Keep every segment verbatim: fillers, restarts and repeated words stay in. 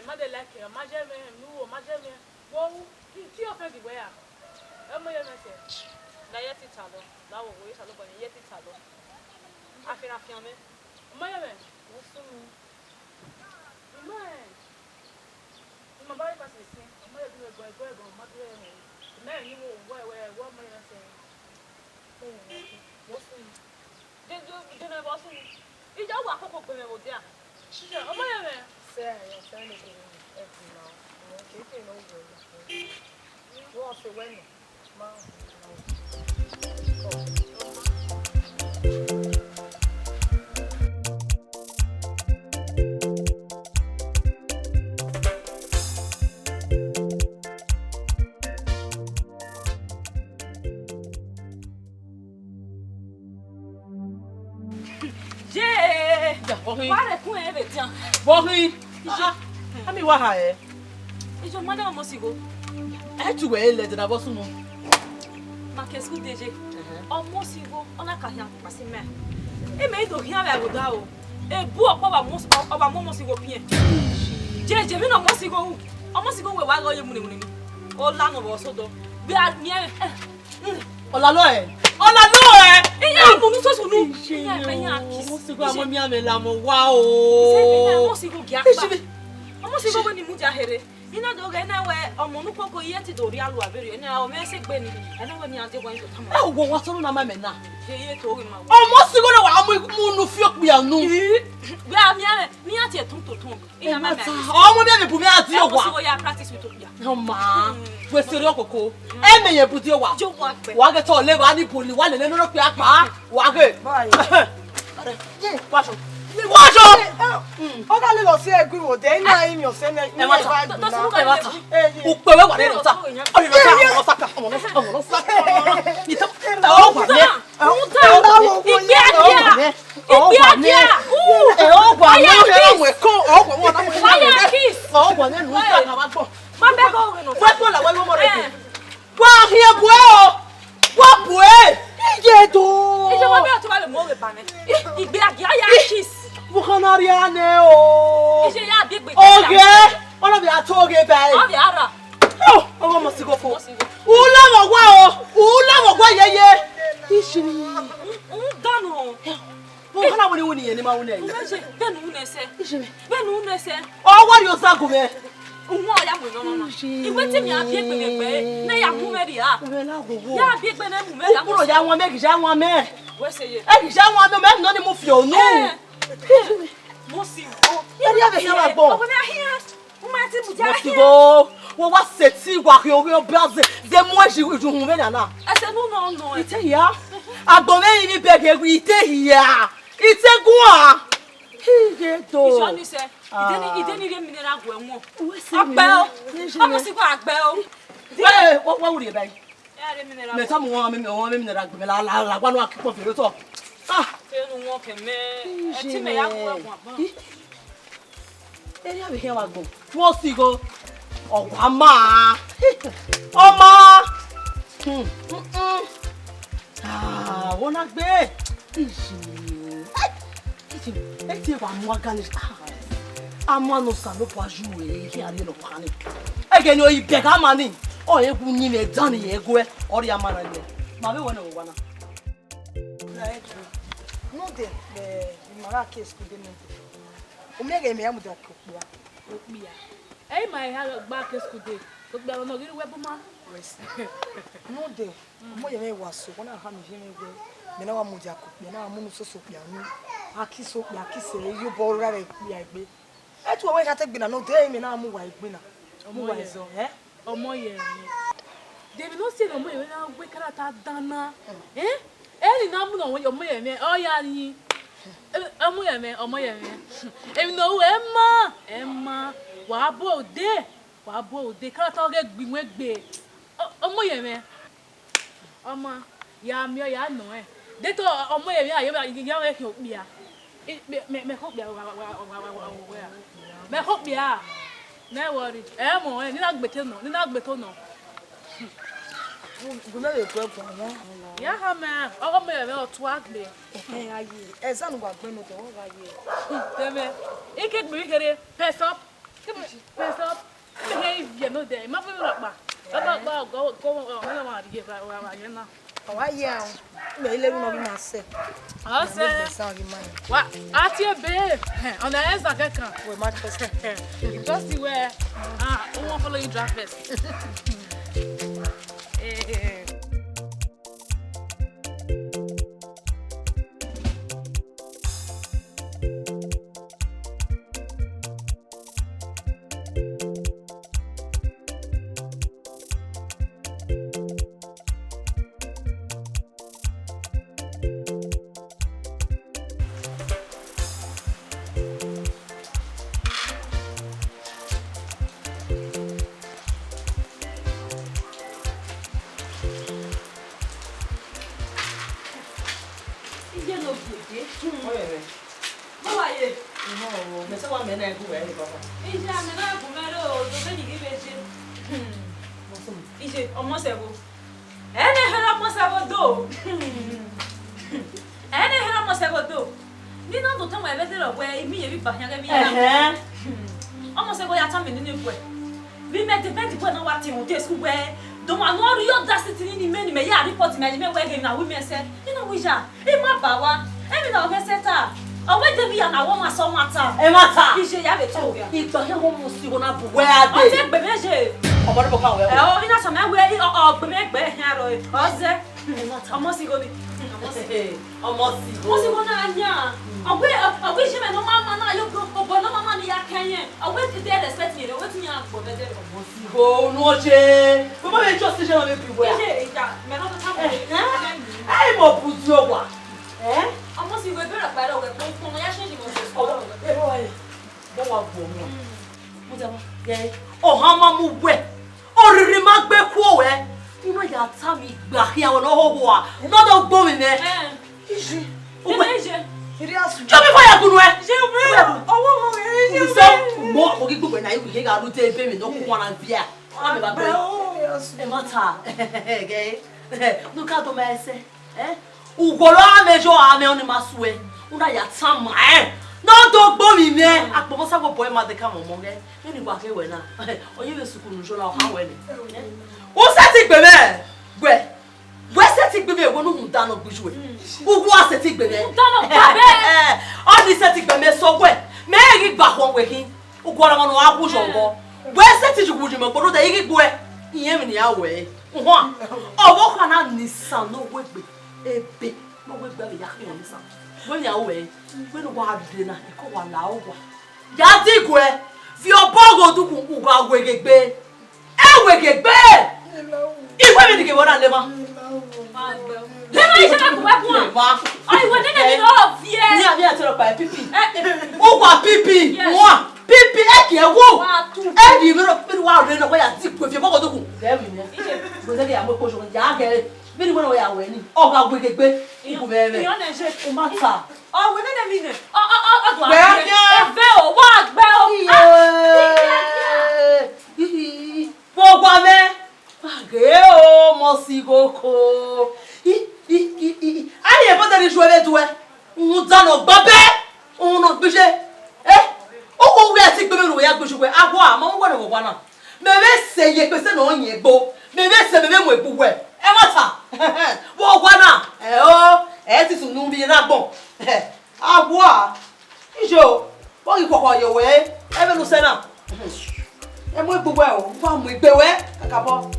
Ma de like, ọ ma ye mwẹ, ne u ru, ọ ma ye mwẹ. Wo ru, ki, ki offend wẹ ra? Ọmọ ye mwẹ sẹ, ne a ye ẹtin talọ, ne a wo wo ye Osanobua ne a ye ẹtin talọ. Afianfian mwẹ. Ọmọ ye mwẹ, wo sunu. Imẹ, imẹ ba re pasi sin, ọmọ ye bi mwẹ gọ, gọ, gọ, ma bi mwẹ. Imẹ ni wo, wo, wo, wo ọmọ ye mwẹ sẹ. Wo sunu. De, de, de ne vbọ sunu. Ija wa koko gbe mwẹ vbe odẹ a. Ọmọ ye mwẹ. Sẹ, ya sẹ ne gbe mwẹ. Ẹ bi na. Mo ke ke no wo. Wo se wẹ nọ. Ma. Ye! Ya, vbọ khin? Wa rre kun ẹre vbe dian. Vbọ khin? Ijo. Ah, ami wa ha ẹ. Ijo, ma da ọmọ sigho. Ẹ tu wẹ lẹ, de na vbọ sunu. Ma ke school de ye. Ẹhẹn. Ọmọ sigho, ọ na ka hian kpasi mẹ. Ẹ mẹ i do hian vbe ẹvbo da o. Ebu ọkpa wa mu, ọ wa mu ọmọ sigho piẹn. Je, je, vbene ọmọ sigho ru. Ọmọ sigho wẹ wa ghe ọ ye mu ne, mu ne mi. Ọ la nọ vbe ọsọdọ. Vbe a miẹn, eh, Ọlalọ ẹ. Ọlalọ ẹ. Iye mu nu soso nu. Iye me ya kiss. Ọmọ sigho, ọmọ mi amẹ la mọ wa o. Iye me ya, ọmọ sigho gia kpa. Iye me. Ọmọ sigho wẹ ne I mudia here. I na do ghe na wẹ ọmọ ne ukoko iye ti do rhie alu avbe rhie, na ọ mwẹ ẹse gbe ni. Ẹ na wẹ ne iran dee wa ido tama. Ẹ wo wa sọnọ na ma mẹ na. Ye, ye to ghe ma. Ọmọ sigho na wa mu, mu nu fi okpia nu. Ih, vbe a miẹn mwẹ, ne iran tie tọn tọn tọn. Ọmọ mi ẹmwẹ bu mwẹ a die owa. Ọmọ sigho ya practice with okpia. Ọma, wẹ seri ọkoko. Ẹmwẹ yẹn bu die owa. Wa ghe tọ levba ni buli, wa lele ne okpia kpa. Wa ghe. Wa sọ. Wa sọ. Ọ gha lele ọse ẹgu vbe odẹ, I na rinmwian ọse nẹ, I na Vibe na. Ẹ wa ta. Ukpe wẹ wa rre nọ ta. Ọ rre nọ ta, ọmọ nọ saka, ọmọ nọ saka, ọmọ nọ saka. Ita. Ọ wa mẹ. Rhunmwuda, ikpia dia, ikpia dia. Ẹ, ọ wa mẹ, ọ wa mẹ, ọ wa mẹ, ọ wa mẹ. Fire kiss. Ọ wa mẹ, rhunmwuda na wa gbọ. Ma bẹ gọ ghe nọ. Wẹ kpọ la, wẹ ọmọ rẹ. Wa khian bu ẹ o. Wa bu ẹ. Iye do. Iye wa bẹ ọtọ ba le mo ghe ba nẹ. Igbe agia ya kiss. Wo khana ria nẹ o. Iye ya bi egbe. Oge. Ọna bi a to oge ba ẹ. Ọ bi ara. Oh, ọmọ mọ sigho fo. U la mọ wa o. U la mọ wa yeye. Iye ni. Un danu. Wo khana wo ni wo ni yẹn ni ma wu nẹ. Bẹnu wu nẹ sẹ. Bẹnu wu nẹ sẹ. Ọ wa rhie osa gu mwẹ. Uwẹ ọ ya mu nọ nọ nọ. Iye. Iwẹ te mẹ a biẹ egbe mwẹ gbe, ne ya mu mwẹ rhia. Mwẹ na ghogho. Ya biẹ egbe ne mu mwẹ rhia. Ukporo ya wan mẹ, ghi ya wan mẹ. Wẹ sẹ ye. Ẹ ghi ya wan mẹ, mẹ nọ ni mu fi onu. Eh. Mo si o. Ẹ ria vbe khian wa gbọ. Ọmọ na hian. Mo ma ti mu ja. Mo si o. Wo wa sẹ ti wa khian, khian bia zẹ, zẹ mu ẹ ji, ju hun vbe nana. Ẹsẹ nu nọ nọ. Ite hia. Agbọn mwẹ rinmwi bẹghe, ite hia. Ite guan. Iye do. Iye ni sẹ. Ide ni, ide ni rhie mineral gu ẹwọn. Uwẹ sẹ mi. Ọkpẹ o. Ọmọ sigho agbẹ o. Wẹ, wẹ, wẹ, wẹ, wẹ, wẹ. Ẹ rhie mineral. Mẹ ta mu wọn, mẹ, mẹ, wọn, mẹ, mineral gbẹ, mẹ la, la, la, wa nu aki kpọ fere otọ. Ah. Te nu wọn kẹ mẹ. Ẹ ti mẹ ya gu ẹwọn agbọn. Ih. Ẹ ria vbe khian wa gbọn. Wọ sigho. Ọ wa ma. Ọ ma. Hmm, hmm, hmm. Ah, wo na gbe. Iye. Ẹ tie wa mu agan ni. Ah. A ma nọ Osanobua yu ẹre, khian rhie nọ kha ni. Ẹghẹ ne ọ i bẹghe ama ni, ọ re wu uyinmwẹ dan ni rẹn guẹ, ọ rhie ama na nẹ. Ma vbe wẹ ne ọ wa na. Node, eh, ima gha ke school de node. U miẹn ghẹ mẹ ya mudia ke okpia. Okpia. Ẹ i ma eha gba ke school de. Okpia nọ ghi rre uwẹ bu ma. Node. Ọmọ ye mwẹ wa so, ọ na khama ivbi mwẹ wẹẹ, mẹ na wa mudia ke okpia, na wa mu unu soso okpia nu. A kiss okpia, a kiss ẹre, iyobọ ra vbe okpia egbe. Ẹ tu wẹ kha te egbe na nọ, de mẹ na mu uwa egbe na. Mu uwa ẹzọ, ẹ? Ọmọ ye mwẹ. De emwi ne ọ si ne ọmọ ye mwẹ na wẹ karata dan na. Ẹ? Ẹ ni na mu ne ọmọ ye mwẹ, ọ ya rin. Ọmọ ye mwẹ, ọmọ ye mwẹ. Emwi ne ọ ru, ẹ ma, ẹ ma. Wa bu ode, wa bu ode, karata ọ ghe gbe iwẹn gbe. Ọ-, ọmọ ye mwẹ. Ọma, ya miẹn ọ ya nọ ẹn. De te ọmọ emwi a, ya mwẹ khian okpia. I, mẹ, mẹ, mẹ khokpia, wa, wa, wa. Mẹ khokpia. Nẹ worry. Ẹ mọ ẹn, ne I na gbe te nọ, ne I na gbe te nọ. Gu mẹ vbe gu ẹguae. Ya ha mẹ, ọghe ọmọ emwi ọ tua gbe. Ẹhẹn, a ye. Ẹzọ ne uwa gbẹn nọ, ọ gha ye. Tẹmẹ, I ke gbe kherhe, press up. Ke gbe. Dẹ, ima vbe rhọkpa. Baba gba go go go go go go. Ọ wa ye ahun. Mẹ i le ru nọ ghi ma sẹ. Ọ sẹ. Mẹ gbe san ghi ma. Wa, a tie ebe. Ọ na ẹzọ kẹkan. Wẹ ma trust. Because wẹ, ah, I wan follow you drag first. Eh. Iye ne ọ bu ede. Ọyẹnẹ. Baba ye. Mẹ sẹ wa mẹ na gu wẹ ni baba. Iye amẹ na gu mẹ ro, do be ni ghi vbe je. Iye, ọmọ sẹ vbo. Ẹnẹ hẹrẹ ọmọ sẹ vbo do. Ẹnẹ hẹrẹ ọmọ sẹ vbo do. Ni na do tama ẹvẹ de rọ wẹ imi ye vbe ba hian ghe mi ya. Ẹhẹn. Ọmọ sẹ vbo ya tama nene wẹ. Vbe mẹ depend wẹ na wa te rhunmwuda school wẹ. Do ma nọ rhie audacity ni mẹ ni mẹ ya report mẹ ni mẹ wẹ ghe na wi mẹ sẹ. Ni na wi ya. I ma ba wa. Emwi na ọ ghẹ sẹ ta. Ọ wẹ de vbe ya na wọ ma sẹ ọmwa ta. Ẹmwata. Iye ya vbe to. Igba hia wọ mu si igho na bu wẹ a de. Ọ te gbe mẹ je. Ọmọ ne bọ ka wẹ. Ẹ o, ina sọ mẹ wẹ, ọ, ọ gbe mẹ gbe hia rọ. Ọ zẹ. Ẹmwata. Ọmọ si igho ni. Ọmọ si igho. Ọmọ si igho na yan. Ọ wẹ, ọ wẹ iye mẹ ne ọ ma ma na yo bro, bro, ne ọ ma ma ni ya kẹyẹ. Ọ wẹ de respect me, ọ wẹ ti yan gbọ bẹdẹ. Ọmọ si igho, unu ọ je. Wẹ ma vbe just iye na vbe bi wẹ a. Iye, iya, mẹ na ta mo. Ẹhẹn. Ẹ i mọ bu di owa. Ẹ? Ọmọ si wẹ bẹrẹ kpa ẹrọ wẹ kpọnkpọn ya ṣe jìnnà sẹ sukuru. Ọwọ ẹ, bọ wa gbo ọmọ. Mo jẹ wa. Yẹ, ọhan ma mu wẹ. Oriri ma gbe ku wẹ. Ima ya ta mi gba khian wẹ ne ọ hoho a. Ne ọ do gbo mi nẹ. Ẹ. Iji. Uwe. Iri asu. Jọ mi fọ ya gunu ẹ. Je wẹ. Ọwọ ọmọ rẹ. Ubi sọ mo mo ghi gbogbo na iwu ye ga ru te ebe mi no ku wana via. Wa mi ba gbe. Ẹ ma ta. Gẹ. Nu ka do ma ẹsẹ. Eh? Ugbọrọ amẹ yọ amẹ ọni ma suẹ. Una ya tama ẹ. Ne ọ do gbo mi mẹ. Akpọmọ sa gbọbọ ẹ ma de ka mọmọ ghẹ. Vbene wa khe wẹ na. Ọ ye vbe sukuru jọ na ọ kha wẹ nẹ. U sẹtin gbe mwẹ. Wẹ. Wẹ sẹtin gbe mwẹ wẹ ne u rhunmwuda nọ gbe uwẹ. Uwu a sẹtin gbe mwẹ. Rhunmwuda nọ gbe mwẹ. Ọni sẹtin gbe mwẹ sọ wẹ. Mẹ ghi gba khọn wẹ khin. Uguọrọ ọmọ ne ọ gha wu yọ ọghọ. Wẹ sẹtin ju wu yi mẹ kpọnọ da i ghi gbuẹ. Iyẹn emwi ne I ya wẹ. Uhua, ọvbokhan na ne isan ne uwu egbe, ebe ne uwu egbe vbe ya khian ne isan. Wẹ ne a ru ẹre, wẹ ne uwa rre na, eko wa la uwa. Ya diguẹ, viọ obọ ghe odukun, u gha weghe egbe. Ẹ weghe egbe! Iwẹ vbe ni ghe vbe ọ na lema. Lema iye na gu wẹ guan. Lema. Ọ iwẹ nene ni rọ viẹ. Ni a, ni a te rọ kpa pipi. Uwa pipi, wọn pipi, ẹ gie wo. Ẹ di vbe rọ, vbe wa rre na, wa ya diguẹ viọ obọ ghe odukun. Ghẹ vbe nẹ. Iye. Gbẹdẹ ghe ya mu ekpo jọ, ya ghe. Vbene wẹ ne ọ ya wẹ ni, ọ gha weghe egbe, ugu vbe ẹmwẹ. Iye, ọ nẹ je. U ma ta. Ọ wẹ nene mi nẹ. Ọ, ọ, ọ, ọ do a. Wẹ a khian. Ẹvẹ o, wa gbẹ o. Iye. Ah, iye, iye. Iye. Vbe ọgua mwẹ. Ghe o, mọ si igho ko. I, i, i, i, i. A rhie bọdẹ ni ju ẹre duẹ. Uhunmwu dan ne ọ gba bẹ. Uhunmwu ne ọ gbije. Eh? Okhuo wẹ a ti gbe mwẹ ne uwẹ ya gbije uwẹ. Aghua, ma mu uwẹ ne ọgua na. Mẹ vbe sẹ ye ekpese ne ọ yẹn egbo, mẹ vbe sẹ mẹ vbe mu egbe uwẹ. Ẹmwata, vbe ọgua na, ẹ o, ẹ ti sunu vbe iran agbọn. Aghua, iye o, vbe ọ ghi khuọkhọ ye owẹ, ẹ vbe ne u sẹ na. Ẹ mu egbe uwẹ o, wa mu egbe wẹ, kakabọ.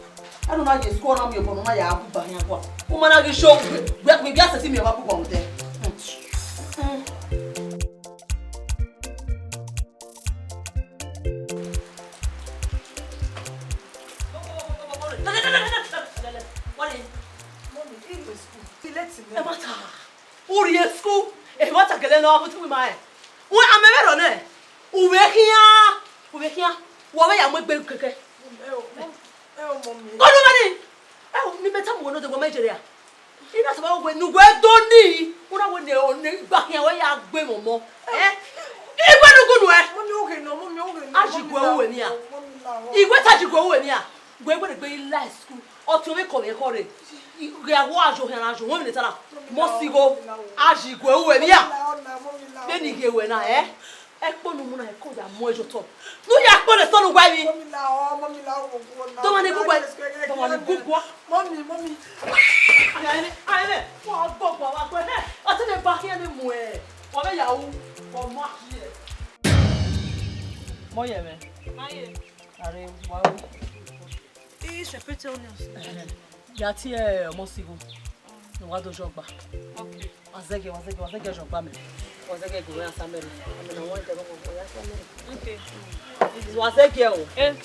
Ẹ ne u na ye school na miẹn obọ ne u na ya gu ba hin aghua. U ma na ghi show, wẹ, wẹ, wẹ, wẹ a sẹtin miẹn ọmwa gu ba odẹ. Ẹmwata, u rrie school, ẹmwata gele ne ọ bu te ima rẹn. Wẹ, a mẹ vbe rọ nẹ, u vbe khian, u vbe khian, wẹ ọ vbe ya mu egbe kẹkẹ. Kọlu mẹ ni, ẹ, ni mẹ tama uwẹ nodẹ, wẹ ma jere a. I na tama wẹ ne uwẹ do ni, u na wẹ ne ọ ne igba khian wẹ ya gbe mwẹ ọmọ. Ẹ? Igbe ne u gu nuẹ. Mummy, oghe nọ, mummy, oghe nọ. A ji gu ẹre uwẹ nia. Mummy, la o. Iwẹ ta ji gu ẹre uwẹ nia. Wẹ wẹ ne egbe i la school. Ọtiọnmwẹ kọ vbe khọre. Ghe a wọ ajo khian na ajo, wẹ vbe ne ta na. Mummy, la o, mummy, la o. Mọ si igho. A ji gu ẹre uwẹ nia. Mummy, la o, na, mummy, la o. Vbene I ghe wẹ na, ẹ? Ẹkpo ne u mu na, ẹko ya mu ẹre ye otọ. Ne u ya kpọlọ esọ ne uwa emwi. Mummy, la o. Tọmọ ne gugua, tọmọ ne gugua. Mọmi, mọmi. Aye, aye, wa gọgua wa gbẹ nẹ. Ọtẹn ne ba khian ne mu ẹ. Wa vbe ya ru, wa ma khiẹ. Mọyẹmẹ. Aye. Are wa ru. Ii, separate onions. Ya tie ọmọ sigho. Ne wa do zẹ ọgba. Okay. Wa zẹgiẹ, wa zẹgiẹ, wa zẹgiẹ zẹ ọgba mẹ. Wa zẹgiẹ gu mwẹ Asamẹre. Amẹ na wan dẹ vbe ọmọ ya Asamẹre. Okay. Wa zẹgiẹ o. Eh.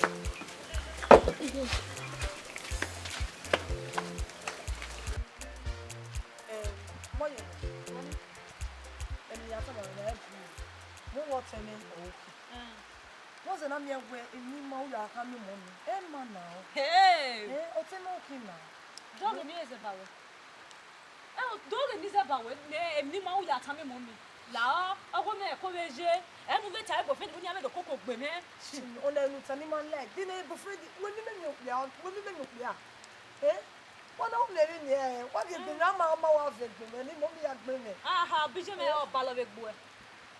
Eh, Mọyẹmẹ. Ẹni ya tama na ẹ bu. Mo wọ tẹmẹ ọke. Mm. Vbọzẹ na miẹn wẹ emwi ne ima u ya khama mọmi, ẹ ma na ọ. Hey! Eh, ọtẹn nọ khin na. Dọghe emwi ne zẹ ba wẹ. Ẹ, dọghe emwi ne zẹ ba wẹ, ne emwi ne ima u ya tama mọmi. La ọ, ọghe mẹ ko vbe ye, ẹ mu vbe ta ẹgbẹ ofẹn ne iran vbe do koko gbe mwẹ. Ọna unu ta ne ima like, di ne boyfriend, wẹ ne imẹ miẹn okpia, wẹ ne imẹ miẹn okpia. Eh? Wa na wu ne emwi ni, eh, wa gie egbe mwẹ, a ma, a ma wa vẹ egbe mwẹ, ne mọmi ya gbe mwẹ. Aha, obọ iye mwẹ, ọ balọ vbe egbe uẹ.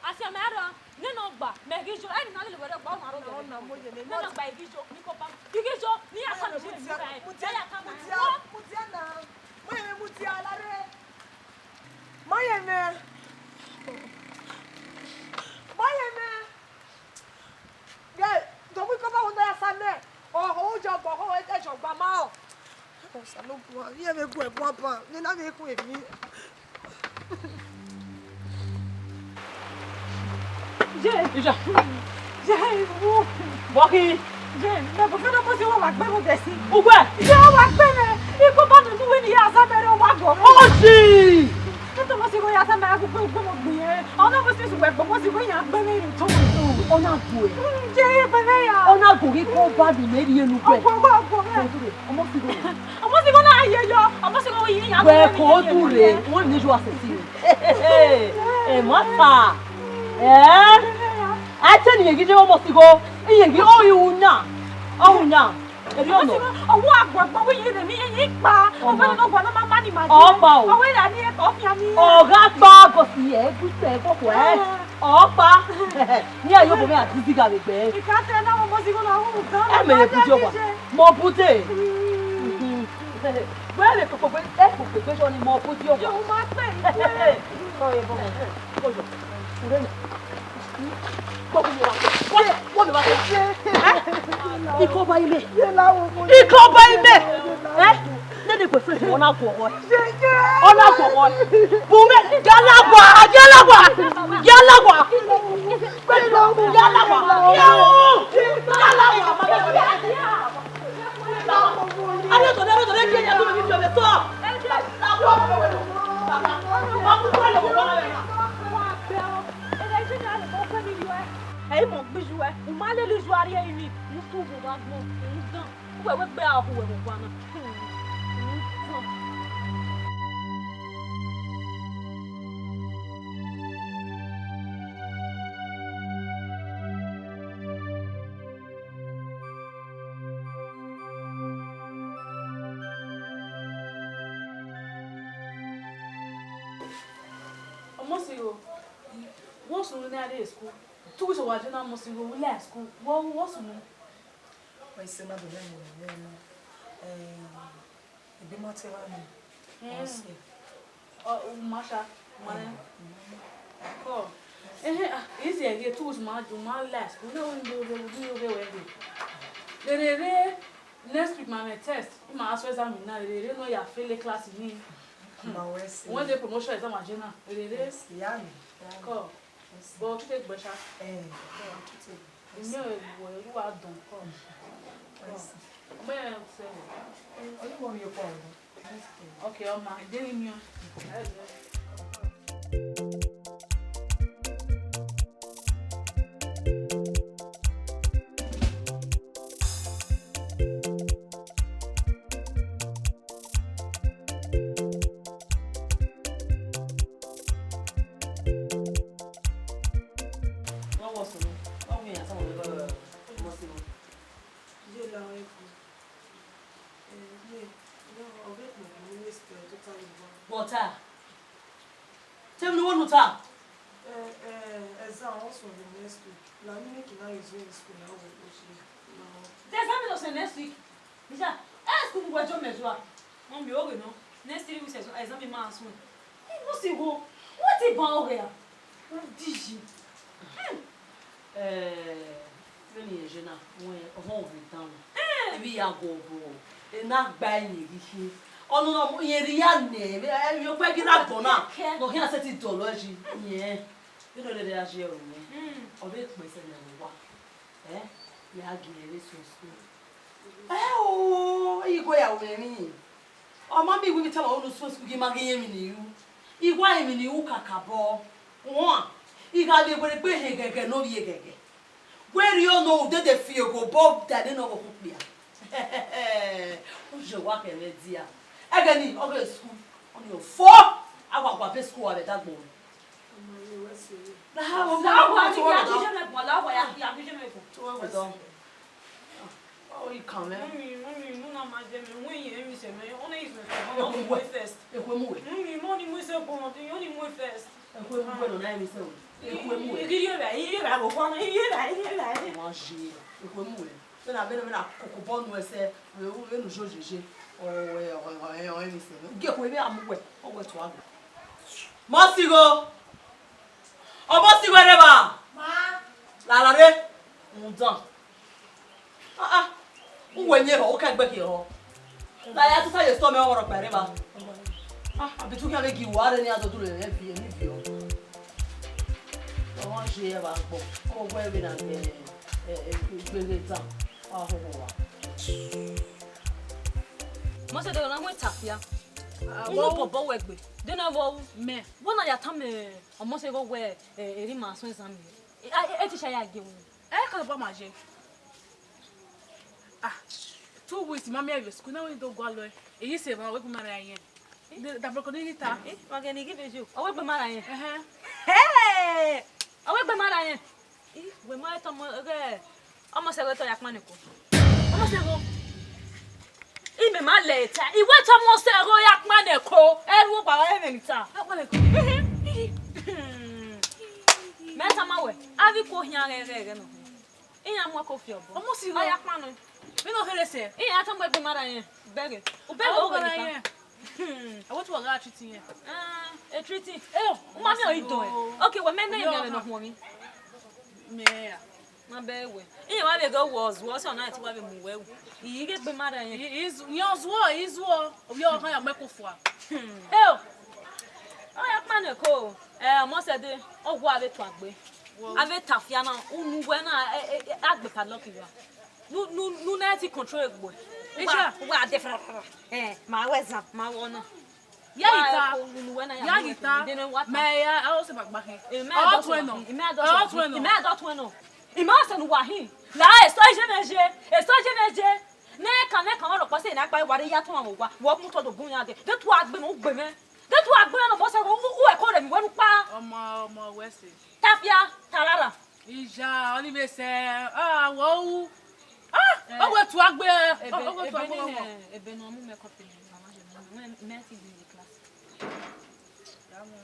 Afian mẹ rrọọ, nene ọgba, mẹ ghi yo, ẹni na lele wẹ rre ọgba, ọ ma rrọọ vbe egbe. Nene ọgba, I ghi yo, ni ko ba, I ghi yo, ne I ya ka mu iye mwẹ, ne I ya ka mu iye mwẹ. Mudia, mudia na, Mọyẹmẹ, mudia la rre. Mọyẹmẹ. Mọyẹmẹ. Ye, do mu ikọba wo nọ ya sa nẹ, ọhọ ujọba, ọhọ ẹjọba ma ọ. Osanobua, iye vbe gu ẹguan ban, ne na vbe khu emwi. Ye. Ija. Ye, wo. Bọkhi. Ye, mẹ bu fẹnẹ ko si wa wa gbe mu dẹ si. Ugbẹ. Ye, wa gbe nẹ, ikọba nọ nu wẹ ne I ya sa mẹ rẹ wa gọ. Osi! Tọmọ si ko ya sa mẹ agbegbe gbọmọ gbe yẹn. Ọ na vbe si su wẹ gbọmọ si ko ya gbe mwẹ ru to. Ọ na gu ẹ. Mm, je ye gbe mwẹ ya. Ọ na gu ghi ko ba ni mẹ rhie nu wẹ. Ọgua, ọgua, ọgua. Ọmọ si ko. Ọmọ si ko na ye yọ. Ọmọ si ko yi ya. Wẹ ko du re. Wọ́n ní ju àṣẹ sí. Ẹ má ta. Ẹ. A tẹ ni yegi je ọmọ si ko. Iyegi o yu na. O yu na. Èmi ò nọ. Ọwọ́ àgbọ̀gbọ̀ wí yìí lèmi yìí pa. Ọmọ. Ọmọ náà wà náà máa má ní màá jẹ. Ọ̀pá o. Ọwọ́ ìlà ní ẹ̀kọ́ fi àmì. Ọ̀gá pa bọ̀sì ẹ̀ gúúsẹ̀ kókò ẹ̀. Ọ̀pá. Ní ayé obìnrin àti zíga lè gbẹ́. Ìka tẹ náà mo sì kó lọ wọ́n gan. Ẹ mẹ̀yẹ bùdí ọ̀pá. Mọ bùdé. Wẹ́ẹ̀ lè kókò pé ẹ kò pè pé sọ ni mọ bùdí ọ̀pá. Yóò máa pè é. Kọ́ ẹ bọ̀. Kọ́ ẹ bọ̀. Ikọ ba imẹ. Ikọ ba imẹ. Eh? Nene boyfriend, ọ na guọghọ ẹ. Ọ na guọghọ ẹ. Bu mwẹ, ya lagua, ya lagua, ya lagua. Ya lagua. Ya lagua. Ẹ i mọ gbe iye uẹ, u ma lele iye uẹ rrie rinmwian, u tu vbe ovba agbọn, u dan, uwẹ wẹ gbe a hu uwẹ vbe ọgua na. U dan. Ọmọ sigho, wẹ ọ sunu ne a rrie school? Two weeks wa je na, ọmọ sigho, u la school, wẹ ọ sunu? Wẹ ise na do rẹ ne, eh, ebe ma te wa ni. Hmm. Ọ, u ma sha, u ma rẹn. Kọ. Ehe, ah, easy ẹghe, two weeks ma, u ma la school, ne u do rre, u do rre wẹ de. Rere rre, next week ma mwẹ test, ima a sọ exam na, rere rre ne ọ ya fail class ni. Ma wẹ si. When the promotion exam a je na, rere rre. Yes, ya ni, ya ni. Kọ. But ọ tute gbe sha. Eh, ọ tute gbe. Imi ọ wẹ, ru wa dọn kọ. Mẹ se. Eh, ọ ni mo mi kọ. Okay, ọ ma, de ni mi. Wọ́n wọ sùn, wọ́n wọ ìyàtọ̀ wọn lọ́wọ́ ọmọ sí wọn. Ye la wẹ ko. Eh, ye, no, ọ vbe kpẹn ne u waste totally. Wọta. Tell me what you ta. Eh, eh, exam also the next week. La mi make na resume school na wo ko shi. No. The exam is Next week. Nisa, eh, school mu wẹ jọ mẹ zua. Mummy, oghe nọ. Next three weeks exam, exam ma suẹn. Ẹ, Mọsigho, wẹ te ban oghe a? U di yi. Hmm. Eh, vbene irẹn ye na, wẹ ọmọ ghi dan. Eh. Ivbi ya gu obọ, ena gba ẹre ghi khin. Ọnọna irẹn rhia nẹ, emwi okpẹ ghi na gbọn na, ne ọ khian sẹtin dọlọ yi. Yẹn, vbene ọ rherhe a ye ẹre nẹ, hmm, ọ vbe kpẹn sẹ ne ọ wa. Eh, ya gie ẹre sẹ school. Ẹ o, igho ya wẹ emwi. Ọ ma miẹn iwinna tama unu suẹn school ghi ma ghi rẹn emwi ne I ru. I wa rẹn emwi ne I ru kakabọ. Wan, I gha vbe werriegbe hẹ ghẹghẹ ne ovbi ẹghẹghẹ. Wẹ rhie ọnọ, u dede fi egho obọ da nene ọvbokhan okpia. U ye owa khẹ mwẹ dia. Ẹghẹ nii, ọ ghe school, ọnii ọ fo, a wa gua be school, a vbe da agbọn. Lahọ, lahọ, lahọ, lahọ, lahọ, lahọ, lahọ. Oh, you come, eh? Mummy, mummy, no na ma je me. When you hear me say, me, only is my phone. Only my first. Ekhue mu wẹ. Mummy, mo ni mu se gbọn, only my first. Ekhue mu wẹ, no na mi se o. Ekhue mu wẹ. Iye ba, iye ba, bo fọ, iye ba, iye ba. Ma je. Ekhue mu wẹ. Vbene, vbene, vbene koko bọ nu ẹsẹ, vbe, vbene u jojeje. Ọ, ẹ, ọ, ẹ, ọ, ẹ, mi se. Gie ekhue vbe a mu wẹ, ọ wẹ tua wẹ. Mọsigho. Ọ Mọsigho rre evba. Ma. Lala rre. Rhunmwuda. Ah, ah. Uwẹ yin ehọ, u ka egbe khiẹ ehọ. La ya tusa ye sọ mẹ ọmọ rhọkpa rre evba. Ah, abi tu khian vbe gie uwa rre ne iran do dulẹ mwẹ viọ, emwi viọ. Ọ ma je evba gbọ. Ọ wẹ vbe na ghe, eh, eh, gbeghe dan. Wa hoho wa. Mose de na hu tafia. Ah, unu bọbọ wẹ gbe. De na vbe ru mẹ. Wẹ na ya tama Mose ghe wẹ, eh, erha ima suẹn exam. E, e, e teacher ya gie unu. Ẹ ka ba ma je. Ah, two weeks ma miẹn vbe school na, wẹ do gualọ. Eyi se ma wẹ gbe ma ra yẹn. De, da broko ni ta. Eh, wa ghe ni ghi vbe yo. Ọ wẹ gbe ma ra yẹn. Ẹhẹn. Hey! Ọ wẹ gbe ma ra yẹn. I, wẹ ma tọ ọmọ ghe, ọmọ sẹ ghe tọ ya kpan neko. Ọmọ sẹ gho. I mẹ ma lẹ ta. I wẹ tọ ọmọ sẹ gho ya kpan neko. Ẹ ru ọkpa wa ẹmwẹ ni ta. Ya kpan neko. Mẹ tama wẹ, avbe ikuo khian ghẹ ghẹ ghẹ nọ. Iran mu ẹko fi obọ. Ọmọ sẹ gho. Ọ ya kpan nẹ. Vbene ọ kherhe sẹ. Iran tama wẹ gbe ma ra yẹn. Bẹghe. U bẹghe. Ọ ghe gha ni ra ta yẹn. Hmm. A wẹ te uwa gha treat yẹn. Ah, e treat. Eh, u ma miẹn ọre dọn ẹ. Okay, wẹ mẹ ne mẹ vbe nọ khuọnmwi. Mẹ ya. Ma bẹghe wẹ. Iran wa vbe ghe wẹ ọ zuọ, ọ sẹ ọna te wa vbe mu wẹ ru. I ghe gbe ma ra yẹn. I, i zu-, yẹn ọ zuọ, i zuọ. Ovbi ọkhan ya mu ẹko fua. Hmm. Eh, ọ ya kpan neko. Eh, ọmọ sẹ de, ọ wa vbe tuagbe. Wo. A vbe tafia na, unu wẹ na, eh, eh, eh, a gbe padlock ya. Nu, nu, nu na ti control egbe. Icha. Wa, wa de fra, fra, fra. Eh, ma wẹ zan, ma wẹ ọna. Ya yi ta. Wa, unu wẹ na ya. Ya yi ta. De ne wa ta. Mẹ ya, a o se ma gba khin. Eh, mẹ ọ dọ tuẹ nọ. Mẹ dọ tuẹ nọ. Mẹ dọ tuẹ nọ. I ma sẹ ne uwa hin. La, eso je mẹ je. Eso je mẹ je. Nẹkan, nẹkan, ọrọkpa sẹ ne a kpa wa rre ya tọn wa. Wọ mu tọ do bun ya de. De tuagbe ne u gbe mwẹ. De tuagbe ne ọmọ sẹ u, u ẹko rẹ mi wẹ nu kpa. Ọmọ, ọmọ wẹ sẹ. Tafia, tarara. Iya, ọni vbe sẹ, ah, wọ u. Ah, eh, ọ wẹ tuagbe, ebe, ọ wẹ ebe tuagbe nene, ọmọ. Ebe ne ọ mu mẹ kọfị nẹ, mama je mu, mẹ, mẹ ti di class. Ya mu.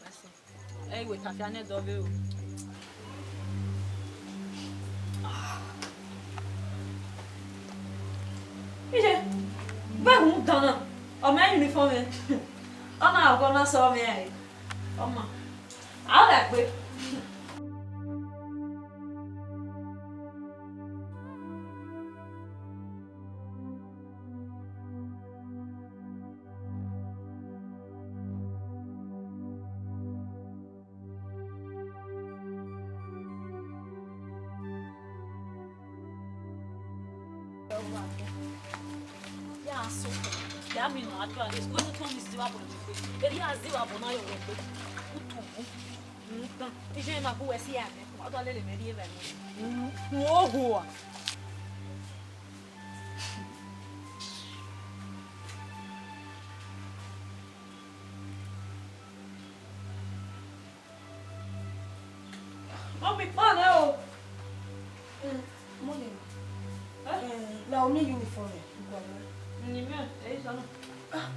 Wẹ sẹ. Ẹ i wẹ tafia nẹ dọvbe o. Iye, vbe hu dan na, ọ mẹ uniform ẹ. Ọ na ọgọ na sẹ ọ mẹ ẹ. Ọ ma. A gha gbe. Ya sọ, ya mi nọ adua, es-, wẹ ne tọn ni ziwa bọ ne gbe. Eri a ziwa bọ na yọ wẹ gbe. Utu bu. Ntan. Iye na bu wẹ si ya mẹ. Wa do lele mẹ rie vẹ. Wo ho a. Mummy, kpọnẹ o. Mm, Mummy. Eh? Eh, la unu uniform ẹ, gualọ. Ni mẹ, ẹ i sọ na. Ah.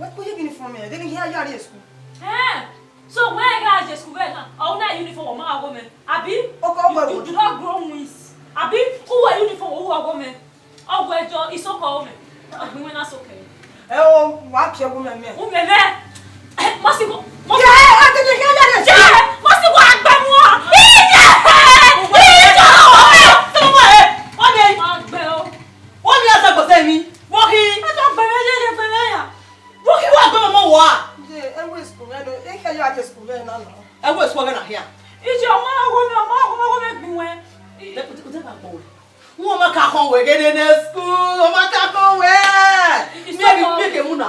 Wẹ kpo ye uniform ẹ, de ne I hia ya rrie school. Eh, so wẹ gha je school vbe na, ọ na uniform ọ ma gha wọ mẹ, abi? Okay, ọ wẹ. You do not grow wings. Abi, u Isoko ọmọ, agbọn wẹ na sokẹ. Ẹ o, wa ke ẹwu mẹ mẹ. Umẹ mẹ. Mọ si wo, mọ si wo. Ye, a tete ke ya de. Ye, mọ si wo agbẹmuọ. Iye! Iye! Tọmọ ẹ, ọmọ ẹ. Agbẹ o. Wọ́n ní ẹsẹ̀ gbọ̀sẹ̀ mi. Wọ́n kí. Ẹ tọ́ gbẹ̀rẹ̀ yẹ, yẹ gbẹ̀rẹ̀ yà. Wọ́n kí wọ́n gbẹ̀rẹ̀ mọ́ wà. Ye, ẹ wẹ school rẹ, ẹ kẹ ya ke school rẹ na na. Ẹ wẹ school rẹ na hia. Ije ọmọ ọgọ mi, ọmọ ọgọ mi gbin wẹ. Ẹ kò tẹ ka gbọ wẹ. Wọ́n ma ka khan wẹ gẹ́gẹ́ ní school, wọ́n ma ka khan wẹ. Mi ẹ mi ke mu na.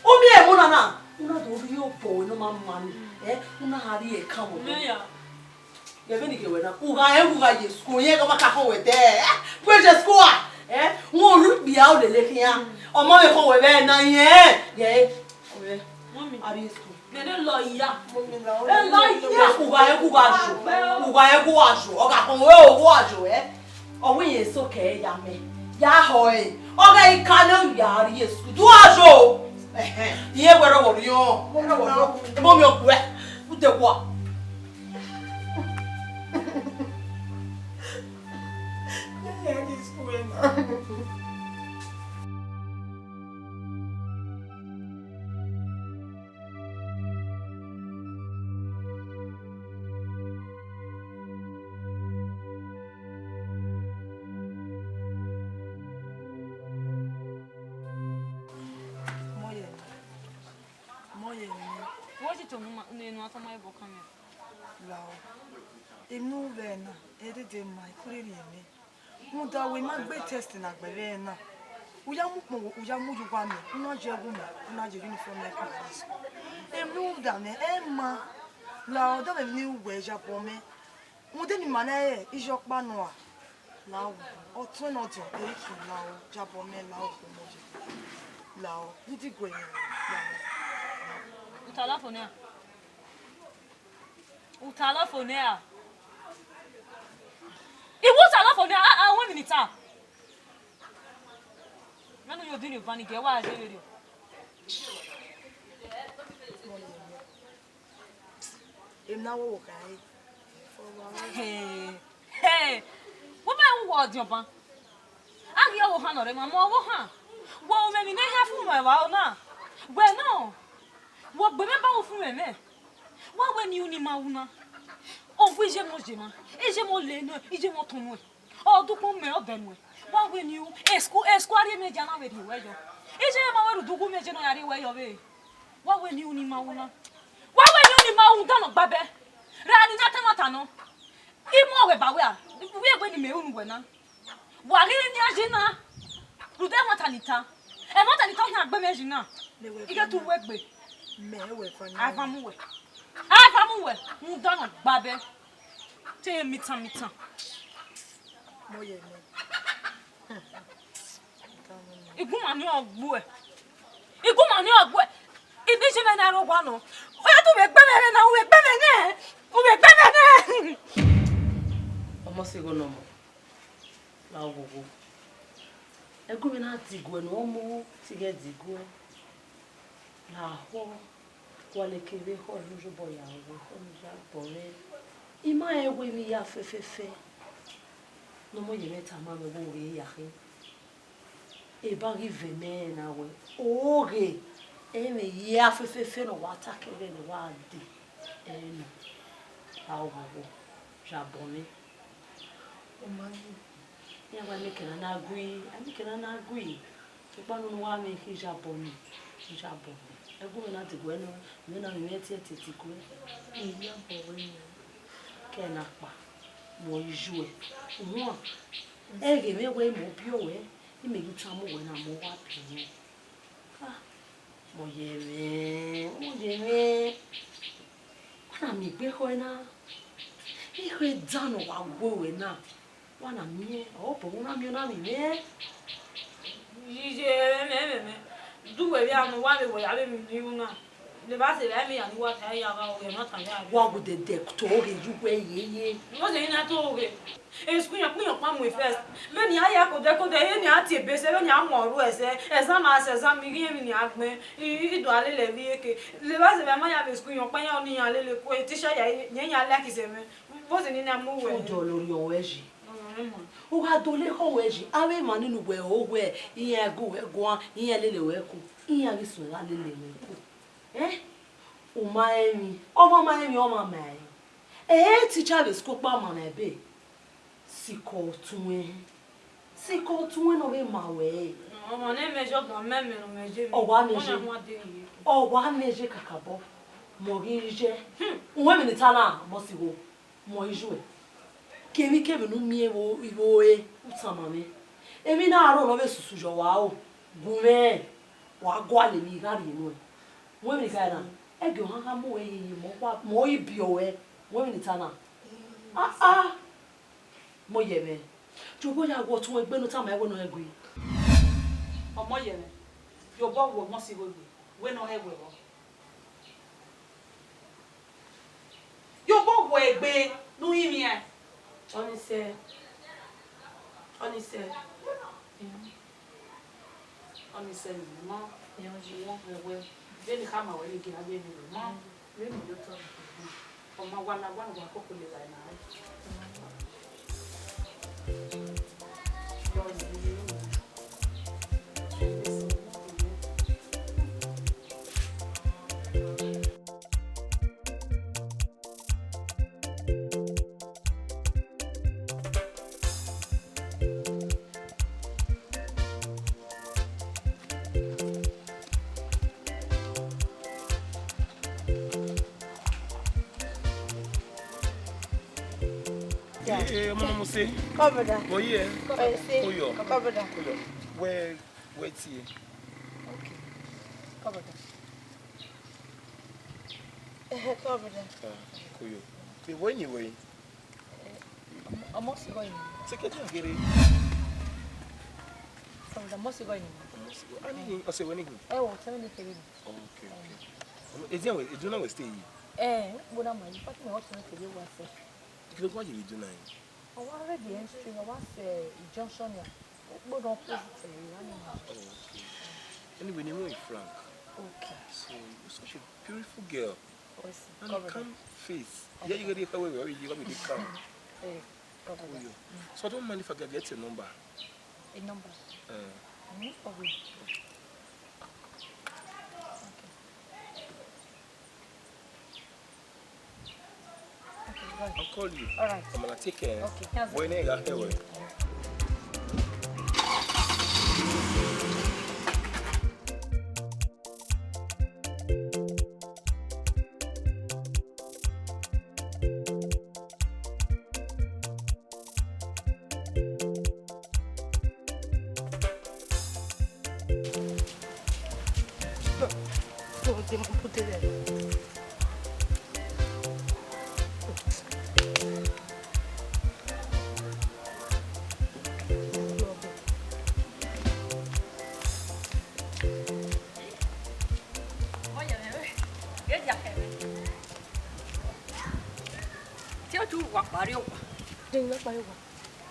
O mi ẹ mu na na. Una do ri obọ wẹ no ma ma ni. Eh, una hari ẹ kan wẹ. Meya. Gẹ vbene I ghee wẹ na, u gha rẹn, u gha ye school, irẹn ma ka khan wẹ dẹ. Eh, wẹ ye school a? Eh, wọn ru kpia o lele khian. Ọmọ mwẹ khan wẹ vbe na yẹn. Gẹ, ọmọ mwẹ. Mummy. A rrie school. Mẹ ne lọ iya. Mummy, na, ẹ lọ iya. U gha rẹn, u gha yo. U gha rẹn, u gha yo, ọ gha khan wẹ, u gha yo, eh. Ọ wẹ irẹn eso kẹ ya mẹ. Ya họ ẹre. Ọ gha i ka ne u ya rrie school. Do a yo. Ẹhẹn. Irẹn wẹ rọ wọ rriọ. Mummy, na. Mummy, ọ kuẹ. U te kua. Mọ ye, mọ ye. Wẹ si to ne u ma, ne u tama ẹbọ kan mẹ. Lao, emwi ne u vbe na, e dede ma, I kurhẹriẹ mẹ. Rhunmwuda wẹ I ma gbe test na gbe vbe na. U ya mu ukpọn, u ya mu ye uwa mẹ, u na ye ẹwu mẹ, u na ye uniform mẹ kugbe school. Emwi ne u da mẹ, ẹ ma. Lao, dọmọ emwi ne u wẹ ya bọ mẹ. Rhunmwuda ne ima na re iye ọkpa nọ a. Lao, ọtuẹn ne ọ diọn, e khin lao, ya bọ mẹ lao, ọmọ ye. Lao, didi gue yẹn, lao. U ta lafo nẹ a? U ta lafo nẹ a? Iwu ta lafo nẹ a, a, a, wẹ emwi ne I ta. Mẹ ne u yo din rhie ovan ni, gie wa je vberriọ. Emwi ne a wo wo kha re. He, he. Wẹ ma rẹn uwa ọdiọn ban. A ghi ọvbokhan ne ọ rre ma, ma ọvbokhan. Wẹ umwemwi ne I hia fu mwẹ vbe aro na. Wẹ nọ, wẹ gbe mwẹ ba ufumwẹ mwẹ. Wa wẹ ne unu ima ru na. Ọ gu iye mọ ye ma, iye mọ le nuẹ, iye mọ tọn nuẹ. Ọ dukpọn mẹ ọdẹ nuẹ. Wa wẹ ne u, esku, esku a rhie mẹ dia na vbe rhie wẹ yọ. Iye ma wẹ rhunmwuda uwu mẹ ye ne ọ ya rhie wẹ yọ vbe. Wa wẹ ne unu ima ru na. Wa wẹ ne unu ima ru, da nọ gba bẹ. Ra ni na ta ẹmwata nọ. I mu ọghẹ ba wẹ a, wẹ wẹ ne imẹ ru ne uwẹ na. Wa ghi nian ye na. Rhunmwuda ẹmwata ne I ta. Ẹmwata ne I ta khian gbe mwẹ ye na. Mẹ wẹ I ghe tu wẹ gbe. Mẹ wẹ fa ni. A va mu wẹ. A va mu wẹ. Rhunmwuda nọ gba bẹ. Te mitan mitan. Mọ ye mẹ. Igunma ni ọ gbuẹ. Igunma ni ọ gbuẹ. Ibi je mẹ na ro wa nọ. Oya tu vbe gbe mẹ na, u vbe gbe mẹ nẹ. U vbe gbe mẹ nẹ. Ọmọ se igho ne ọmọ. La oghogho. Ẹgu mwẹ na diguẹ ne ọ mu, te I ghẹ diguẹ. La họ. Wa leke vbe họ ne u ye obọ ya ru, họ ne u ya bọ mwẹ. I ma rẹn wẹ emwi hia fẹfẹfẹ ne ọmọ ye mwẹ tama mwẹ wẹ u ghi ya khin. Eba ghi vẹ mẹ na wẹ, oghe, ẹmwẹ hia fẹfẹfẹ ne ọ wa ta kẹghẹ ne ọ wa dee, ẹre nọ. A oghogho, ya bọ mwẹ. Ọ ma ghi. Iran wa, emekẹn na na gui, emekẹn na na gui. Sokpan ne unu wa mwẹ khin, ya bọ mwẹ, ya bọ mwẹ. Ẹgu mwẹ na diguẹ nọ, mwẹ na mwẹ ẹtiẹtiẹ diguẹ. Iya bọ wẹ nọ. Kẹ na kpa, mẹ ọ i ju ẹ. Uhunmwu, ẹghẹ mwẹ wẹ mẹ ọ biẹ ruẹ, imẹ ghi tama uwẹ na, mẹ ọ wa biẹ ruẹ. Ah, mọ ye mwẹ, mọ ye mwẹ. Wa na miẹn egbe ekhọe na. Ekhọe dan ne ọ wa gu ruẹ na. Wa na miẹn, ọ bọ, u na miẹn ọna ni mwẹ. Iye, ẹmwẹ, ẹmwẹ, ẹmwẹ. Du wẹ vbe anu, wa vbe wẹ ya vbe emwi ne I ru na. Leba sẹ vbe emwi ya ni wa ta ya gha, ọ ghe ẹmwata ya vbe. Wa gu dẹdẹ to ghe ye uwẹ yeye. Vbọzẹ ne I na to ghe. School yan kpiyan kpa mu first. Vbene a ya kodẹ kodẹ, vbene a tie ebe sẹ, vbene a mu ọrhuẹ sẹ, exam a sẹ exam, I ghi emwi ne a gbẹn, I, I do a lele ẹvbo iyeke. Leba sẹ vbe a ma ya vbe school yan kpa yan ọni yan lele kue, teacher ya, yẹn ya like sẹ mwẹ. Vbọzẹ ne I na mu wẹ. Odọ lorriọ wẹ yi. U gha dọlọ ekhọe ruẹ yi, avbe emwa ni ne uwẹ ho wẹ iran gu wẹ guan, iran lele wẹ ku, iran ghi suẹn gha lele wẹ ku. Eh? U ma rẹn emwi, ọmwa ma rẹn emwi, ọmwa ma rẹn. Ẹ i re teacher vbe school kpa ma na ebe. Sikẹ ọtuẹn. Sikẹ ọtuẹn ne ọ vbe ma wẹ. Ọmwa ne mẹ zọgba mẹ, mẹ ne ọ mẹ ye mẹ. Ọ wa mẹ ye. Ọ wa mẹ ye kakabọ. Mẹ ọ ghi ye. Uwẹ emwi ne I ta na, mẹ ọ sigho. Mẹ ọ i yu ẹ. Kevbikevbi ne u miẹn vbe igho re, u tama mwẹ. Emwi na rrọọ ne ọ vbe susu yọ wa o, gu mwẹ, wa gualọ emwi gha rhie nuẹn. Wẹ emwi gha na, ẹgie ọhan gha mu wẹ yeye, mẹ ọ wa, mẹ ọ i biẹ ruẹ. Wẹ emwi ne I ta na. Ah, ah. Mẹ ọ yẹ mwẹ. Jobọ ya wọ ọtuẹn egbe ne u tama ẹn wẹ ne ọ gui. Ọmọ yẹ mwẹ. Jobọ wọ ọmọ si wẹ egbe, wẹ ne ọ hẹ wẹ vbọ. Yobọ wọ egbe ne u rinmwian. Ọnise. Ọnise. Ọnise ne ma. Wọ wẹ. Vbene I khama wẹ ne I gie a ye vbe ma. Vbene I do tọ. Ọ ma wa na wa ne wa koko le la na. Ee, ọmọ ne ọ mu se. Come, brother. Vbọ yi ẹ? Come, see. Koyo. Come, brother. Koyo. Wẹ, wẹ tie. Okay. Come, brother. Come, brother. Ah, Koyo. Vbe wẹ yin wẹ? Ọmọ, ọmọ sigho yin. Sekete gere. Come, brother, ọmọ sigho yin. Ọmọ sigho. Ani, ọse wẹ ni hin? Ẹ wo, tell me kere. Okay, okay. Edian wẹ, Eduna wẹ stay yi? Eh, u kpo na ma yi, Fatima, what's your name? Wa se. Kí ló wá yìí dùn náà? Ọ wa ready entry, ọ wa se junction ya. U kpo na opposite, eh, ya ni ma. Oh, okay. Anyway, name is Frank. Okay. So, you're such a beautiful girl. Oh, I see. And a calm face. Yeah, you get it, you get it calm. Eh, cover that. So I don't mind if I get, get your number. A number? Eh. No problem. Okay. Okay, bye. I'll call you. All right. I'm gonna take care. Okay, cancel. When I got here. Te ọ tu wa kpare owa. Dẹ ne I kpare owa.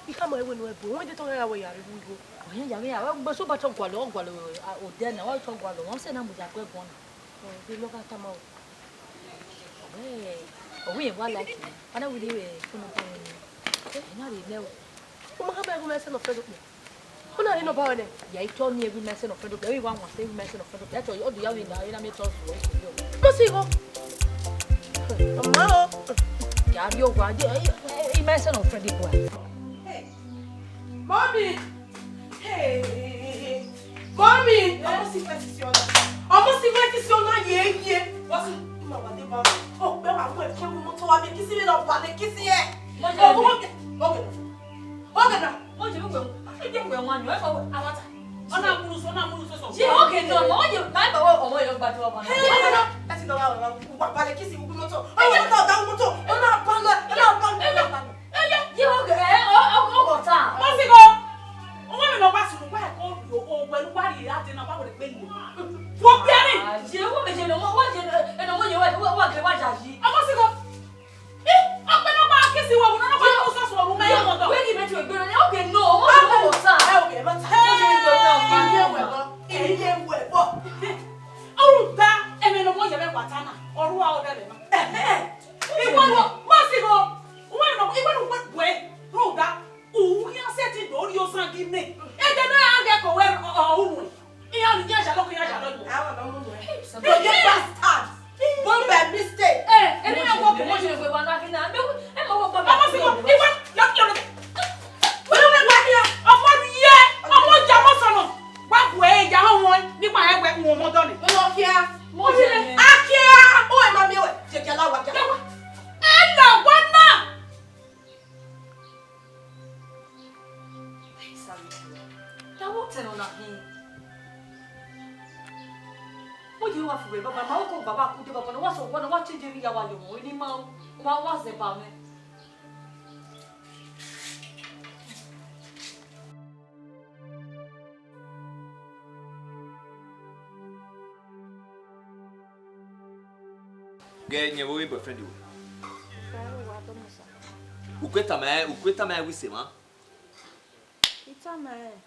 I khama ẹre wẹ ne u bu, wẹ de tọn gha wẹ ya rre igho. Ọ yan ya vbe ya, wẹ gbe so ba tọ gualọ, ọ gualọ, a, odẹ na, wẹ tọ gualọ, wọn sẹ na mudia gu ẹguọn na. Ọ, de ne ọ gha tama o. Ọ wẹ, ọ wẹ wa like, ana wẹ de wẹ phone number wẹ ni. Ẹ, na rre nẹ o. U ma khama ẹre wẹ mẹ sẹ ne ọ friend okpia. U na rre nọ ba ruẹ nẹ? Ya i tọ ni every man send a friend okpia. Every one wants every man send a friend okpia. That's all. All the yahoo in the, in the, me tell you. Mo si go. Mama o. Ya ri owa, every man send a friend okpia. Hey. Mommy. Hey. Mommy. Ọmọ si fẹ sisi ọna. Ọmọ si fẹ sisi ọna ye ye. Wọ́n sì máa wà dé bá. Ó pẹ́ wà fún ẹ̀ fún mọ́tò wa bí kí sí mi lọ bà lé kí sí ẹ̀. Mo jẹ́ ọ̀gẹ̀dẹ̀. Ọ̀gẹ̀dẹ̀. Ọ̀gẹ̀dẹ̀. Mo je wẹ, e je wẹ wan yọ, e fọ awata. Ọ na muru so, ọ na muru so so. Ye oge nọ, ọ ye, ma ba wẹ ọmọ yọ gbadu ọmọ na. Ẹ ti lọ ra ọ̀rọ̀ wa balẹ̀ kí sì wúkú mọ́tò. Ọmọ mọ́tò ọ̀gá mọ́tò, ọ na ba lọ, ọ na ba lọ, ọ na ba lọ. Ẹ yẹ, ye oge, ẹ, ọ, ọ, ọ, ọ ta. Mo si go. Ọmọ mi lọ gba sunu, wa ko yo, o wẹ lu wa ri ade na, wa wẹ gbe ni. Wo bi ani. Ah, ye wo me je no, wa je, e no mo ye wa, wa, wa gbe wa ja yi. Ọmọ si go. Eh, ọkpẹ ne ọ ma kisi wẹ, ne ọ ma kisi wẹ, mẹ ya mọ dọ. Wẹ ghi mẹ tu egbe rẹ, okay, no, mo ti mọ sa. Ẹ, okay, ẹ ma ta. Mo ti mọ sa. Ẹ, ẹ, ẹ, ẹ, ẹ, ẹ, ẹ, bọ. Ọrhu da, ẹmwẹ ne ọ mọ yẹ vbe ẹguata na, ọ rua ọdẹ vbe na. Ẹ, ẹ, ẹ. Iwọ nọ, mo si go. Uwẹ nọ, iwẹ Sangine. Ẹdẹ ne a ghe ko wẹ ọ ru. Iran ni ya jalo ko ya jalo. Àwọn ọmọ mu wẹ. You bastard. Born by mistake. Eh, ẹni na wọ ko mo je we wa na kina. Me, ẹ ma wọ baba. Baba si ko. Iwa, yo, yo. Wẹ wẹ wa ya. Ọmọ ye, ọmọ ja mo sọnọ. Wa bu ẹ ya họn wọn nípa ẹ wẹ wọn mọ dọni. Mo lọ kíá. Mo je. A kíá. O ẹ ma mi wẹ. Je kíá la wa kíá. Ẹ la wa na. Ai, Sami, da vbe otẹn nọ na hin? Mo ye wa fue baba, ma ko baba ku de baba, no wa so wa no wa change mi ya wa yo mo ni ma wa wa zẹ ba mwẹ. Ghe yẹn vbe boyfriend wẹ. Friend wa do mo sa. Uku tama, uku tama wẹ ise mwa. I tama ẹn.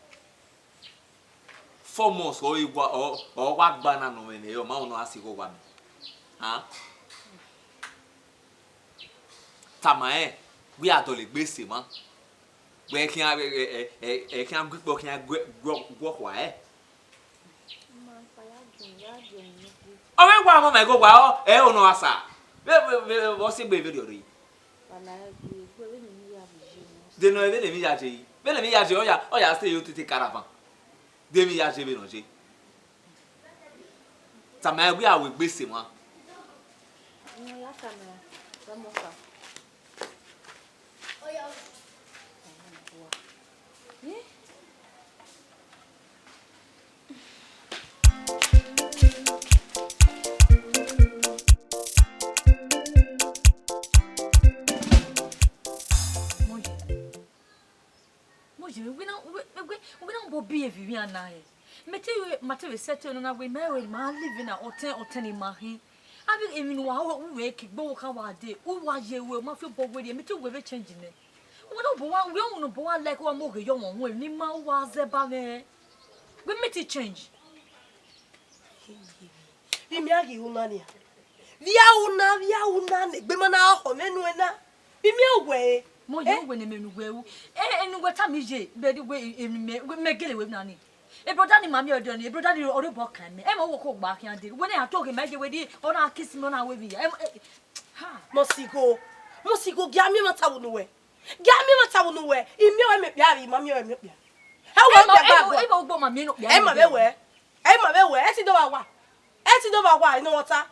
Four months ọ i wa, ọ, ọ wa gba na nọ mwẹ nẹ, ọ ma nọ a si gho wa mẹ. Ha? Tama ẹn, wẹ a dọlegbe ise mwa. Wẹ khian, ẹ, ẹ, ẹ, ẹ khian gu ikpọ khian guẹ, guọ, guọ khua ẹre. Ọ vbe wa ọmọ mẹ igho wa, ọ, ẹ, ọ nọ a sa. Vbe, vbe, vbe, vbe ọ si egbe vberriọ rre. De nọ vbene emwi ya je yi. Vbene emwi ya je, ọ ya, ọ ya stay ye otete caravan. De emwi ya je vbene ọ je. Tama ẹn wẹ a ru egbe ise mwa. Iran ya tama ẹn, vẹ mọ ka. Mo ye, wẹ na, wẹ, wẹ, wẹ na bọ bi evbi iran na hẹ. Mẹ te, ma te vbe settle nọ na wẹ, mẹ wẹ ma live na, ọtẹn, ọtẹn ni ma khin. Avbe emwi ne uwa ru mwẹ ke gbe ọvbokhan wa dee, uwa ye ruẹ, ma fi obọ werriẹ, mẹ te wẹ vbe change nẹ. Wẹ ne obọ wa, wẹ ne obọ wa like wa mu oghe ye ọmwa uhunmwu, ne ima uwa zẹ ba mwẹ. Wẹ mẹ te change. Vbe imian ghi ru na nia? Vbe a ru na, vbe a ru na ne egbe ma na khọ mwẹ nuẹn na? Vbe imian wẹ? Mo ye wẹ ne mẹ nu wẹ ru. E, enu wẹ tama iye, bẹdi wẹ emwi mẹ, wẹ mẹ gele wẹ na ni. E brother ni ma miẹn ọdọ ni, e brother ni ọ rre obọ kan mẹ. Ẹ ma wo ko gba khian dee. Wẹ ne a to ghe ma ye wẹ di, ọ na kiss me, ọ na wẹ vbe ya. Ẹ, ẹ, ha. Must go. Must go, gia miẹn ẹmwata vbe unu wẹ. Gia miẹn ẹmwata vbe unu wẹ. I miẹn ọre miẹn okpia, I ma miẹn ọre miẹn okpia. Ẹ wẹ ẹ ma, okpia ẹ gba ma, ẹ ma ugbo ma miẹn okpia. Ẹ ma vbe wẹ. Ẹ ma vbe wẹ. Ẹ ti do vba wa. Ẹ ti do vba wa, I nọ mwẹ ọta.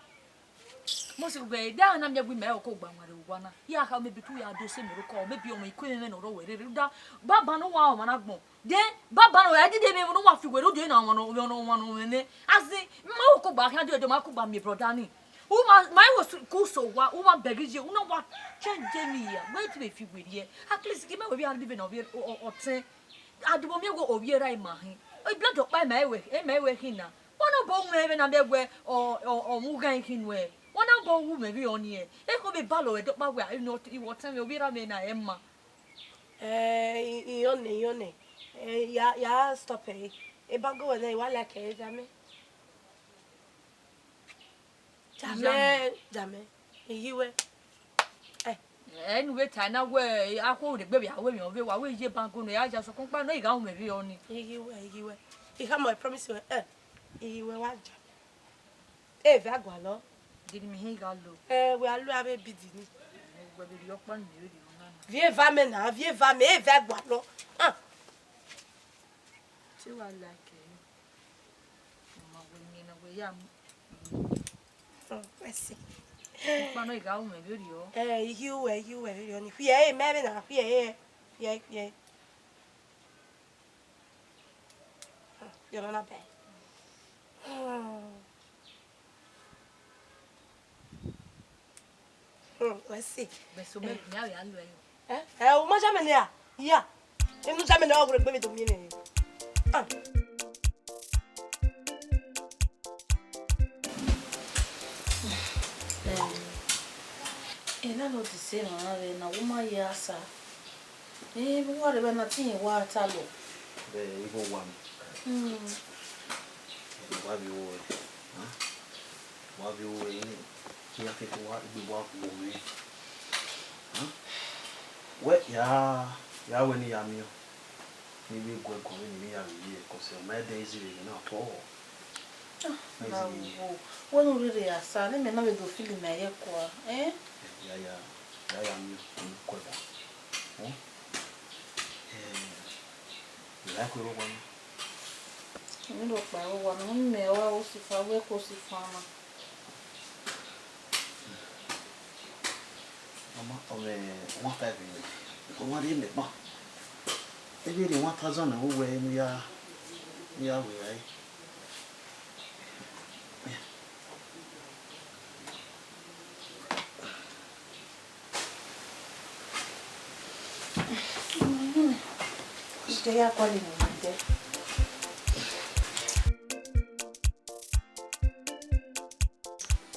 Must wẹ, da na miẹn wẹ mẹ ọre ko gba wanrẹn owa na. Ya kha maybe tu ya do sẹ mẹ ro kọ, maybe ọmọ ikue mwẹ nọ rọ wẹ rere. Da, baba ne uwa ọmwa na gbọn. Then, baba nọ, ẹ dede mwẹ ne uwa fi wẹ ro de na ọmwa nọ, ọmwa nọ, ọmwa nọ mwẹ nẹ. As in, ma wo ko gba khian de, ma ko gba miẹn brother ni. U ma, ma wo ku so wa, u ma beg ye, u na wa change me ya. Wẹ te vbe fi wẹ rrie. At least, gi mẹ wẹ vbe a live na, ọ vbe, ọ, ọ, ọtẹn. Adebo miẹn wẹ ovbi erha ima hin. Blood ọkpa ima ẹwẹ, ima ẹwẹ hin na. Wẹ ne obọ mwẹ vbe na mẹ wẹ ọ, ọ, ọ mu ghan hin nuẹ. Wẹ ne obọ wu mwẹ vbe ọnii. Ekhọe vbe balọ ẹdẹ ọkpa wẹ, I wẹ ọtẹn mwẹ, ovbi erha mwẹ na ẹ ma. Eh, I, I on, I on. Eh, ya, ya stop ẹ. Ebango wẹ nẹ, I wa like ẹ, Jame. Jame, Jame. I yi wẹ. Eh. Ẹ ne u vbe ta na wẹ, akhuo ne egbe vbe a wẹ emwi ọvbehe, wa wẹ iye ebango nọ, ya ya sokpan ọkpa nọ, I gha ru mwẹ vbe ọnii. I yi wẹ, I yi wẹ. I khama, I promise you, eh. I yi wẹ wa ja. E vbe a gualọ. Gidi mi hin gha lo. Eh, wẹ a lo avbe bidi ni. Wẹ vbe rhie ọkpa ni, vbe rhie ọna na. Vbe eva mẹ na, vbe eva mẹ, e vbe a gualọ. Ah. Te wa like ẹ. Ma wẹ miẹn na wẹ ya mu. Hmm, I see. Ọkpa nọ, I gha ru mwẹ vberriọ. Eh, I yi uwẹ, I yi uwẹ vberriọ ni. Khuiẹ ẹre, mẹ vbe na, khuiẹ ẹre. Khuiẹ, khuiẹ. Hmm, khuiẹ ọna na bẹn. Hmm. Hmm, I see. Bẹso mẹ, mẹ a ya lo ẹre. Eh, eh, u ma ja mẹ nẹ a? Iya. Enu ja mẹ nẹ ọ gbe mi do mi nẹ. Ah. Eh, eh, landlord sẹ emwa na vbe na, wo ma ye asa. Eh, vbe uwa rre vbe na te irẹn wa ta lọ. Vbe igho owa mẹ. Hmm. Wa vbe ru ẹre, ha? Wa vbe ru ẹre, ne iran keke wa, egbe wa khuo mwẹ. Ha? Wẹ ya, ya wẹ ne I ya miẹn. Ivbi guẹ guẹ vbene I ya vbe ye, cause ọ ma dẹ easy vbe emwi na at all. Na wo, wẹ ne u rherhe ya sa, ne mẹ na vbe do feel mẹ ye kua, eh? Ya, ya, ya, ya miẹn ọkpa ne u kue ba. Hmm? Eh, I like wẹ vbe owa na. Emwi rhọkpa vbe owa na, mẹ wa wo sifa, wẹ ko sifa na. Mama, ọ mwẹ one five nẹ, ọ wa rhie mẹ kpa. Ivbi rhie one thousand na, wẹ ne u ya, ne u ya wẹ rae. Ite ya kọle ne ite.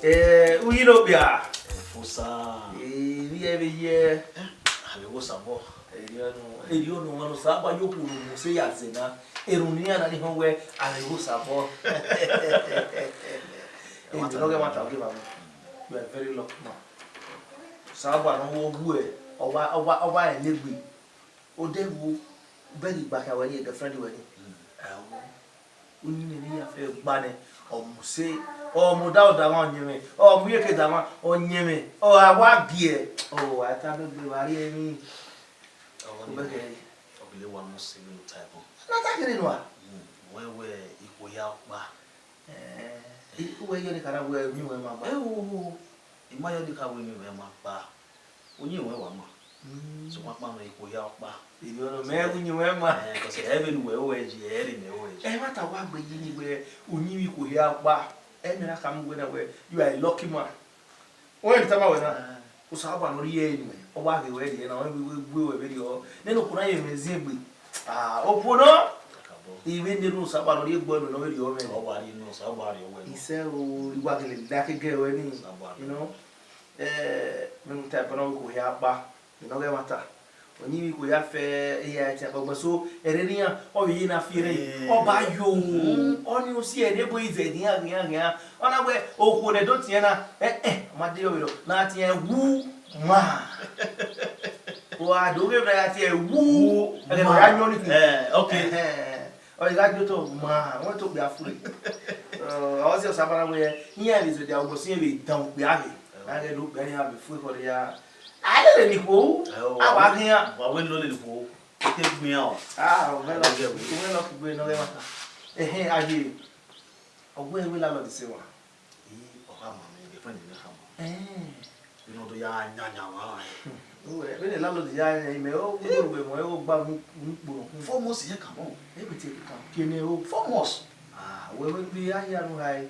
Eh, uyi no bia. Efosa. Eh, vbe ye, vbe ye. Eh, avbe wo sabọ. Eri ọnu, eri ọnu, wọn no sa ba yo kuru mu se ya zẹ na. Erhunmwu iran na ni họn wẹ avbe wo sabọ. Emwi ne ọ ghẹ mwa ta oge vbe mwa. You are very lucky man. Osanobua ne ọ wu ẹ, ọ wa, ọ wa, ọ wa rẹn ne egbe. Odẹ vbo, bẹghe igba khian wẹ ni, girlfriend wẹ ni. Ẹo, uyinmwẹ ne I ya fẹ gba nẹ, ọ mu se, ọ mu da ọdamwa ọyẹnmwẹ, ọ mu iyeke damwa ọyẹnmwẹ, ọ ra wa biẹ, ọ wa ta bẹgbe wa rhie emwi. Ọvbọkẹ, ọ gele wa mu se vbene u ta ẹbọ. Na ta kherhe nua. Wẹ wẹ ikhuo ya ọkpa. Eh, uwẹ yọ ni kha na wẹ uyinmwẹ ma gba. Ẹo, I ma yọ ni kha wẹ uyinmwẹ ma gba. Uyinmwẹ wa ma. Mm. Sokpan kpa nọ ikhuo ya ọkpa. Iyọ nọ, mẹ uyinmwẹ ma. Eh, cause ẹ vbe ne uwẹ ru ẹre yi, ẹ rhe mẹ ru ẹre yi. Ẹmwata wa gbe yi ni wẹ uyinmwẹ ikhuo ya ọkpa. Ẹ mẹ na khama uwẹ na wẹ, you are a lucky man. Wẹ ne tama wẹ na. Eh. Osanobua ne ọ rhie ẹre nuẹn, ọ wa ghe wẹ rhie na, ọ vbe wẹ vberriọ. Nene okhuo na ye mwẹ ziengbe. Ah, okhuo nọ. Kakabọ. I vbe ne erhunmwu Osanobua ne ọ rhie egbe nuẹn ne ọ vbe rhie ọmwẹ. Ọ wa rhie unu, Osanobua rhie ọwẹ nọ. Isẹ o, I wa gele like girl wẹ ni. Osanobua rhie. You know? Eh, vbene u ta ẹbọ na, ikhuo hia kpa, vbene ọ ghẹ mwa ta. Uyinmwẹ ikhuo ya fẹ ehe a tian kpọgbọ, so, ẹrerre iran, ọ vbe ye na fi ẹre, eh, ọ ba yo, mm, ọ ni usi ẹre ebo izẹ ghian, ghian, ghian. Ọ na wẹ, okhuo ne do tiẹn na, eh, eh, ọ ma de yọ vberriọ, na tiẹn wu ma. Wa do ghe vbe ya tiẹn wu, wu ẹghẹ ne ọ ya yọn ni khin. Eh, okay. Eh, eh. Ọ gha gie otọ ma, wẹ to okpia fure. Ọ, ọ si Osanobua na wẹ, iran vbe zẹdẹ, ọgbọ si vbe dan okpia ghe. A ghẹ do okpia ni a vbe fu ekhọe ya. A lele ni khuo, a wa khian. Wa wẹ ne ọ lele khuo, te gbian o. Ah, ọ mwẹ lọ, ọ mwẹ lọ kugbe ne ọ ghẹ mwa. Ẹhẹn, a ye, ọ wẹ wẹ landlord sẹ wa. Ii, ọ khama mẹ, girlfriend mwẹ khama. Eh. Vbene ọ do ya yan yan vbe rẹn. Uwẹ, vbene landlord ya yan, imẹ o, uwẹ, uwẹ, mẹ o gba mu, mu kpo. Four months yẹn kan mọ. E wẹ te kan. Kene o. Four months. Ah, wẹ, wẹ, vbe a ya nu ha e.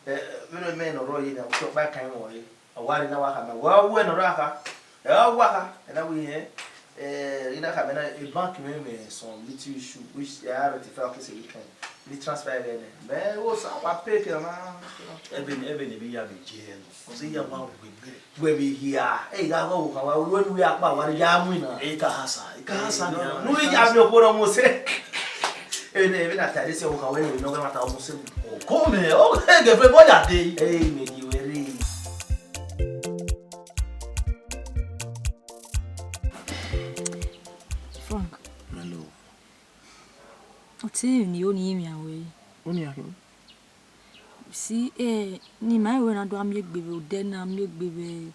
Eh, vbene mẹ ne ọ rrọọ ye na, wẹ ọkpa kan mọ re. Ọ wa rre na wa khama. Wẹ, uwẹ ne ọ rrọọ kha. Ẹ, ọ wa kha. Ẹ na wẹ irẹn, eh, I na khama na, e bank mwẹ mwẹ some little issue which I rectify okay, say we can. Ni transfer ẹghẹ nẹ. Mẹ wo sa wa pay ke na. Ẹvbo ne, ẹvbo ne vbe ya vbe je ẹre nọ. Cause iran wa wegbe. Wẹ vbe hia. E gha ghe ọvbokhan wa, wẹ ne uwẹ akpa wa ya mu na. E ka ha sa, e ka ha sa. Eh, ni no, a. Nu ya vbe okhuo nọ mu sẹ. Ene, vbe na ta ẹre si ọvbokhan wẹ ne ọ gha ma ta mu sẹ. O, come, o, e ghe fẹ bọ ya de. Eh, mẹ gi wẹ rre. Frank. My love. Ọtẹn ni o ni emian wẹ. O ni akhin? Si, eh, ne ima rẹn wẹ na do a miẹn egbe vbe odẹ na, miẹn egbe vbe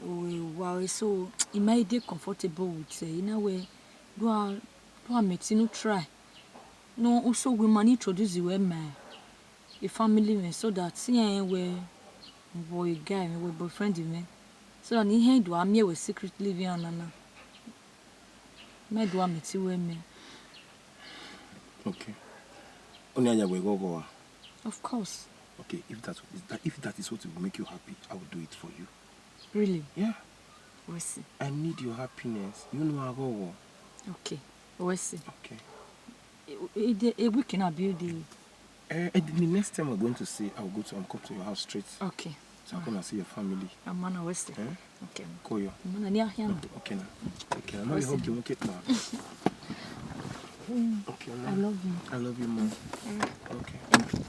owa ẹre, so ima i dey comfortable with, eh, I na wẹ do a, do a mẹ te unu try. No, uso we ma ni introduce wẹ ma e family mwẹ, so that iran rẹn wẹ wẹ guy mwẹ, wẹ boyfriend mwẹ, so that ne iran do a miẹn wẹ secretly vbe iran nana. Mẹ do a mẹ te wẹ mẹ. Okay. Ọni a ya wẹ ghọghọ a? Of course. Okay, if that is that, if that is what will make you happy, I will do it for you. Really? Yeah. Wẹ si. I need your happiness. You know I ghọghọ. Okay. Wẹ si. Okay. E, e, the, a week in a building. Eh, eh, the next time we're going to see, I'll go to, I'll come to your house straight. Okay. So I come and see your family. Amana, wẹ si. Eh? Okay. Call you. Amana, ni ahia na. Okay, now. Okay, now. Wẹ si. Hug you, okay, now. Mm. Okay, I love you. I love you more. Mm. Okay. Thank you.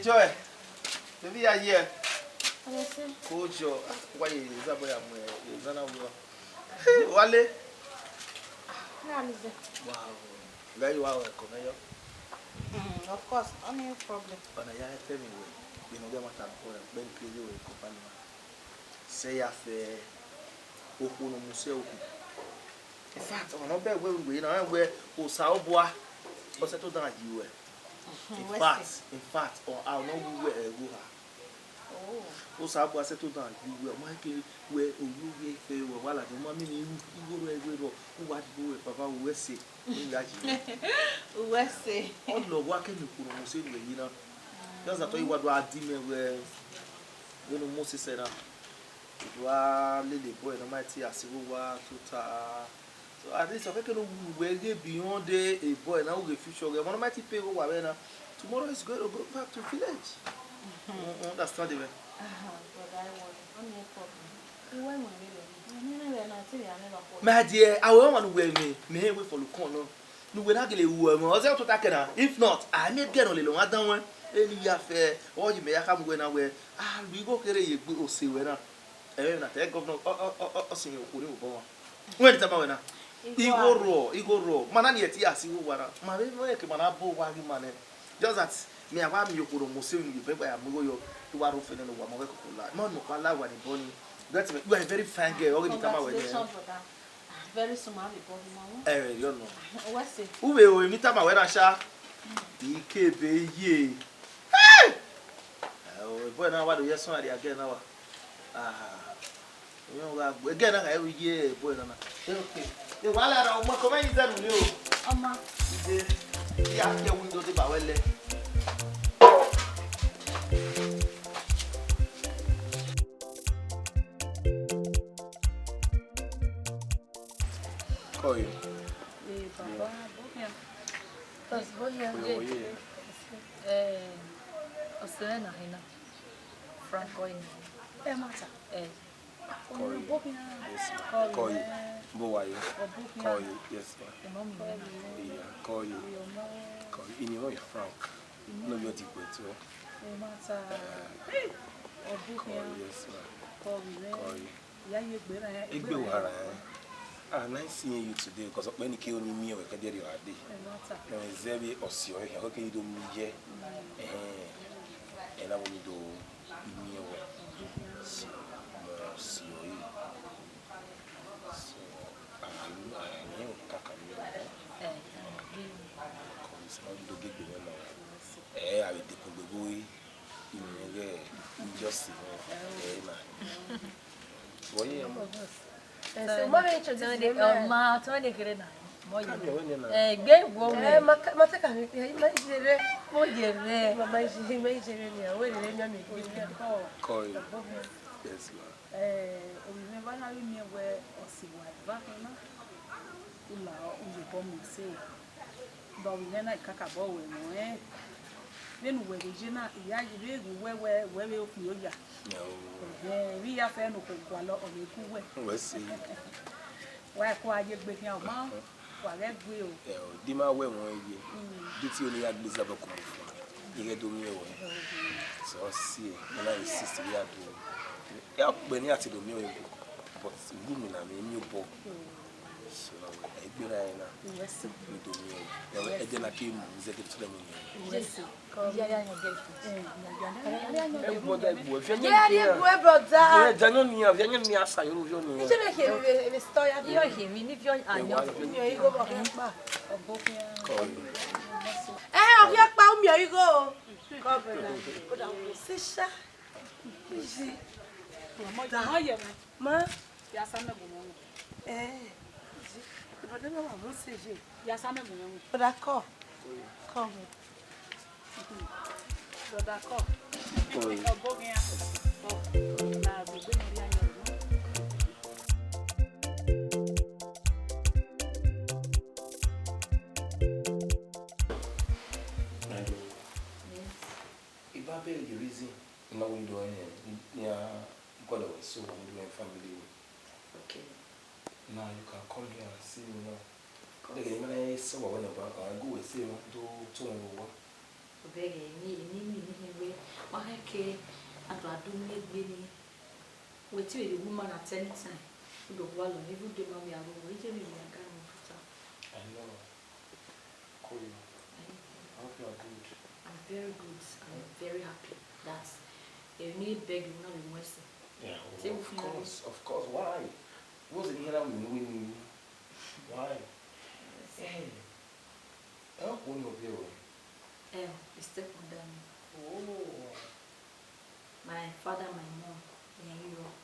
Joy, baby, ya ye? Yes, sir. Ko jọ, ah, wa ye Izabọ ya mu, eh, Zana wẹ. Wale. Ah, Alize. Wow. Where you are, come here. Mm, of course, no problem. Ọna ya fẹ mi wẹ, you know, get matter for them. Ben crazy wẹ ko pa ni ma. Sẹ ya fẹ okhuo ne ọ mu sẹ okhuo. In fact, ọmwa ne ọ bẹghe wẹ, wẹ na wẹ Osanobua, ọ sẹtin dan yi wẹ. In fact, in fact, ọ, a nọ wu wẹ ẹghẹ oha. Osanobua sẹtin dan yi wẹ, ọ ma ke wẹ oyoyẹ fẹ wẹ wa ladian, ọ ma miẹn igho rẹ wẹ rọ, u wa dugbo wẹ baba, u wẹ ẹse, ne u ya yi wẹ. U wẹ ẹse. Ọ lọ wa ke miẹn okhuo ne ọ mu sẹ wẹ yi na. Just that ọ wa do a di mẹ wẹ, wẹ ne u mu sẹ na. Wa lele boy na ma ti a si igho wa tota. So at least ọ kẹkẹ ne u wẹ ghe beyond the boy na, u ghe future ghe. Ọmọ na ma ti pay igho wa vbe na. Tomorrow is going to go back to village. You understand me? Aha, brother, I want. No problem. Iwẹ mọ mi rẹ. Mi ne rẹ na ti ya me ba ko. My dear, I will want to wear me. Me we follow come no. Ne uwẹ na gele ru ẹmwẹ, ọ zẹ otọ ta kẹ na. If not, a miẹn ẹdẹ ne ọ lele ọmwa dan wẹn. Eni ya fẹ, ọ yi mẹ ya khama uwẹ na wẹ, a lu igho kherhe ye egbe ose ruẹ na. Ẹmwẹ na te gọvnọ, ọ, ọ, ọ, ọ, ọ sin okhuo ni vbe obọ ọmwa. Wẹ ni tama wẹ na. Igho rrọọ, igho rrọọ. Ma na ni ẹtin ya si igho owa na. Ma vbe mọ ẹke ma na bọ owa ghi ma nẹ. Just that, me a wa miẹn okhuo ne ọ mu ose vbe unu ye bẹgba ya mu igho yọ. I wa rho fẹnẹ ne owa ma wẹ koko la. Ma nọ kpa la wa ni bọ ni. That mean, you are a very fine girl. Ọ ghi ni tama wẹ nẹ. Congratulations, brother. Very soon, ma vbe bọ ghi ma wọn. Ẹ, yọ nọ. Wẹ sẹ. U vbe ro emwi tama wẹ na sha? Ikebe ye. Hey! Ẹ, o, boy na wa do ye ẹsọn a rhia gẹ na wa. Ah. Oyọn gha gbe. Gẹ na gha ru ye boy na na. Ẹ, okay. Ẹ, wa la ra ọmọ kọ mẹ yi zẹ nu ni o. Ọmọ. Ide. Ya ke window de ba wẹ lẹ. Kọ ye. Ee, baba, bọ khian. Bọ khian. Ee, ọse mwẹ na hina. Frank ọni. Ẹ ma ta. Ee. Kọ ye. Bọ khian. Yes, ma. Kọ ye. Kọ ye. Bọ wa ye. Ọ bọ khian. Kọ ye. Yes, ma. Ẹ ma mu mwẹ na. Iya, kọ ye. Kọ ye. Ini wọn ye Frank. Ne ovbi Odigbo eto. Ẹ ma ta. Ọ bọ khian. Kọ ye, yes, ma. Kọ ye. Kọ ye. Egbe wa ra ẹn. Ah, nice seeing you today, because ọkpẹn ni ke oni miẹn wẹ kẹdẹ rriọ a dee. Ẹ zẹ vbe ọse ọre khian, ọ ke ni do miẹn. Ẹhẹn. Ẹ na vbe ni do miẹn wẹ. So, mẹ ọse ọre. So, a, a, a, kaka miẹn wẹ. Because ọ do gbe egbe mwẹ ma wẹ. Ẹ, a vbe dekun gbe gbe ore. Inu mwẹ ghẹ, just, ẹ, na. Wọ ye, ọmọ. Ẹ, so, ma vbe introduce you, ma. Ọma, tọ ne kere na. Mo ye. Ka miẹn wẹ nẹ na. Ẹ, gbe wo. Ẹ, ma ka, ma te ka mi, ẹ, ma je rre. Mo ye rre. Ma, ma je, ma je rre ni, wẹ rre mi, mi. Kọ ye. Yes, ma. Ẹ, ovbi mwẹ vbe na ghi miẹn wẹ ọse wa eva khin na. U la, u ye obọ mu ẹse. But ovbi mwẹ na, I kakabọ wẹ ẹmwẹ ọnrẹn. Vbene uwẹ vbe ye na, I ya ye vbe ghe uwẹ wẹ, wẹ vbe okpia oya. Ẹhẹn, vbe I ya fẹ ne okhuo gualọ, ọ vbe gu uwẹ. Wẹ si. Wa ku a ye egbe khian, ọ ma, wa ghẹ gue o. Ẹ, ọ, di ma wẹ ẹmwẹ ọnrẹn ye. Mm. Di te ne I ya gbe Izabọ ku mu fua. I ghẹ do miẹn wẹ. Mm. So, ọ si, ne I na insist, I ya do. Ya kpe ne I ya te do miẹn wẹ. But unu na mi miẹn obọ. So, na wẹ, egbe na ẹre na. Yes. Mi do miẹn o. Yes. Ẹdẹ na ke mu, mi zẹ ke tọrọ mu miẹn. Yes. Come. Ya, ya, ya, girl. Eh, ya, ya, ya, ya, ya, ya. Ẹ, brother, ẹ, brother. Yeah, yeah, brother. Ẹ, Daniel ni, Daniel ni asa yoro, yoro ni. Ije me ke, me, me, store ya. Yo, he, mi ni fi on, ah, yo. Mi o igo bo pa. Obo. Come. Eh, o ya pa, mi o igo. Come, brother. Go down. Sisha. Ije. Mo ye, mo ye. Ma. Ya sa mẹ gun mẹ. Eh. Brother, no, I won't say je. Ya sa mẹ gun mẹ. Brother, come. Come. Brother, come. Come. Ọbọ gẹn ya. Come. Na gbegbe ni ria yan. Hello. Yes. If I tell you the reason, you know we do it. Yeah. Because of so we do in family. Okay. Now you can come here and see me now. Come. They can even say what when about I go with say no to to one. Vbe ẹghẹ ne, ne I miẹn nẹ wẹ, ma khẹke a do a do miẹn egbe nii. Wẹ te vbe rhie woman at any time, u do gualọ, even though ma vbe aro wẹ, iye mwẹ vbe a ga mu fota. I know. Koyo, I hope you are good. I'm very good. I'm very happy that, eh, ne I beg you now, you mercy. Yeah, of course, of course. Why? What's the hell we doing? Why? Hey, help one of you. Eh, his stepmother. Oh. My father, my mom, they are Europe.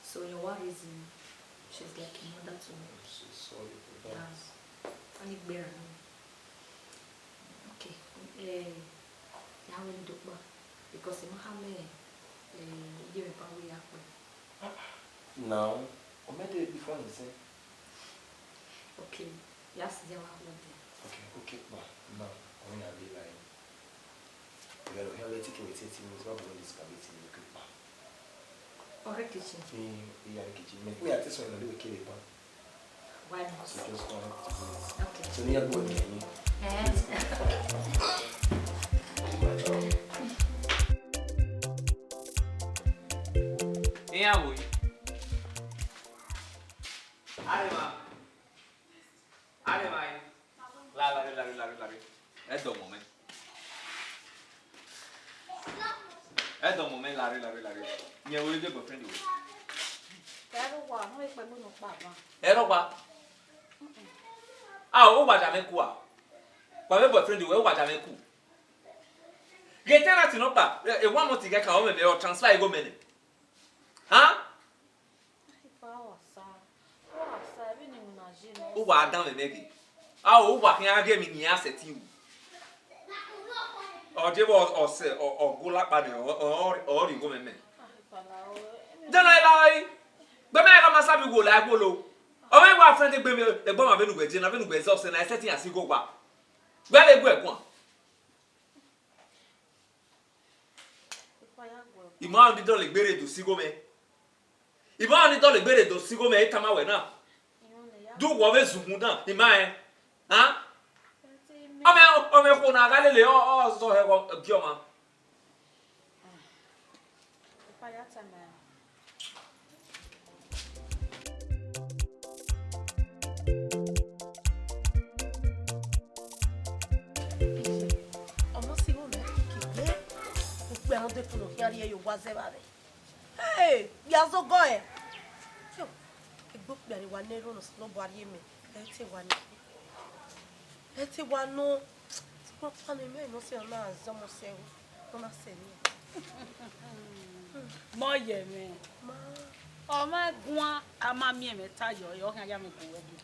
So in one reason, she's like a mother to me. I'm so sorry for that. Yeah. Ani gbera na. Okay. Eh, ya wẹ ne I do kpa. Because I ma ha mẹ, eh, iye mwẹ ba wẹ ya kpẹ. Now, o mẹ de before he say. Okay, ya si ya wa hold there. Okay, okay, kpa. Now, I want to be like, you know, here, let's take away thirty minutes, what we want this committee, okay, kpa. Ọre kitchen. Eh, yeah, kitchen. Me, me, I think so, you know, we kill it, why not? So just go ahead. Okay. So, you go again. Eh. Iran wo yi? Arema. Arema yi. La, la, la, la, la, la. Ẹ dọmọ mẹ. Ẹ dọmọ mẹ, lare, lare, lare. Yẹn wo ye boyfriend wẹ? Ẹ rọ wa, no ekpe gbọnọ kpa ban. Ẹ rọ wa. A, o wa da mwẹ ku a? Wa vbe boyfriend wẹ, o wa da mwẹ ku. Ghe tenant nọ kpa, e one month ghe ka o mẹ vbe ọ transfer igho mẹ nẹ. Han? Ipa, ọ wa sa, ọ wa sa, vbene iwinna ye nọ. U wa dan mwẹ mẹ ghe. A, u wa khian ghe emwi ne iran sẹtin ru. Ọ je vbe ọ sẹ ọ, ọ gu lakpa nẹ, ọ, ọ, ọ rhie igho mwẹ mẹ. Dena eva ọre. Gbe mẹ gha ma sabi wo la ẹguọlọ. Ọ mwẹ wa friend egbe mwẹ, egbe ọmwa vbene uwẹ je na, vbene uwẹ zẹ ọsẹ na, ẹ sẹtin ya si igho wa. Wẹ vbe gu ẹguan. I ma ni dọlegbe rre do si igho mwẹ. I ma ni dọlegbe rre do si igho mwẹ, I tama wẹ na. Do wọ vbe zunmwu dan, I ma rẹn. Han? Ọmọ, ọmọ ẹkhuo na gha lele, ọ, ọ zọ hẹ vbe ọgiọmwa. Ipa ya ta ma. Ọmọ si igho mwẹ kegbe, ukpẹ rhọndekun ne ọ khian rhie ye owa zẹ evbavbe. Hey, ya zẹ ọgọ ẹre. Yo, egbe okpia ne wa na erhunmwu Osanobua rhie mẹ, ẹ i te wa nọ. Ẹ i te wa nọ. Sokpan ọkpa ne imẹ ne ọ sẹ, ọ na zẹ ọmọ sẹ ẹvbo, ọ na sẹ emwi. Mọ ye mwẹ. Ma. Ọ ma guan, a ma miẹn mwẹ ta yọ, ọ khian ya mwẹ gu wẹ do.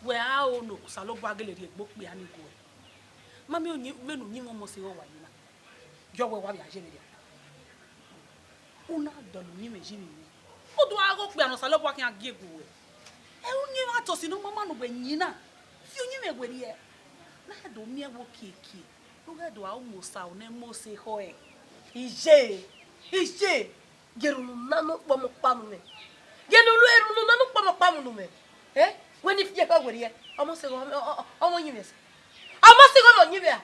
Wẹ a ro ne Osanobua gele rhie egbe okpia ni gu wẹ. Ma miẹn uyinmwẹ, vbene uyinmwẹ ọmọ sẹ igho wa ye na. Yọ wẹ wa vbe a ye vberriọ. U na dọlọ uyinmwẹ yi vbe mwẹ. U do gha ghe okpia ne Osanobua khian gie gu wẹ. Ẹ, uyinmwẹ a tọ si ne ọ ma ma ne uwẹ yin na. Fi uyinmwẹ werriẹ. Na do miẹn ẹvbo kiekie. Ne u ghẹ do a mu osa ne Mosi ekhọe. Iye, iye, ghe erhunmwu na ne ukpọmọ ọkpa mu mwẹ. Ghe erhunmwu, erhunmwu na ne ukpọmọ ọkpa mu ne mwẹ. Eh? Wẹ ne I fi ekhọe werriẹ. Ọmọ sẹ igho, ọ, ọ, ọ, ọmọ yin mwẹ sẹ. Ọmọ sẹ igho, ọmọ yin mwẹ a?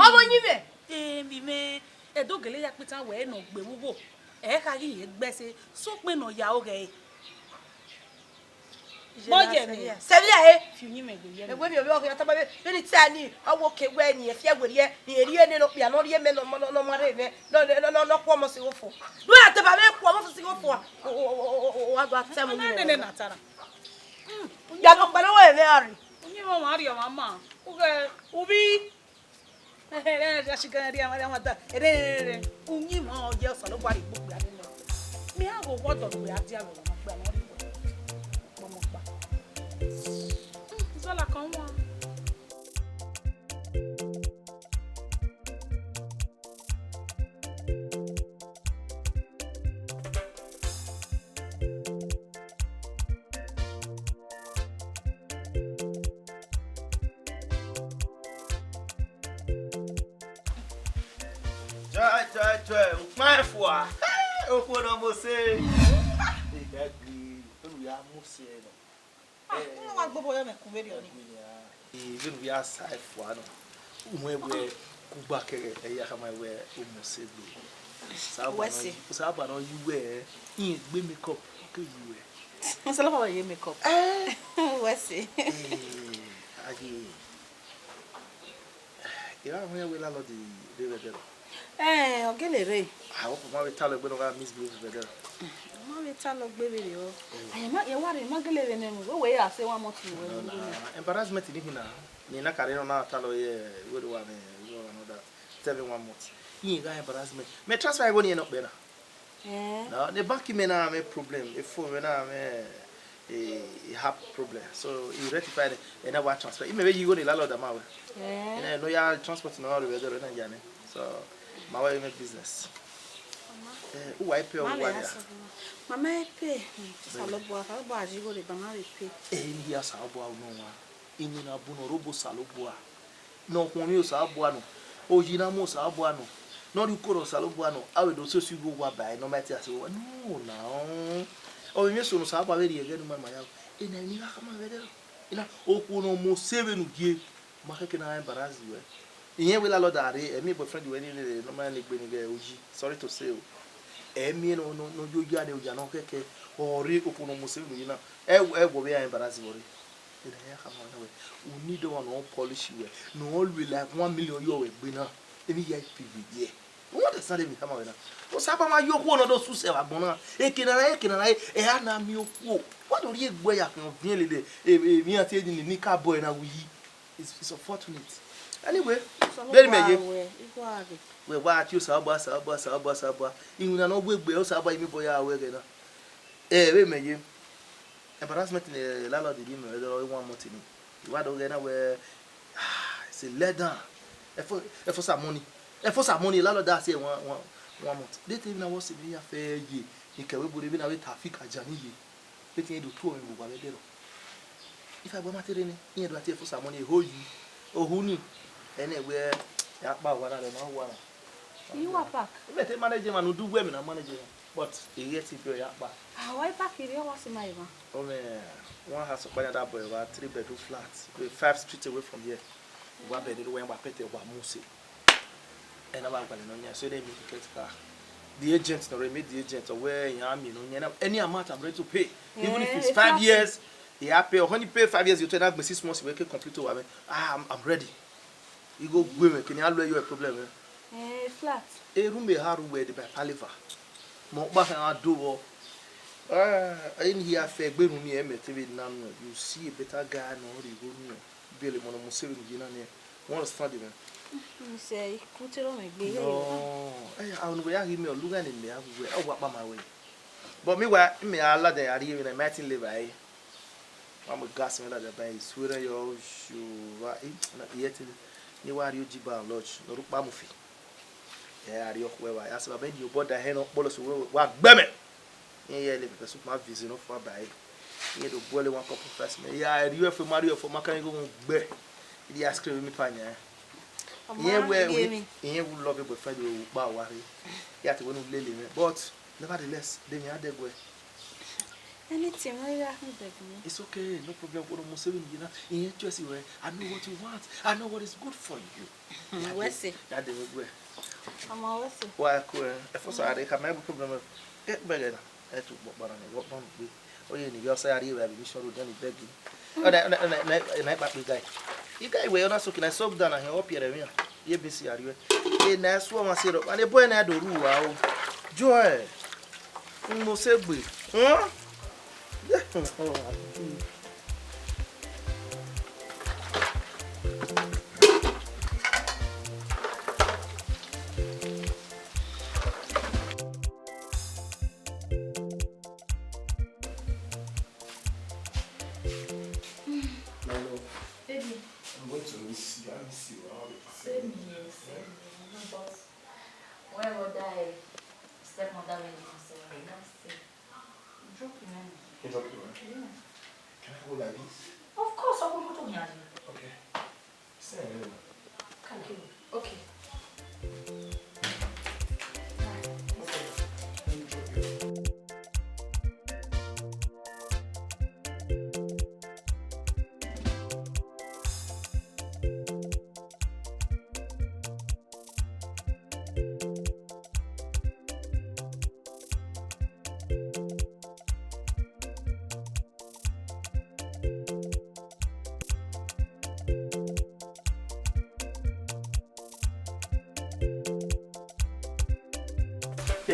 Ọmọ yin mwẹ. Emwi mwẹ, ẹdogele ya kpitan wẹ ne ọ gbe vbe ugho. Ẹ kha ghi rẹn gbe ẹse, sokpan ne ọ ya ro ghẹ re. Mọ ye mwẹ. Sẹvbia he. Fi uyinmwẹ gbe ye mwẹ. Ẹwe mi ovbi ọghe ọtama vbe, vbene I ta ni, ọ wẹ oke wẹ ni, ẹ fi ẹe werriẹ, ni erriọ nene okpia ne ọ rhie mẹ ne ọ ma, ne ọ ma rre mwẹ, ne ọ, ne ọ, ne ọ, ne ọ khuọmọ sẹ igho fo. Ne u ya deba mwẹ khuọmọ sẹ igho fo a, o, o, wa do a ta ẹmwẹ uyinmwẹ. Nene na tara. Ya nọ kpẹlẹ wẹ mwẹ a rre. Uyinmwẹ ọmwa rrie ọmwa ma. Ughẹ, uvbi. Ẹrẹ, ẹrẹ, ẹrẹ, uyinmwẹ ọ ye Osanobua rhie egbe okpia ne mẹ. Mẹ a ghe owa ọdọ ne uwẹ a dia vbe ọmwa okpia ne ọ rhie ukpọmọ ọkpa. Izola kan wan. Joy, joy, joy, ukpan fua. Okhuo nọ Mose. Ẹ gha gbe, enu ya Mose nọ. Ah, unu wa gbobọ yọ mẹ ku vberriọ ni. Ẹ gbe nia. Ẹ, vbene u ya sa fua nọ. Uwẹ wẹ kugba kẹghẹ, ẹ ya khama wẹ u mose gbe. Wẹ sẹ. Saba nọ yi wẹ, irẹn gbe makeup, ọ ke yi wẹ. Mo sẹ lọkọ ye makeup. Eh. Wẹ sẹ. Eh, agi. Ira wọn ya wẹ landlord rre vbe ẹdẹrọ. Eh, ọ gele rre. Ah, ọ ma vbe talọ gbe ne ọ gha misbehave vbe ẹdẹrọ. Ma vbe talọ gbe vberriọ. Aye ma, ye wa rre, ma gele vbe nẹ mu. Wẹ wẹ ya sẹ one month ni wẹ. No, na, embarrassment ni hin na. Ni na kare nọ na talọ ye wẹ do wa mẹ, wẹ wa nọ da. Seven one month. Iye gha embarrassment. Mẹ transfer igho ni ẹnọ kpẹ na. Eh. Na ne bank mẹ na mwẹ problem, e phone mẹ na mwẹ, eh, e app problem. So, I rectify it, and I wa transfer. I mẹ vbe yi igho ni landlord ma wẹ. Eh. And I know ya transport na rre vbe ẹdẹrọ na ya nẹ. So, ma wa mwẹ business. Mama. Eh, u wa pay or u wa ria? Mama, I pay. Hmm, Osanobua, Osanobua yi igho rre ba ma vbe pay. Eh, ni ya Osanobua nọ wa. Iwinna bu nọ rre obọ Osanobua. Ne ọ khuọnmwi Osanobua nọ, oyi na mu Osanobua nọ, ne ọ rhie ukoro Osanobua nọ, a vbe do soso igho owa ba ẹre ne ọ ma te a sẹ owa. No, na, ọ vbe emwi eso ne Osanobua vbe rhie ẹghẹ ne u ma ma ya. Ena emwi ne I gha khama vbe ẹdẹrọ. Ena okhuo ne ọ mose vbene u ye, ma khẹke na embarrass wẹ. Irẹn wẹ landlord a rre, ẹmwẹ boyfriend wẹ ni rre ne ọ ma rẹn egbe ni ghẹ oyi. Sorry to say o. Ẹmwẹ ne ọ, ne ọ, ne ọ ye oya ne oya ne ọ khẹke, ọ rre okhuo ne ọ mose vbene u ye na. Ẹ, ẹ wọ vbe ya embarrass vbe ọ rre. Ena ya khama na wẹ, u need ọmwa ne ọ polish wẹ, ne ọ lue like one million yọ wẹ egbe na, emwi hia i pay vbe ye. You understand emwi khama wẹ na? Osanobua ma ye okhuo ne ọ do suse vbe agbọn na. Eke na na, eke na na, ẹ a na miẹn okhuo. Wa do rhie egbe ya khian viẹn lele, e, e, emwi iran tie ni, ni ka bọ ẹre na wu yi. It's, it's unfortunate. Anyway, vbene mẹ ye. Wẹ wa tie Osanobua, Osanobua, Osanobua, Osanobua. Iwinna ne ọ wu egbe, Osanobua i miẹn obọ ya ru ẹghẹ na. Eh, vbene mẹ ye. Embarrassment ne landlord rhie mẹ vbe ẹdẹrọ one month ni. I wa do ghẹ na wẹ, ah, it's a letdown. Ẹfo, ẹfo Osa money. Ẹfo Osa money, landlord a sẹ one, one, one month. Deghẹ te emwi na wẹ ọ sẹ emwi ya fẹ ye, ne I kẹ wẹ bu rre vbene avbe Taofeek Ajani ye. Vbe te irẹn do tuẹ mwẹ vbe owa vbe ẹdẹrọ. Ifa egbe ma te rre nẹ, irẹn do a tie ẹfo Osa money, eho yi. Ohu ni, ẹnẹ wẹ, ya kpa owa na rẹ, ma owa na. I wa park. Imẹ te manage emwa ne u do uwu ẹmwẹ na manage emwa. But I ghẹ te biẹ ya kpa. Ah, wa park rre, wa si ma emwa. Ọ mwẹ one house ọkpa yan da bọ evba, three bedroom flat, five street away from here. Wa bẹghe ne uwa wa pete wa mu se. Ẹ na wa gualọ nọ yan, so ne mi ke ka. The agent nọ rre, me the agent, ọ wẹ iran miẹn nọ yan, any amount I'm ready to pay. Even if it's five years, I a pay. Ọ khẹ ni pay five years, you tell na gbẹn six months, we can complete owa mwẹ. Ah, I'm, I'm ready. I gho gu mwẹ, kene a lu ẹre yọ problem mwẹ. Eh, flat. Erhunmwu eha ru wẹ deba Paliva. Mẹ ọkpa khian gha do vbọ. Eh, eni hia fẹ egbe erhunmwu ni, ẹ mẹ te vbe na nuẹn. You see a better guy ne ọ rhie igho nuẹn. Biẹlẹ emọ ne ọ mu se vbene u ye na nian. You understand mwẹ? Sẹ, I ku te rọ mwẹ gbe. No. Eh, a unu wẹ ya ghi mẹ, ọ lugha ne mẹ a wu wẹ, ọ wa kpa ma wẹ. But meanwhile, mẹ a ladian ya rrie vbene I might live aye. Wa mu gas mwẹ ladian ba, I swear yọ, sure, va, eh, na, I yet ni wa rrie Ojiba Lodge, ne ọ rre Ukpamufin. Ẹ a rrie ọkhuẹ vba, ya sẹ ba mẹ ni obọ da hẹn ne ọ kpọlọ so wẹ wa gbẹ mẹ. Iran ya le pepper soup ma vizi nọ fua ba ẹre. Iran do boil one cup of rice mẹ. Ya rhie ẹfe, ma rhie ẹfe, ma kan igho wọn gbẹ. Iran ice cream mi pa yan. Iran wẹ, iran wu love boyfriend wẹ wu kpa wa rre. Ya te wẹ nu lele mwẹ. But nevertheless, de mi a dẹguẹ. Anything wey you have me beg me. It's okay, no problem. Kò mọ sẹ́wìn yìí náà. Ìyẹn choice rẹ. I know what you want. I know what is good for you. Wẹ sẹ. Ya de mi gbẹ. Ọmọ wẹ sẹ. Wa ku ẹ. Ẹ fọ sáré ka mẹ problem. Ẹ bẹgẹ na. Ẹ tu gbọ gbara ni gbọ gbọ gbe. Oye ni yọ sẹ ari rẹ bi mission road ni bẹgẹ. Ọ na na na na na pa pe guy. I guy we na so kina so down na he o piere mi. Ye bi si ari we. E na so ma se ro. Ani boy na do ru wa o. Joy. Mo se gbe. Huh? My love. Baby. I'm going to miss you. I miss you. Same here, same here. No, but where would I stepmother when you say, I love you. Drop him in. Can you drop him in? Yeah. Can I go like this? Of course, I will go to Nyaji. Okay. Say hello. Thank you. Okay.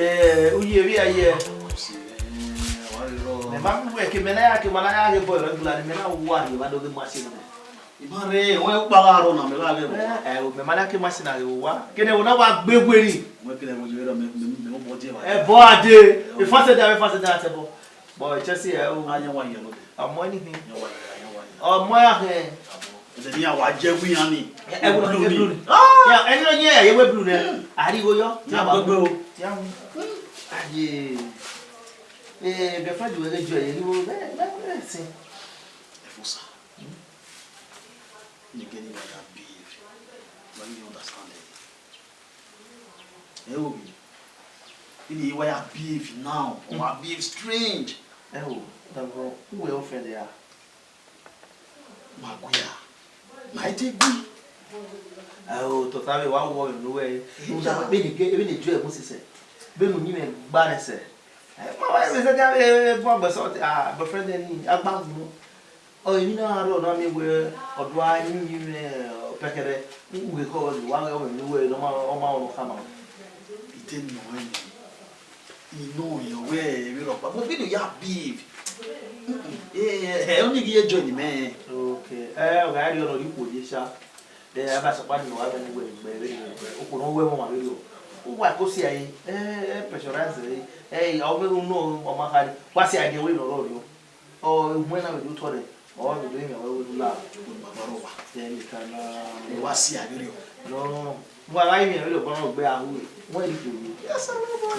Eh, uyi, vbe a ye? Mẹ ma bu wẹ ke mẹ na ya, ke ma na ya ghe bọ regular, ni mẹ na wa ye, wa do ghe ma se nẹ. I ma rre, wẹ ukpagha rọ na mẹ gha ghe vbe owa. Eh, eh, mẹ ma na ke ma se na ghe vbe owa. Kene wo na wa gbe weri. Wẹ kene wo ye rọ mẹ, mẹ, mẹ obọ die wa. Eh, bọ a de. E fast da, e fast da te bọ. But Chelsea, eh, o. A yan wa yan nọ de. Ọmọ anything. Yan wa yan, yan wa yan. Ọmọ ya hẹn. Ẹdẹ ni a wa jẹ wi yan ni. Eh, eh, blue ni. Ah! Ya, ẹni lọ yẹn, ye we blue nẹ. A ri igho yọ. Ya gbẹgbẹ o. Ya mu. Aye. Eh, girlfriend wẹ ghe jọ ye, ni wo, bẹ, bẹ, bẹ, sin. Efosa. Nigga, ni wa ya behave. Why you understand it? Ẹ o, ini wa ya behave now. Wa behave strange. Ẹ o, dagbo, uwẹ offend ya. Ma gui ya. Ma ete gui. Ẹ o, tota vbe wa wọ enu wẹ. Uda, bene ke, bene ju ẹ mu sisẹ. Bene u yin mwẹ gba nẹ sẹ. Ẹ, ma wa ebe sẹ dia, ẹ, ẹ, bọ gbẹ sọ, ah, boyfriend ni, agba wu. Ọ, emwi na rrọọ na miẹn wẹẹ ọ do a yin mwẹ pẹkẹrẹ, uwẹ kọ wa ghe ọmọ emwi wẹẹ ne ọ ma, ọ ma rọnmwẹ khama. I te nọ ẹn, I nọ ẹn, ọ wẹẹ vberriọ ọkpa, but vbene u ya behave, ẹ, ẹ, ọni ghi ye join mẹ. Okay, ẹ, ọ gha rhie ọnọ rhie ukhuo ye sha. Ẹ, a ma sọkpa ni ọ wa vbe ne uwẹ gbe vberriọ, okhuo ne ọ wẹ ẹmwẹ ọmwa vberriọ. Uwa ko si ẹre, ẹ, ẹ, pressurize ẹre, ẹ, ọ vbe ru nọ, ọ ma khare, wa si ẹre wẹ ne ọ rrọọ rriọ. Ọ, uwẹ na vbe do otọ rẹ, ọ vbe do emwi ọvbehe ne u la. Baba rọ wa. Ẹ, ne ka na. Wa si ẹre vberriọ. No, wa gha emwi vberriọ, ọgbọn na gbe a hu, wẹ ri kpo ye.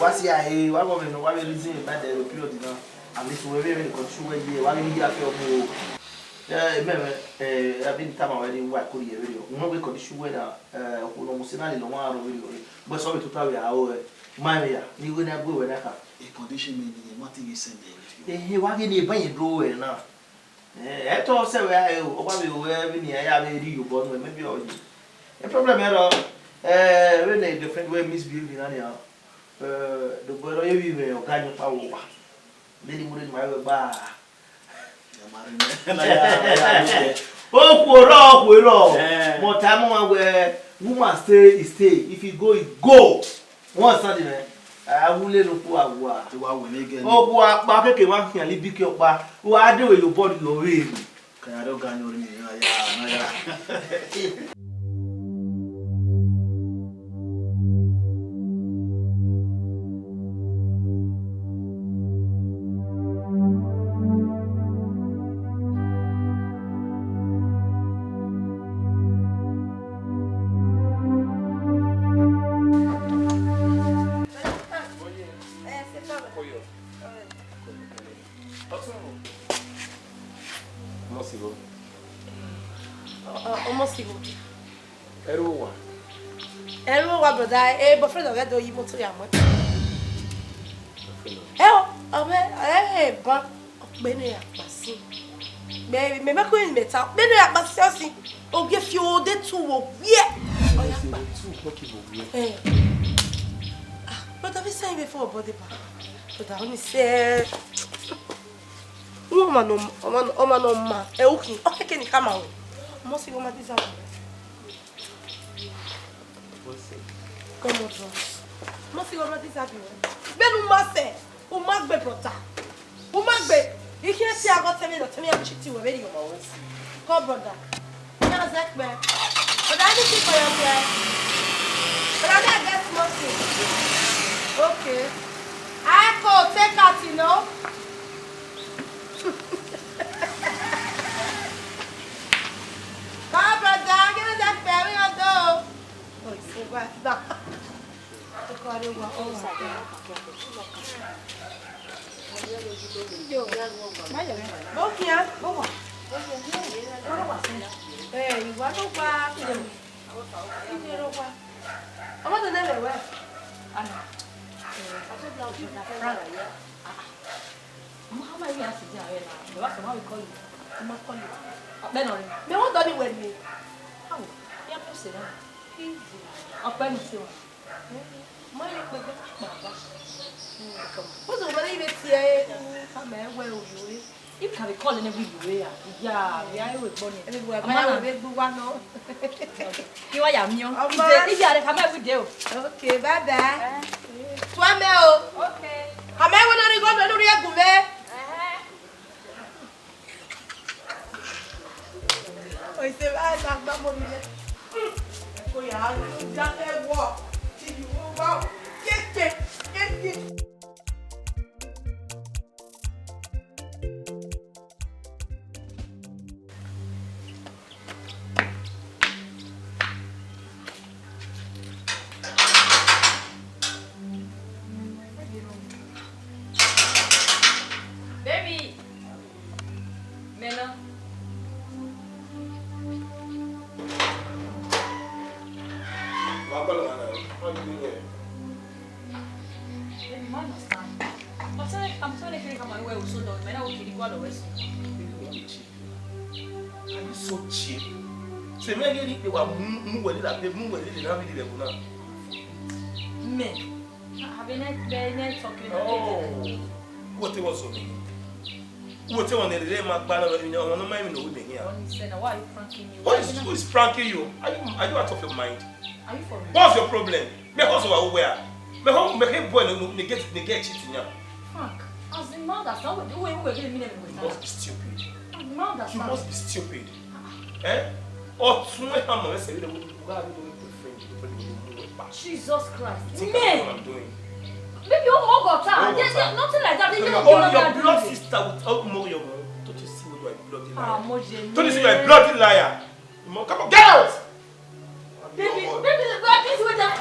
Wa si ẹre, wa gọ vbe nọ, wa vbe reason ma dẹ vbe period na. At least wẹ vbe emwi ne condition wẹ ye, wa ghi ya fi ọmọ o. Ẹ, mẹ, mẹ, ẹ, a vbe tama wẹ ne uwa ko rhie vberriọ. Unu vbe condition wẹ na, ẹ, okhuo ne ọ mu sẹ na lele ọmwa rrọọ vberriọ. But sẹ vbe tota vbe a ro, ẹ, ma emwi ya, ne I wẹ ne a gu wẹ na kha. E condition mẹ ni, ma te ghi sẹ mẹ vberriọ. Ehe, wa ghe ne e ba yẹn do ruẹ na. Ẹ, ẹ tọ sẹ wẹ, ẹ, ọ wa vbe ruẹ vbene iran ya vbe rhie iyobọ nuẹn, maybe ọ ye. E problem ẹre, ẹ, vbene girlfriend wẹ misbehave na nian, ẹ, dogbo ẹre ọ ye vbe mwẹ ọga yan ọkpa vbe owa. Vbene I mu rre ne ima vbe gba. Okhuo rrọọ, okhuo rrọọ. Eh. But I tama uwa wẹẹ, woman stay, he stay. If he go, he go. Wẹ understand mẹ? A wu lele okhuo a wa. Te wa wẹ ne gẹ ni. Okhuo akpa keke wa khian libi ke ọkpa. Wa de vbe ye obọ rhie ọvbehe. Ka ya do ga yan ọrinmwi ya, ya, na ya. Ọmọ sigho. Ọ, ọ, ọmọ sigho. Ẹrhu owa. Ẹrhu owa, brother, eh, boyfriend ọghẹ do yi moto ya mu. Ẹ o, ọ mwẹ, ẹ, ẹ, ban, ọ kpe ne akpa sin. Mẹ, mẹ, mẹ ko yin mẹ ta, ọ kpe ne akpa sin, ọ sin. Ogie fi ode tu wo wiẹ. Ọ ya kpa. Tu wo ki wo wiẹ. Eh. Ah, brother, vbe sẹ vbe fo body ba. Brother, ọ ni sẹ. Uwẹ ọmwa ne ọ ma, ọmwa ne ọ ma, ọmwa ne ọ ma, ẹ, ukhin, ọ kẹkẹ ne I khama ruẹ. Ọmọ sigho, ọ ma deserve ruẹ. Come on, bro. Ọmọ sigho, ọ ma deserve ruẹ. Vbene u ma sẹ, u ma gbe, brother. U ma gbe. I khian tie aghọ te mwẹ, te mwẹ ya cheat ruẹ vberriọ. Come, brother. Now, Zekpe. But anything for your girl. But I need get small thing. Okay. I go take out, you know. Come, brother. Give me Zekpe. We gonna do. Oh, it's so bad. Nah. Ọmọ tó nẹ rẹ wẹ. Ana. Frank. Ọmọ, how am I even asking you? Mẹ wa sọ ma we call you. Ọmọ call you. Ọkpẹ nọ rẹ. Mẹ wọn dọ ni wẹ ni. How? Ya mi se na. Easy. Ọkpẹ nọ se wa. Ma ye kpegbe kpagba. What's the way you tie? Come here, where you? You can be calling every you way. Yeah, we are with Bonnie. Everywhere. Ọmọ náà. Everywhere we go, one no. You are your mule. Ọmọ. If you are the camera every day. Okay, bye bye. Tuẹ mẹ o. Okay. A ma wẹ ne ọ rhie igho mẹ ne u rhie gu mwẹ. Ẹhẹn. Ọ i sẹ vbe a na gba mo nẹ. Ko ya, ya te wọ. Ti yu wo wa. Ke ke, ke ke. Baby, mẹ nọ. Wa kọlọ mwa na, why you doing here? Baby, ma understand. I'm sorry, I'm sorry, kiri kama iwe uso dọ, mẹ na wo kiri kua lọ wẹ so. Baby, why you cheap? Are you so cheap? Sẹ mẹ ghe ne ikpe wa mu, mu wẹ lele, mu wẹ lele na vbe lele ẹvbo na. Mẹ. Have you not, not talking about it? Oh. What was on me? What on the lele ma gba na, ọmọ nọ ma emwi ne ọ ru mẹ hia. What is, who is pranking you? Are you, are you out of your mind? Are you for real? What's your problem? Mẹ ho so wa uwe a. Mẹ ho, mẹ he boy ne, ne get, ne get cheat yan. Frank, as in, ma understand what the way you were getting me. You must be stupid. Ma understand. You must be stupid. Eh? Ọtun ẹ ha ma mẹ sẹ vbe ne wo ga ni do friend, friend ni mo pa. Jesus Christ. You think I know what I'm doing? Baby, oh, oh God, ah, there's nothing like that. There's no blood sister with, oh, mo yo mo. Don't you see you are a bloody liar? Ah, mo je. Don't you see you are a bloody liar? Mo, come on, get out! Baby, baby, baby, please wait up.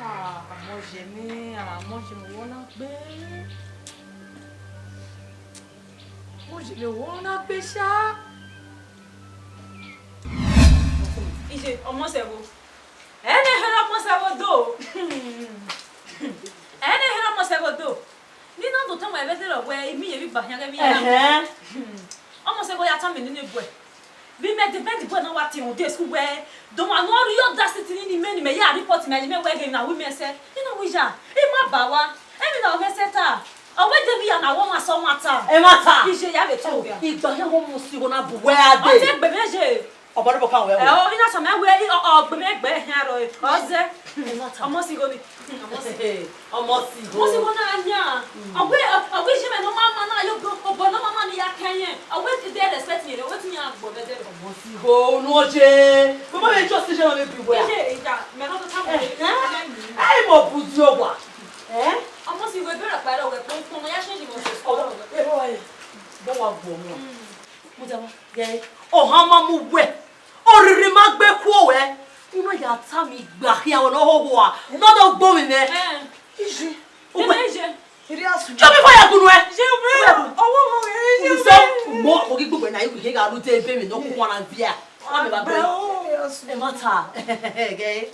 Ah, àmọ́ yẹ mí, àmọ́ yẹ mí, wọ́n náà gbé. Wọ́n yẹ mí, wọ́n náà gbé ṣá. Iye, ọmọ sẹ wo? Ẹnẹ hẹrẹ ọmọ sẹ wo do. Ẹnẹ hẹrẹ ọmọ sẹ wo do. Nina do tama ẹvẹdẹ rẹ wẹ, imi yevbe ba hian ghẹ vbe iran. Ẹhẹn. Ọmọ sẹ wo ya tama nene buẹ. Vbe imẹ de bẹdi bọe na wa tie rhunmwuda school wẹẹ, de ọmwa ne ọ rhie audacity ni ne imẹ, ne imẹ ya report imẹ, ne imẹ wẹẹ ghe emwi ne a ru imẹ sẹ. I na wẹ iya, I ma ba wa. Emwi ne ọ ghẹ sẹ ta. Ọ wẹ de vbe iya na wẹ ọmwa sẹ ọmwa ta. Ẹ ma ta. Iye ya vbe ta wẹ. Igba hia wẹ ọmọ si igho na bu wẹ a dee. Ọ te gbe mwẹ ye. Ọbọ ne bọ kan wẹ wẹ. Ẹ o, I na sẹ mẹ wẹ, ọ, ọ gbe mwẹ gbe ẹhian rrọọ. Ọ zẹ. Ẹ ma ta. Ọmọ si igho ni. Ọmọ si igho. Ọmọ si igho na yan. Ọ wẹ, ọ wẹ iye mwẹ ne ọ ma ma na, yo, obọ ne ọ ma ma ni ya kẹ yẹn. Ọ wẹ de respect yẹn, ọ wẹ te iran gbọ vbe ẹdẹrẹ. Ọmọ si igho, unu oje. Mo ma vbe just iye na vbe bi wẹ a. Iye, iya, mẹ na do ta mo. Ẹ, ẹ, ẹ, mo bu di owa. Ẹ? Ọmọ si igho, ebe rẹ kpa rẹ wẹ kpọnkpọn, ya change mo se school. Ẹ, bọ wa, bọ wa gbọ ọmọ. Mudia wa, gẹ, ọhan ma mu wẹ, oriri ma gbe kuo wẹ, u na ya tama igba khian wẹ ne ọ hoho a, ne ọ do gbe ovbi mwẹ. Iji. Ugbẹ. Iji. Iri asu. Jọ mi fire gun nuẹ. Iji, ugbẹ. Ọwọ mo, iji, ugbẹ. Uso, mo, mo ghi gbogbo na, iwu ghe gha ru de ebe mi, ne ọ ku wana via. Wa mi ba gbe. Iri asu. Ẹ ma ta. Gẹ.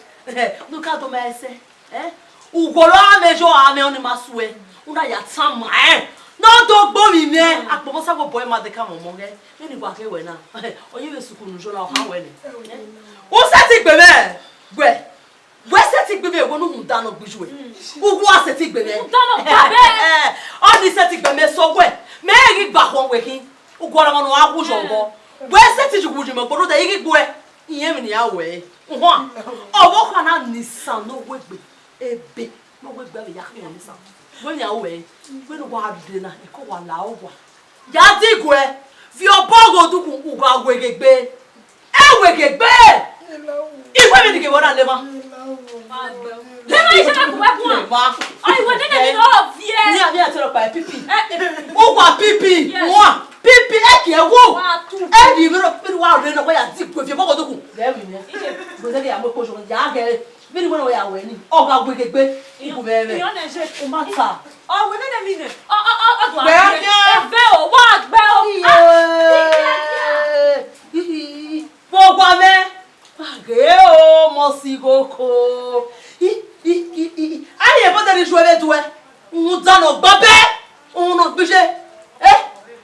Nu ka do ma ẹsẹ. Eh? Ugbọrọ amẹ yọ amẹ ọni ma suẹ, u na ya tama ẹn. Ne ọ do gbe ovbi mwẹ, akpọmọ sa vbe obọ ima de ka mwẹ ọmọ ghẹ. Vbene wa khe wẹ na, ọ ye vbe sukuru jọ na, ọ kha wẹ nẹ. Eh? U sẹtin gbe mwẹ, wẹ, wẹ sẹtin gbe mwẹ, wẹ ne u da nọ gbe uwẹ. U wa sẹtin gbe mwẹ. U da nọ gbe mwẹ. Ọ ni sẹtin gbe mwẹ sẹ wẹ, mẹ ghi gba khọn wẹ khin. U gualọ ọmọ ne ọ gha wu yọ obọ. Wẹ sẹtin yu wu yi mẹ, gbọdọ da ighi gbe uwẹ. Iyẹn emwi ne iran ru ẹre. Uhunmwu, ọvbokhan na ne isan ne ọ wegbe, ebe ne ọ wegbe vbe ya khian ne isan. Wẹ ne iran ru ẹre, wẹ ne uwa dee na, eko wa la owa. Ya diguẹ, viọ obọ ghe odukhunmwu, u gha weghe egbe. Ẹ weghe egbe! Iwẹ vbe ni ghe vbe ọ na lema. Lema iye na gu wẹ guan. Lema. Ọ, iwẹ nene ni ọ viẹ. Ni a, ni a te rọ kpa pipi. Eh, eh. Uwa pipi, yes. Uwa pipi, ẹ kiẹ wo. Wa tu. Ẹ di vbe rọ, vbe wa rẹ nọ, wa ya diguẹ viọ obọ ghe odukhunmwu. Ghẹ vbe nẹ. Iye. Gbẹdẹ ghi ya mu ekpo jọ, ya ghẹ. Vbene wẹ ne ọ ya wẹ ni, ọ gha weghe egbe, iku mwẹ mwẹ. Iran nẹ je. U ma ta. Ọ wẹ nene emwi nẹ. Ọ, ọ, ọ, ọ, do a. Gbẹ a. Ẹvẹ o, wa gbẹ o. Iye. Ah, iye, iye. Vbe owa mwẹ. Wa ghe o, mọ si igho ko. I, i, i, i, i. A ye bọdẹ ni ju ẹre duẹ. Uhunmwu da nọ gba bẹ, uhunmwu nọ gbe iye. Eh?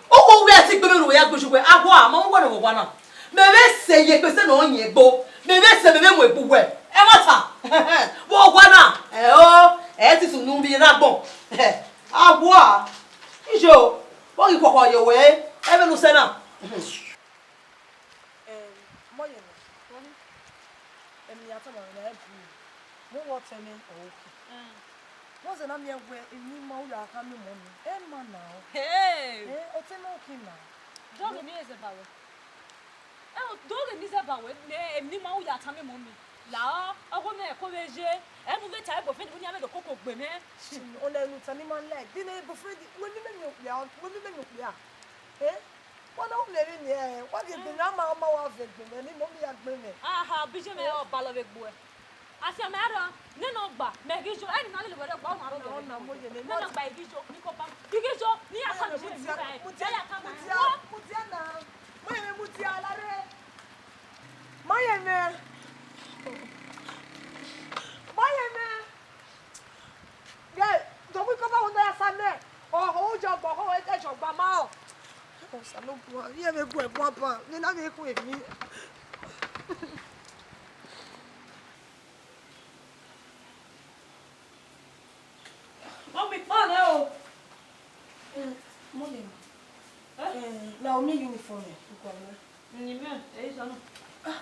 Owo wẹ ẹtin gbe mwẹ ne uwẹ ya gbe uwẹ. Awa, ma mu wẹ ne owa na. Mẹ vbe sẹ ye ekpe sẹ ne ọ yẹn egbe. Mẹ vbe sẹ, mẹ vbe mu egbe uwẹ. Ẹmwata. Vbe owa na. Ẹ o, ẹ ti sunu vbe ra agbọn. Awa. Ijo, vbọ ghi khuọkhọ ye owẹ, ẹ vbe ne u sẹ na. Em, mọ ye nọ. Em, ya tama na, ẹ bu. Vbe uwu ọtẹn mwẹ ọre okhi. Mm. Vbọzẹ ne a miẹn wẹẹ emwi ne ima ru ya khama mummy, ẹ ma na o. Hey! Eh, ọtẹn mwẹ okhi na. Dọghe emwi ne I zẹ ba ruẹ. Ẹ, dọghe emwi ne I zẹ ba ruẹ, ne emwi ne ima ru ya tama mummy. La, ọghe mwẹ ẹko vbe ye, ẹ mu vbe ta boyfriend vbe ne iran vbe do koko gbe mwẹ. Ọna ne u ta ne ima like. Vbene boyfriend, wẹ miẹn mẹ okpia, wẹ miẹn mẹ okpia. Eh? Wa na ru mwẹ vbene, eh, wa ghi egbe mwẹ, a ma, a ma wa vẹ egbe mwẹ, ne mummy ya gbe mwẹ. Aha, obọ iye mwẹ, ọ balọ vbe egbe uẹ. Afianma rrọọ, nene ọgba, mẹ ghi yo, ẹni na lele wẹ rre ọgba, ọ ma rrọọ. Ọna, mo ye nẹ, nene ọgba, I ghi yo, ni ko ba, I ghi yo, ne I ya tama, mudia, mudia, mudia na, mo ye mudia la rre. Ma ye mwẹ. Ma ye mwẹ. Ye, do mu ikọba hu na ya sa nẹ, ọhọ ujọgba, ọhọ ẹjọgba ma rọ. Osanobua, iye mwẹ gu ẹre bun aban, ne I na vbe khu emwi. Mummy, kpọnẹ o. Eh, mummy. Eh? Eh, na umi uniform ẹ, u kua nẹ. Ni mẹ, ẹ i sọ na. Ah,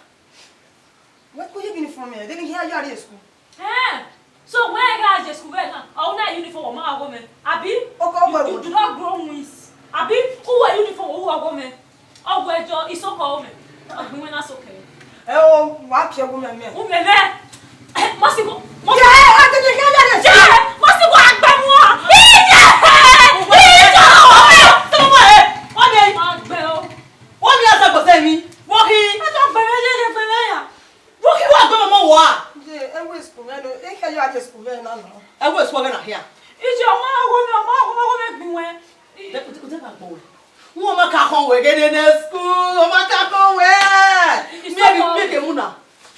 wẹ ku ye uniform ẹ, de ne I khian ya rrie school. Eh, so wẹ gha ye school vbe na, ọ na uniform ọ ma gha gho mwẹ, abi? O ka wẹ You, you do not grow wings, abi? U wẹ uniform, u gha gho mwẹ. Ọ wẹ jọ, isoko ọ mwẹ. Ọ gbẹn wẹ na sokẹ. Ẹ o, wa kie gu mwẹ mẹ. U mwẹ mẹ. Mọsi ko, mọsi. Ye, a tete ye ya de. Ye, mọsi ko agbe mu. Iye! Iye! Tọmọ ẹ, wa mi. Agbe o. Wa mi asa gbọsẹ mi. Wa ghi. Ẹ tọ gbe mwẹ ye, ye gbe mwẹ ya. Wa ghi wa gbe mọ wa. Ye, ẹ wẹ school mwẹ no, e kẹ ya de school mwẹ na na. Ẹ wẹ school mwẹ na hia. Iye, ọ ma gho mwẹ, ọ ma gho mwẹ, ọ ma gho mwẹ gbẹn wẹ. Ude, ude, ude na gbọ wẹ. Wẹ ọ ma ka khọn wẹ ghe nene school, ọ ma ka khọn wẹ. It's so cold. Miẹn, miẹn ke mu na.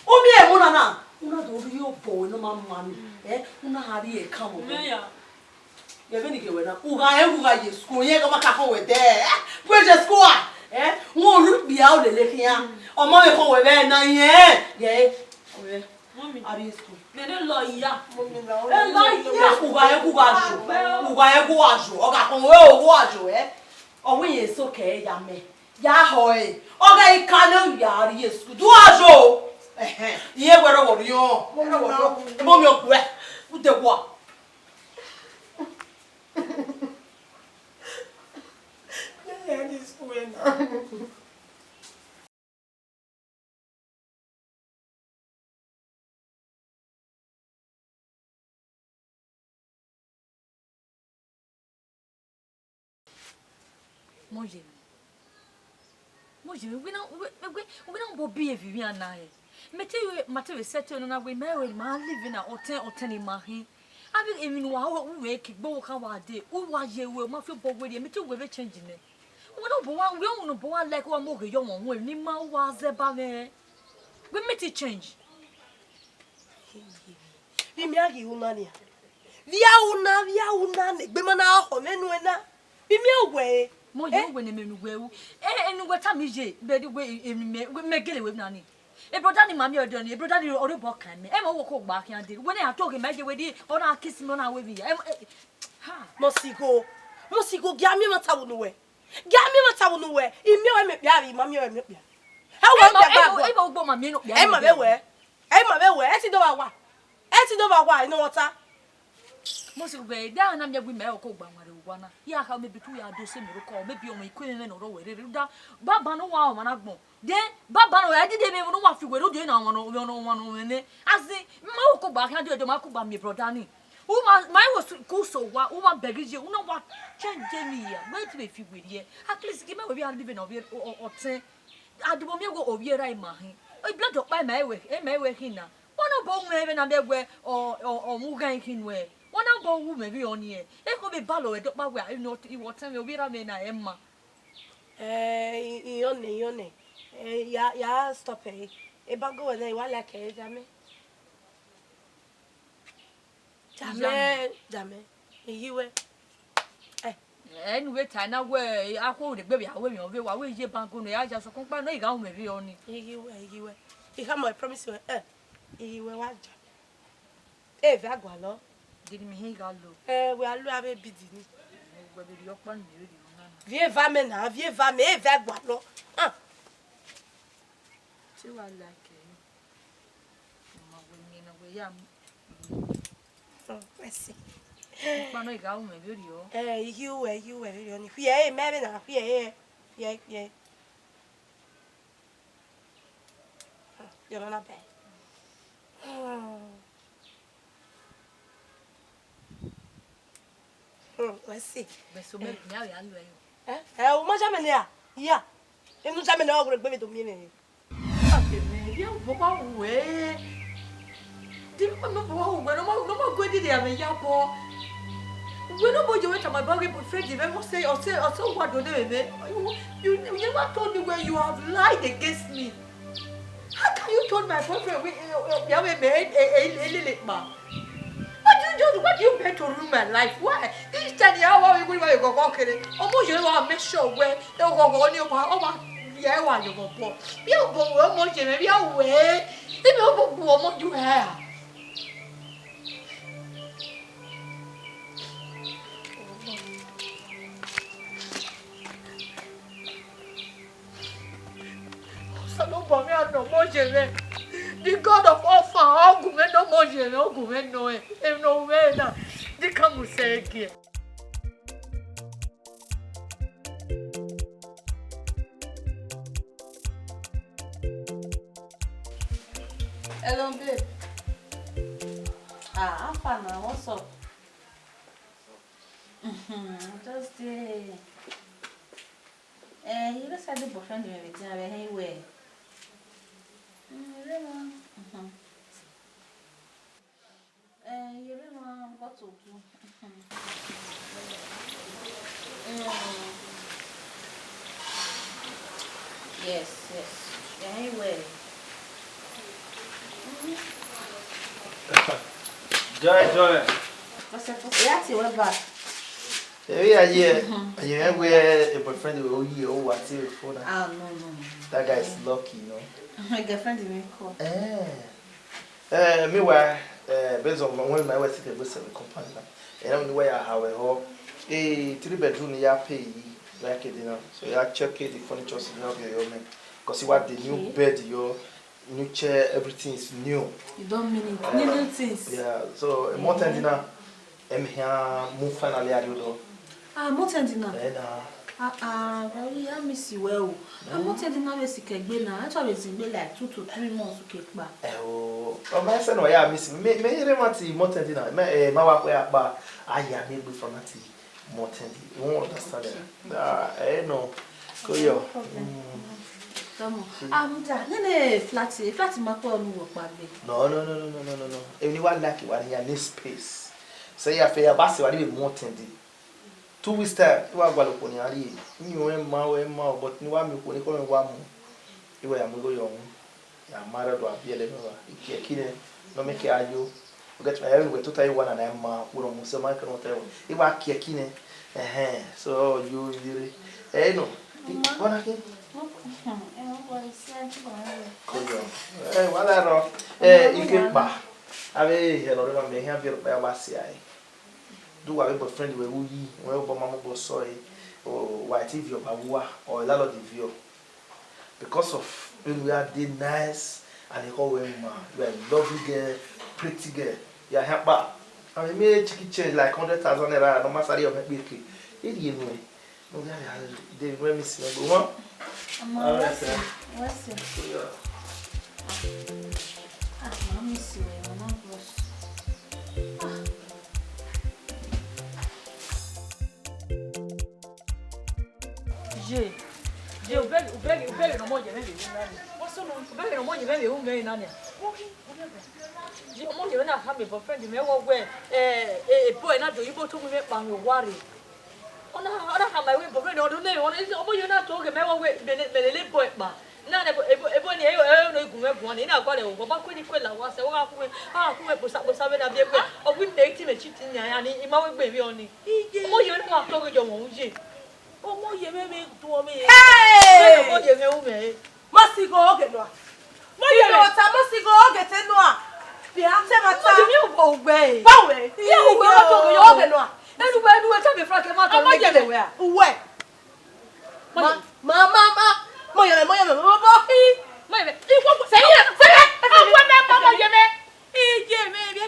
U miẹn mu na na. U na do rhie obọ wẹ ne ọ ma mu anu. Eh, u na gha rhie ẹkan vbe obọ. Mẹ ya. Vbene I gie wẹ na, u gha rẹn, u gha ye school, irẹn ọ ma ka khọn wẹ dẹ. Eh, wẹ ye school a? Eh, wẹ ru kpia o lele khian. Ọ ma vbe khọn wẹ vbe na irẹn. Ye, wẹ. Mummy. A rrie school. Mẹ ne lọ iya. Mummy na, ẹ lọ iya. U gha rẹn, u gha yo. U gha rẹn, u gha yo. Ọ gha khọn wẹ, u gha yo, eh. Ọ wẹ irẹn eso kẹ ya mẹ. Ya họ ẹre. Ọ gha i ka ne u ya rrie school. Do a yo. Ẹhẹn. Irẹn wẹ rọ wọ riọn. Mummy na. Mummy okpẹ. U de wa. Yeah, this way now. Mọ ye mwẹ. Mọ ye mwẹ, wẹ na, wẹ, wẹ, wẹ na bọ bi evivbian na hẹ. Mẹ te, ma te vbe sẹtin nọ na wẹ, mẹ wẹ ma live na ọtẹn, ọtẹn ne ima khin. Avbe emwi ne uwa ru vbe ke igbo kha wa dee, uwa ye ruẹ, u ma fi obọ werriẹ, mẹ te wẹ vbe change nẹ. Wẹ ne obọ wa, wẹ ne obọ wa like, wa mu oghe ye ọmwa uhunmwu, ne ima uwa zẹ ba mwẹ. Wẹ mẹ te change. Vbe imẹ a ghi ru na nian? Vbe a ru na, vbe a ru na, ne egbe ma na khọ mwẹ nuẹn na? Vbe imẹ wẹ ẹre? Mọ ye wẹ ne mẹ ne uwẹ ru. Eh, enu wẹ tama iye, bẹdi wẹ emwi mẹ, wẹ mẹ gele wẹ na ni. E brother ni ma miẹn ọdọ ni, e brother ni ọ rre obọ kan mẹ. Ẹ ma wo ko gba khian dee. Wẹ ne a to ghe ma ye wẹ di, ọ na kiss me, ọ na wẹ vbe ya. Ẹ, ẹ, ha. Mọsigho, Mọsigho, gie a miẹn ẹmwata vbe unu wẹ. Gie a miẹn ẹmwata vbe unu wẹ. I miẹn ọre miẹn okpia, I ma miẹn ọre miẹn okpia. Ẹ wẹ, ẹ ma, okpia ẹ gba ma, ẹ ma ugbo ma miẹn okpia. Ẹ ma vbe wẹ. Ẹ ma vbe wẹ, ẹ ti do vba wa. Ẹ ti do vba wa, I nọ mwẹ ọta. Mọsigho, da na miẹn wẹ imẹ ọre ko gba wanrẹn owa na. Ya kha, maybe te u ya do sẹ mẹ rokọ, maybe ọmwa ikun ẹmwẹ ne ọ rre wẹ rere. Da, baba ne uwa ọmwa na gbọn. De, baba ne uwa, ẹ dede emwi ne uwa fi wẹ rre, ọ de na ọmwa ne, ọmwa ne, ọmwa ne ọmwa ne. As in, ma ọre ko gba khian dee, ma ko gba miẹn brother ni. U ma, ma i wo su, ku so wa, u ma bẹghe iye, u na wa change emwi ya. Wẹ te vbe fi werriẹ. At least, gie mẹ wẹ vbe a live na, ọ vbe, ọ, ọ, ọtẹn. Adubọ miẹn wẹ ovbi erha ima hin. Blood ọkpa ima ẹwẹ, ima ẹwẹ hin na. Wa na obọ ru mwẹ vbene a miẹn wẹ ọ, ọ, ọ mwẹ ughan hin nuẹ. Wa na obọ ru mwẹ vbe ọnii. Ekhọe vbe balọ ẹdẹ ọkpa wẹ, I wẹ ọtẹn mwẹ, ovbi erha mwẹ na ẹ ma. Eh, I, I ọnẹ, I ọnẹ. Eh, ya, ya stop ẹ. Ebango wẹ nẹ, I wa like ẹ, Jamẹ. Jamẹ, Jamẹ, I ghi wẹ. Eh. Ẹ ne u vbe ta na wẹ, akhuo ne egbe vbe a wẹ emwi ọvbehe, wa wẹ iye ebango nọ, ya ya sokpan ọkpa nọ, I gha ru mwẹ vbe ọnii. I ghi wẹ, I ghi wẹ. I khama, I promise wẹ, eh, I ghi wẹ wa ja. E vbe a gualọ. Gidi mẹ hẹ gha lo. Eh, wẹ a lo avbe bidi ni. Wẹ vbe rhie ọkpa ne mẹ vbe rhie ọna na. Viẹ eva mẹ na, viẹ eva mẹ, e vbe a gualọ. Ah. Te wa like ẹ. Ma wẹ miẹn na wẹ ya mu. Hmm, wẹ sẹ. Ọkpa nọ, I gha ru mwẹ vberriọ. Eh, I ghi ru wẹ, I ghi ru wẹ vberriọ ni. Khuẹ ẹre, mẹ vbe na, khuẹ ẹre, khuẹ ẹre, khuẹ ẹre. Hmm, yọ nọ na bẹn. Hmm. Hmm, wẹ sẹ. Bẹsomẹ, mẹ a vbe a lu ẹre. Eh, eh, u ma ya mẹ nẹ ra? Iya. Enu ya mẹ nẹ, ọ gbe vbe do miẹn mwẹ. Ẹ, vbe obọ wa ru wẹ? Di vbe obọ wa ru wẹ? Ne ọ ma, ne ọ ma gu ẹdẹdẹ amẹ ya bọ. Wẹ ne ọ ma ye wẹ tama ba ghe boyfriend mwẹ, ọ sẹ, ọ sẹ, ọ sẹ uwa do ne mwẹ. You, you, you never told me where you have lied against me. How can you told my boyfriend we, eh, eh, ya we me, eh, eh, eh, eh, lele kpa? What do you just, what do you mean to ruin my life? Why? Each time you have a good way, go, go, kere. Ọmọ yẹn wa make sure wẹ, eh, go, go, ni ọba, ọba, ya wa yo go bo. Bi o bo we ọmọ yẹn, bi o we. Ibi o bo bu ọmọ ju ha. Osanobua mwẹ a nọ ọmọ ye mwẹ. The God of all fan, ọ gu mwẹ nọ ọmọ ye mwẹ, ọ gu mwẹ nọ ẹn. Emwi ne ọ ru mwẹ na, de I ka mu sẹ ẹre gie. Hello, babe. Ah, how far now? What's up? Mhm, just dey. Eh, you know say the boyfriend me with him, I hang well. Mm, you know. Mhm. Eh, you know, what to do? Mhm. Mm. Yes, yes. Eh, well. Mhm. Joy, joy. What's up? Yeah, see, we're back. Yeah, yeah, yeah. Mhm. And you know where a boyfriend will you over to the phone? Ah, no, no, no, no. That guy is lucky, you know. My girlfriend didn't call. Eh. Eh, meanwhile, eh, based on when my wife take a visit the compound now, and when we are, how we ho, a three bedroom ya pay, like it, you know. So ya check it, the furniture is not your man. Because you want the new bed, your new chair, everything is new. You don't mean it. New, new things. Yeah, so a month end now, I'm here, move finally, I do. Ah, month end now. Eh, nah. Ah, ah, well, yeah, I miss you well. A month end now, we see kegbe now. Actually, it's been like two to three months, okay, kpa. Eh, oh, oh, my son, oh, yeah, I miss me. Me, me, you want to month end now. Me, eh, my wife, we are, but I, yeah, me, we from that month end. You won't understand that. Ah, eh, no. Go yo. No problem. Mm. Come on. Ah, muda, nene flat, flat ma ko onu wo pa gbe. No, no, no, no, no, no, no, no. Even if I like it, what in your space. Say, ya fe, ya basi, what even month end. Two weeks time, I wa gualọ okhuo ne iran rrie. Iran ma, wẹ ma, but ne I wa miẹn okhuo ne I khọe wa mu, I wa ya mu igho yọ unu. Ya ma rre do a biẹlẹ nọ ra. I kie ẹki nẹ, ne ọ miẹn ke a yo. U get my, everywhere tota I wa na na ma, wẹ ne ọ mu sẹ ma ke nọ ta ẹvbo. I wa kie ẹki nẹ. Ẹhẹn, so yo yere. Ẹ nọ. Mama. Bọna ke? Ko yo. Ẹ, wa la rọ. Ẹ, ike kpa. Avbe ihe nọ rre ma mẹ, ihe a viọ kpa ya wa sia ẹre. Do uwa vbe boyfriend wẹ vbe uyi, wẹ obọ ma mu obọ sọe, o, wa i te viọ ba uwa, or landlord viọ. Because of when we are dey nice and he call wẹ ma, you are a lovely girl, pretty girl. Ya hia kpa. I mean, me chiki change like hundred thousand naira, no matter your make me. It you know. No, yeah, yeah, they remind me see my one. Ọmọ, all right, what's sir. It? What's it? Yeah. Ah, mommy, see, I'm not brush. Ah. Ye, ye, u bẹghe, u bẹghe, u bẹghe ne ọmọ ye mwẹ vbe ru nani. What's so long? U bẹghe ne ọmọ ye mwẹ vbe ru nani. Ye, ọmọ ye mwẹ na khama boyfriend mwẹ, wẹ wẹ, eh, eh, boy na do oyibo to mu mwẹ kpa mwẹ owa rre. Ọ na, ọ na khama wẹ boyfriend, ọ do ne, ọ na, ọmọ ye na to ghe mẹ, wẹ wẹ, mẹ lele boy kpa. Na ne ebo, ebo, ebo ni, ebo, ebo ni gun mwẹ guan ni, na gualọ, ọ ba kue ni kue la wa sẹ, ọ gha ku mwẹ, a gha ku mwẹ kposa, kposa vbe na biẹ wẹ, ọ wi mẹ, I te mẹ cheat ni, a ni, I ma wẹ gbe vbe ọni. Ọmọ ye mwẹ na wa to ghe ye ọmọ ye. Ọmọ ye mwẹ vbe do ọmọ ye. Hey! Ọmọ ye mwẹ u mwẹ. Ma si ghe oghe nua. Ma ye mwẹ. Ota, ma si ghe oghe te nua. Bi a te ma ta. Ọmọ ye mwẹ u gbe. Ba wẹ. Ye u gbe, ma to ghe oghe nua. Enu wẹ, enu wẹ, tell me frank, ma to ọmọ ye mwẹ. Uwẹ. Ma, ma, ma, ma. Ọmọ ye mwẹ, ọmọ ye mwẹ, ọmọ ye mwẹ. Ọmọ ye mwẹ. Iwọ, sẹ ye, sẹ ye. Ọmọ ye mwẹ, ọmọ ye mwẹ. Iye mwẹ,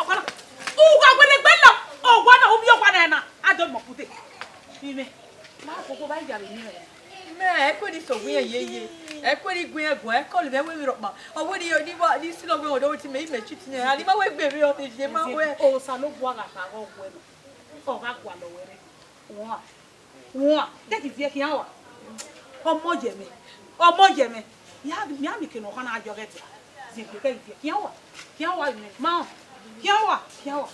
ọkpa na. Uwa wene gbe lọ, ọwa na, ovbi ọwa na na, a do mọ kute. Ime, ma koko ba ya vbe ime. Mẹ, ẹ kue ni sọ wẹ irẹn yeye, ẹ kue ni gu irẹn guan, ẹ kọlọ mwẹ wẹ vberriọ ọkpa. Ọ wẹ ni, ni wa, ni silọ wẹ ọdọ wẹ te imẹ, imẹ cheat nẹ, a ni ma wẹ gbe vbe ọ te je ma wẹ. Osanobua gha kha ọghe wẹ nọ, ọ gha gualọ wẹ rre. Wan, wan, te ghi viẹ khian wa. Ọmọ ye mwẹ, ọmọ ye mwẹ. Ya, ya mi ke ne ọ kha na yọ ghẹ dia. Ziegbe ke ghi viẹ khian wa, khian wa mwẹ. Ma, khian wa, khian wa,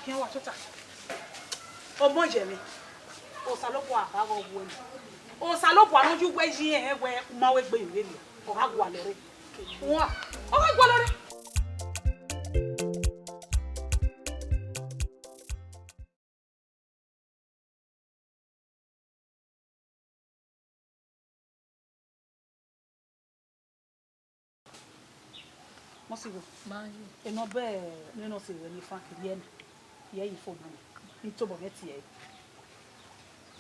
khian wa tota. Ọmọ ye mwẹ. Osanobua gha vbe wu mwẹ. Osanobua ne ọ ye uwẹ yi ẹnrẹn wẹ u ma wẹ gbe vbe rre, ọ gha gualọ rre. Wan, ọ gha gualọ rre. Mọsigho, ma ye. Enọ bẹ ne nọ se wẹ ne Frank ye na, ye yi phone na, ne tobọ mwẹ tie ẹre.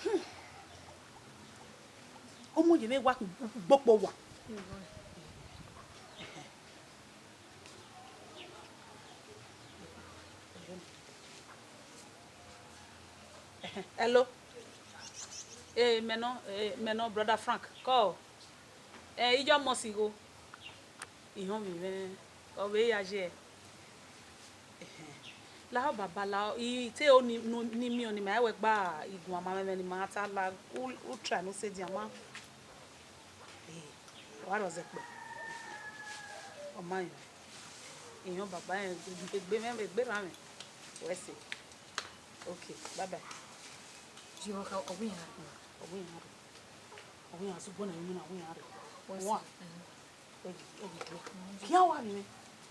Hmm. Ọmọ ye mwẹ wa gbokpo wa. Hello. Eh, mẹ nọ, eh, mẹ nọ, brother Frank. Kọ. Eh, iyọ Mọsigho. Ihọn vbe mwẹ, ọ vbe ya ye. Lahọ baba, lahọ, I te o ni, ni, ni miẹn ọni, ma wẹ gba iguan ma mwẹ ni ma ta la, u, u try ne u sẹ edian ma. Eh, wa rọ zẹ kpẹ. Ọ ma yọ. Ihọn baba rẹn, egbe mwẹ, egbe rran mwẹ. Wẹ sẹ. Okay, bye bye. Jihọ kha, ọ wẹ iran rre. Ọ wẹ iran rre. Ọ wẹ iran sẹ ugbọna, ọ wẹ iran rre. Wẹ sẹ. Khian wa vbe mwẹ.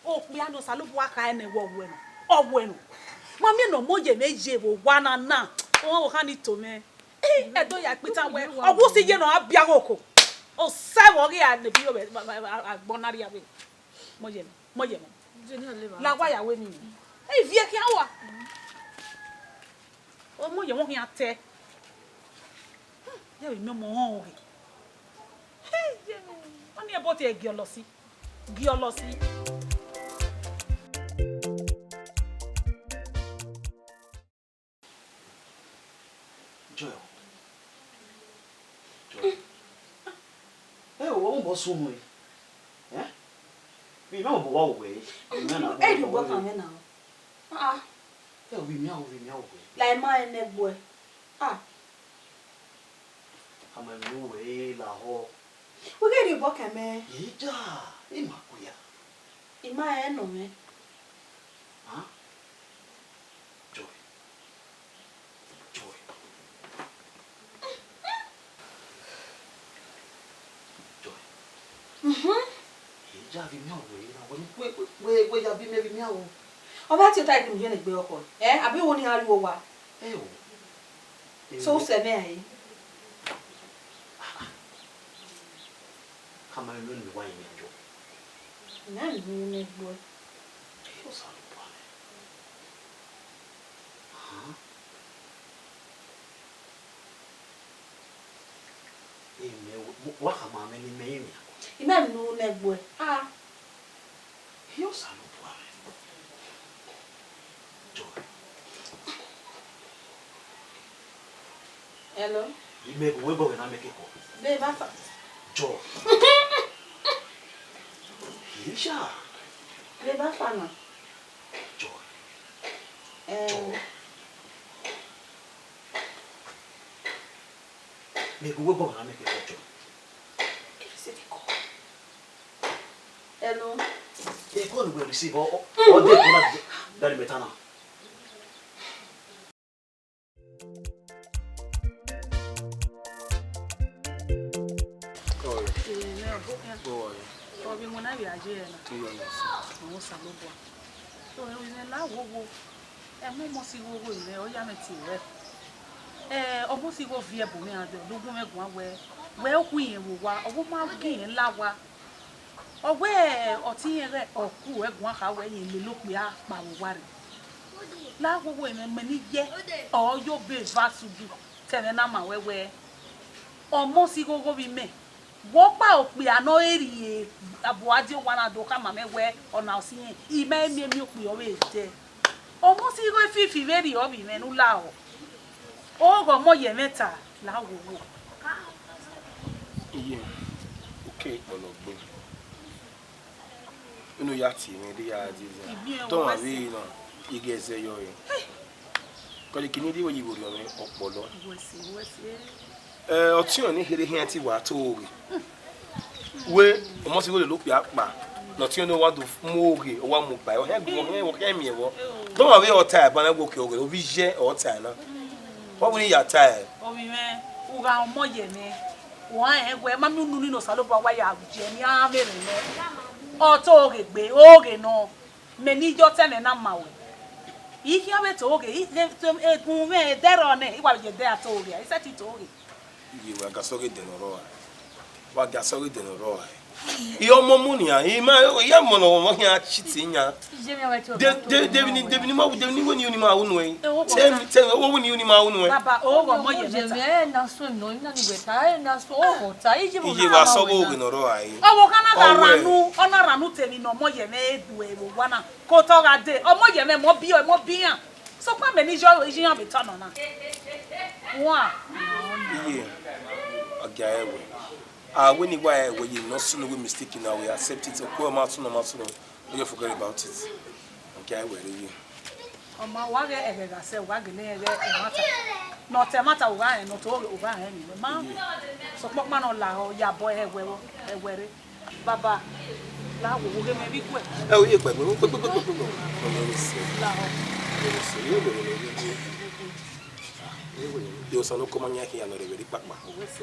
Okpia ne Osanobua kha ẹnẹ wẹ ọ wẹ nọ. Ọ wẹ nọ. Ma miẹn ne ọmọ ye mwẹ ye vbe owa na na. Ọmọ kha ni to mwẹ. Eh, ẹdẹ ya ikpita wẹ, ọ wu si ye nọ a bia ghe oko. Osẹ vbe ọ ghi a ne bi agbọn na rria vbe. Mọ ye mwẹ, mọ ye mwẹ. La wa ya wẹ ni. Ivie khian wa. Ọmọ ye mwẹ khian tẹ. Ya vbe miẹn ọmọ họn ghe. Hey, ye. Ọni ẹbọ te giọlọ si. Giọlọ si. Joy. Joy. Ẹ o, ọ mobọ sunu ẹre. Ẹ? Vbe imẹ mobọ wa wẹ. Ẹ rhie obọ kan mwẹ na. Ah. Ẹ o, vbe imẹ a, vbe imẹ a wẹ. La ima ẹnẹ gbuẹ. Ah. Ama emwi ne u wẹ lahọ. Wẹ ghẹ rhie obọ kan mwẹ. Ija, ima ku ya. Ima ẹnẹ nọ mwẹ. Hàn? Joy. Joy. Joy. Mhm. Ija, vbe imẹ a wẹ na, wẹ, wẹ, wẹ, wẹ ya vbe imẹ, vbe imẹ a wẹ. Ọ vbe a tie ota ẹgbẹe ne u ye ne egbe ọkhọ, ẹ? Abi wo ne iran ru owa? Ẹ o. So, u sẹ mwẹ rae? Khama mwẹ ne wa yin yan jọ. Nẹ, ne u ne gbe. Ẹ, Osanobua mwẹ. Hàn? Ẹ, mẹ, wa khama mwẹ ne imẹ yin yan. Imẹ ne u ne gbe. Ah. Ẹ, Osanobua mwẹ. Joy. Hello. Imẹ gu wẹ bọ vbe na mẹ kekọ. Be ba fa. Joy. Isha. Be ba fa na. Joy. Eh. Joy. Mẹ gu wẹ bọ vbe na mẹ kekọ, Joy. Hello. Ẹ, call ne uwẹ receive, ọ, ọ, ọ de call na, daddy mẹ ta na. Ọ vbe wẹ na vbe a ye ẹre na. Ọ Osanobua. So, ẹmwẹ la wowo. Ẹmwẹ ọmọ si wowo rẹ, ọ ya mwẹ tie rẹ. Ẹ, ọmọ si wo viẹ bu mwẹ rhande, ọ do gu mwẹ guan wẹ, wẹ ọ khu irẹn vbe owa, ọ vbe ma gu irẹn la owa. Ọ wẹ ọtẹn irẹn ghẹ ọ ku ruẹ guan kha wẹ irẹn lele okpia kpa vbe owa rre. La wowo, ẹmwẹ mẹ ni ye, ọ yo be eva sudu. Ẹmwẹ na ma wẹ wẹ, ọmọ si ghogho vbe imẹ, wẹ ọkpa okpia ne ọ rhie abuadi owa na do khama mẹ wẹ ọna ọ si rẹn, I ma miẹn miẹn okpia ọvbehe dẹ. Ọmọ si igho ififi vberriọ vbe imẹ ne u la ọ. Oghẹ ọmọ ye ẹmwata la wowo. Iye, uke kpọlọ gbe. Unu ya tie mwẹ, de ya dee zẹ. Ibiẹn tọ wa wẹ vbe se na, ighe ẹzẹ yọ re. Kọlẹ kini di wẹ yi vbe orhiọn mwẹ ọkpọlọ. Wẹ se, wẹ se. Ẹ, ọtiọnrẹn ne kherhe khian te wa to oghe. Wẹ, ọmọ si igho lele okpia kpa. Ne ọtiọnrẹn ne wa do mu oghe, ọ wa mu gba. Ọ hẹn, ọ hẹn, ọ hẹn miẹn vbọ. Dọ wa vbe ọ ta ẹban na wẹ okẹ oghe, ovbi iye ọ ta ẹna. Wa wẹ ne ya ta ẹ. Ovbi mwẹ, u gha ọmọ ye mwẹ. Wa rẹn wẹ, ma miẹn unu ni ne Osanobua wa ya je, ne a vbe rẹn nẹ. Ọ to oghe gbe, oghe nọ. Mẹ ne I ye ọtẹn mwẹ na ma wẹ. I khian vbe to oghe, I, de, de, egun mwẹ, edẹrọ nẹ, I wa vbe ye edẹ a to oghe, I sẹtin to oghe. Iye, wa ga sẹ ọghe edẹ ne ọ rrọọ a. Wa ga sẹ ọghe edẹ ne ọ rrọọ a. I ọmọ mu nian, I ma, I ya mọ ne ọmọ khian cheat iyan. Iye mwẹ wẹ te De, ọmọ de, de, vbini, de, vbini ma, de, vbini wẹ ne I ru ne I ma ru nuẹn. Tell me, tell me, wẹ ne I ru ne I ma ru nuẹn. Baba, o ghe ọmọ ye mwẹ ta. Ẹ na so nọ, I na ni wẹ ta, ẹ na so, o ghe ọta, iye mwẹ. Iye, wa sẹ ọghe oghe ne ọ rrọọ a. Ọvbokhan na gha ranu, ọ na ranu te emwi ne ọmọ ye mwẹ du ẹre vbe owa na. Ke otọ gha dee, ọmọ ye mwẹ, mọ bi, mọ bi iran. Sokpan mẹ ne I ye iye iran vbe tọ nọ na. Wa. Iye, ọ gia ẹre wẹ. A wẹ ne I wa ẹre wẹ ye ne ọ sunu wẹ mistake na, we accept it. Okue ọ ma sunu, ọ ma sunu. We just forget about it. Ọ gia ẹre wẹ rre iye. Ọ ma wa ghẹ ẹghẹ gha sẹ, wa gele rẹn ghẹ ẹmwata. Ne ọ ta ẹmwata, u gha rẹn, ne ọ to oghe, u gha rẹn emwi nọ. Ma, sokpan ọkpa ne ọ lahọ, ya bọ ẹwẹ vbọ, ẹwẹ rre. Baba, la wo, wo ghe mẹ vbe iguẹ. Ẹ, o ye kpẹgbe, kpẹgbe, kpẹgbe, kpẹgbe. Lahọ. Osanobua ma yan khian nọ rre vbe ikpakpa.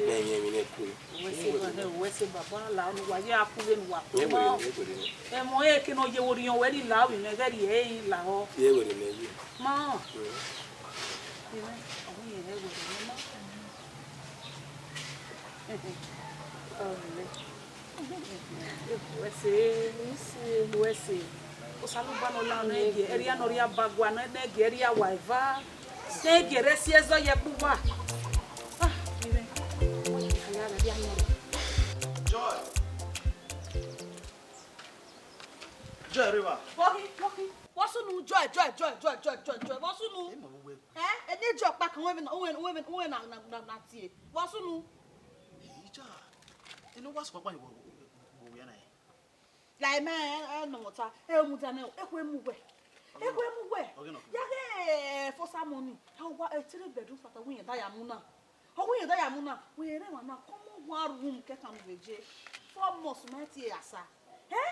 Mẹ yẹn emwi ne ku. Uwẹ se, uwẹ se, baba, la ne uwa ye a ku vbene uwa ku nọ. Ẹmwẹ ọnrẹn ke ne ọ ye vbe orhiọn wẹ rri la vbe imẹ, ghẹ rrie ẹre lahọ. Ye wẹ rrie mẹ ye. Ma. Imẹ, ọ hu yẹn hẹ wẹ rrie mẹ ma. Ọmẹ. Uwẹ se, uwẹ se. Osanobua ne ọ la nẹ gie, ẹria ne ọ rhia ba gua nẹ, ne gie ẹria wa eva. Ne gie ẹre si ẹzọ ye ẹkpo uwa. Ah, imẹ. Joy. Joy, reva. Vbọ khin, vbọ khin. Vbọ sunu, Joy, Joy, Joy. Vbọ sunu. Ẹ ma vbe wẹ. Ẹ, eni Joy ọkpa kan, uwẹ vbe na, uwẹ, uwẹ vbe, uwẹ na, na, na, na tie. Vbọ sunu. Eyi ja. Eni wa sọ papa ni wọ, wọ, wọ, wọ, wọ, wọ, La mẹ, ẹ, ẹ, nọ mwẹ ọta, ẹ, mudia nẹ, ekhue mu wẹ. Ekhue mu wẹ. Ọghe nọ khin. Ya ghe, ẹ, fosa mọ ni. Ẹ, wa, ẹ, three bedroom flat, wẹ irẹn da ya mu na. Ọ wẹ irẹn da ya mu na. Wẹ rẹ emwa na, common one room kẹkan vbe je. Four months ma tie asa. Ẹ?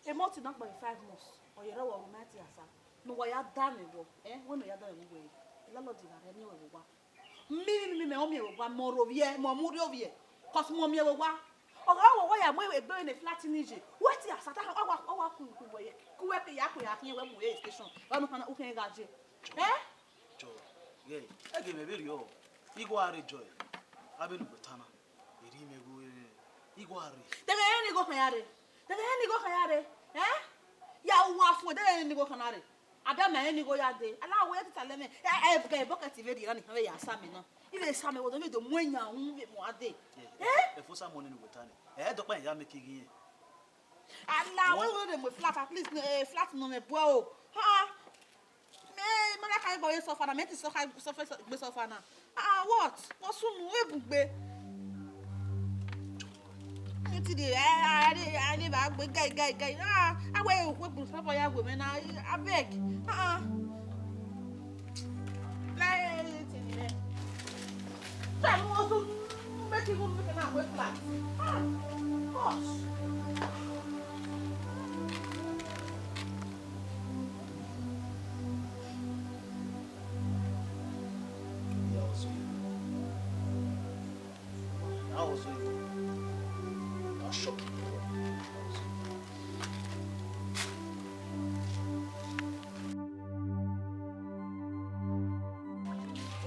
A month na kpa five months. Ọ ye rre wa room ma tie asa. Ne uwa ya da mwẹ vbọ. Ẹ, wẹ ne ọ ya da mwẹ vbe uwẹ. Landlord gha rre, miẹn wẹ vbe owa. Mi, mi, mi, mi, mẹ ọ miẹn vbe owa, mẹ ọ rre ovbiẹ, mẹ ọ mu rrie ovbiẹ, cause mẹ ọ miẹn vbe owa. Ọ gha wẹ wa ya mu egbe ne flat ni ye, wẹ tie asa ta, ọ wa, ọ wa ku, ku wẹ, ku wẹ ke ya, ku ya khian wẹ mu e station, ọ nọ fana, u khian gha je. Ẹ? Jọ, ghẹ, ẹghẹ mẹ vberriọ, igho a rre Joy, avbe ne uwẹ ta na, erriọ mẹ igho, igho a rre. Deghẹ ẹre ne igho khan ya rre, deghẹ ẹre ne igho khan ya rre, ẹ? Ya uwa fun, deghẹ ẹre ne igho khan na rre. Abia mẹ rẹn ne igho ya dee. A na wẹ tita lẹ mwẹ. Ẹ, ẹ, ẹ, bucket vbe rhie na ni, vbe ya sa mẹ na. I vbe sa mẹ, wẹ do, vbe do mu eyan ru vbe mu a dee. Ẹ? Ẹ, ẹ, ẹ, fosa mọ ni ne uwẹ ta nẹ. Ẹ, ẹ dọkpa rẹn ya make ighi rẹn. A na wẹ wẹ de mu flat, at least, eh, flat nọ mwẹ buẹ o. Ha. Mẹ, mẹ na ka gbe suffer na, mẹ ti suffer, suffer, gbe suffer na. Ah, what? Wọ sunu, e bun gbe. Titi de, a, a, a, a, a, ba gbe gai, gai, gai. Ah, a wẹ, e, wẹ bun suffer ya gbe mẹ na, abeg. Ah, ah. La, e, e, titi de. Sa, wọ sunu, make you go make na wake flat. Ah, gosh.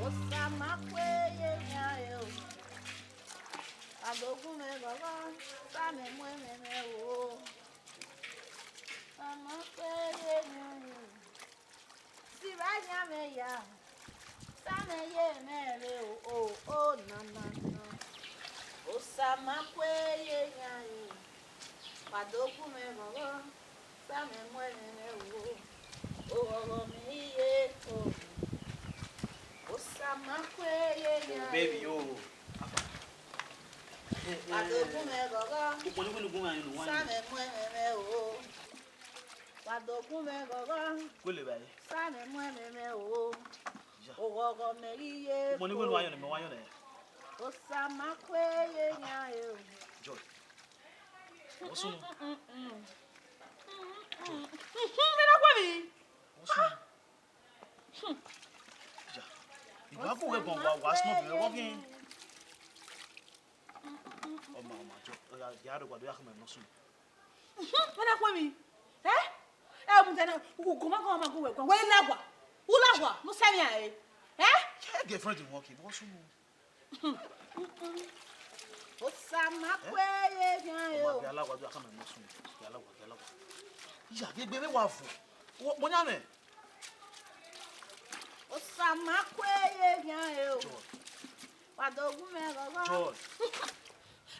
Osa ma kue ye yan e o. Adogun mwẹ ghọghọ, sa mẹ mu ẹmwẹ mwẹ o. Sa ma kue ye yan e o. Sivba yan mwẹ ya, sa mẹ ye mwẹ rre o. O na na na, Osa ma kue ye yan e, wa do gu mwẹ ghọghọ, sa mẹ mu ẹmwẹ mwẹ o, oghọghọ mwẹ iye o, Osa ma kue ye yan e, baby, oh. Wa do gu mwẹ ghọghọ, ukpo ni winu gu mwẹ ayọn ne uwa sa mẹ mu ẹmwẹ mwẹ o, wa do gu mwẹ ghọghọ, wele vbe sa mẹ mu ẹmwẹ mwẹ o. Oghọghọ mẹ ghi ye. Mo ni wẹ ne u wa yọn nẹ, mẹ wa yọn nẹ. Osa ma kue ye yan e o. Joy. What's wrong? Mẹ na kue mi. What's wrong? Ja. Ìwà kò wẹ̀ gan wa wa snob rẹ̀ wọ́n kí n. Ọmọ ọmọ àjọ ọ̀yà ìyá rẹ̀ wà lóyà kí n mọ̀ ẹ̀ lọ́sùn. Mẹ na kue mi. Ẹ? Ẹ mu tẹnẹ, ugo ma gan ma gu wẹ guan. Wẹ lagua. U lagua, mu sẹ mi a e. Ẹ? Girlfriend wọn kì í bọ́ sùn. Osa ma kue ye yan e o. Ọmọ bia lagua do akama mo sun. Bia lagua, bia lagua. Iya, gbe gbe wa fu. Wo mo nya me. Osa ma kue ye yan e o. Joy. Wa do gu mwẹ ghọghọ. Joy.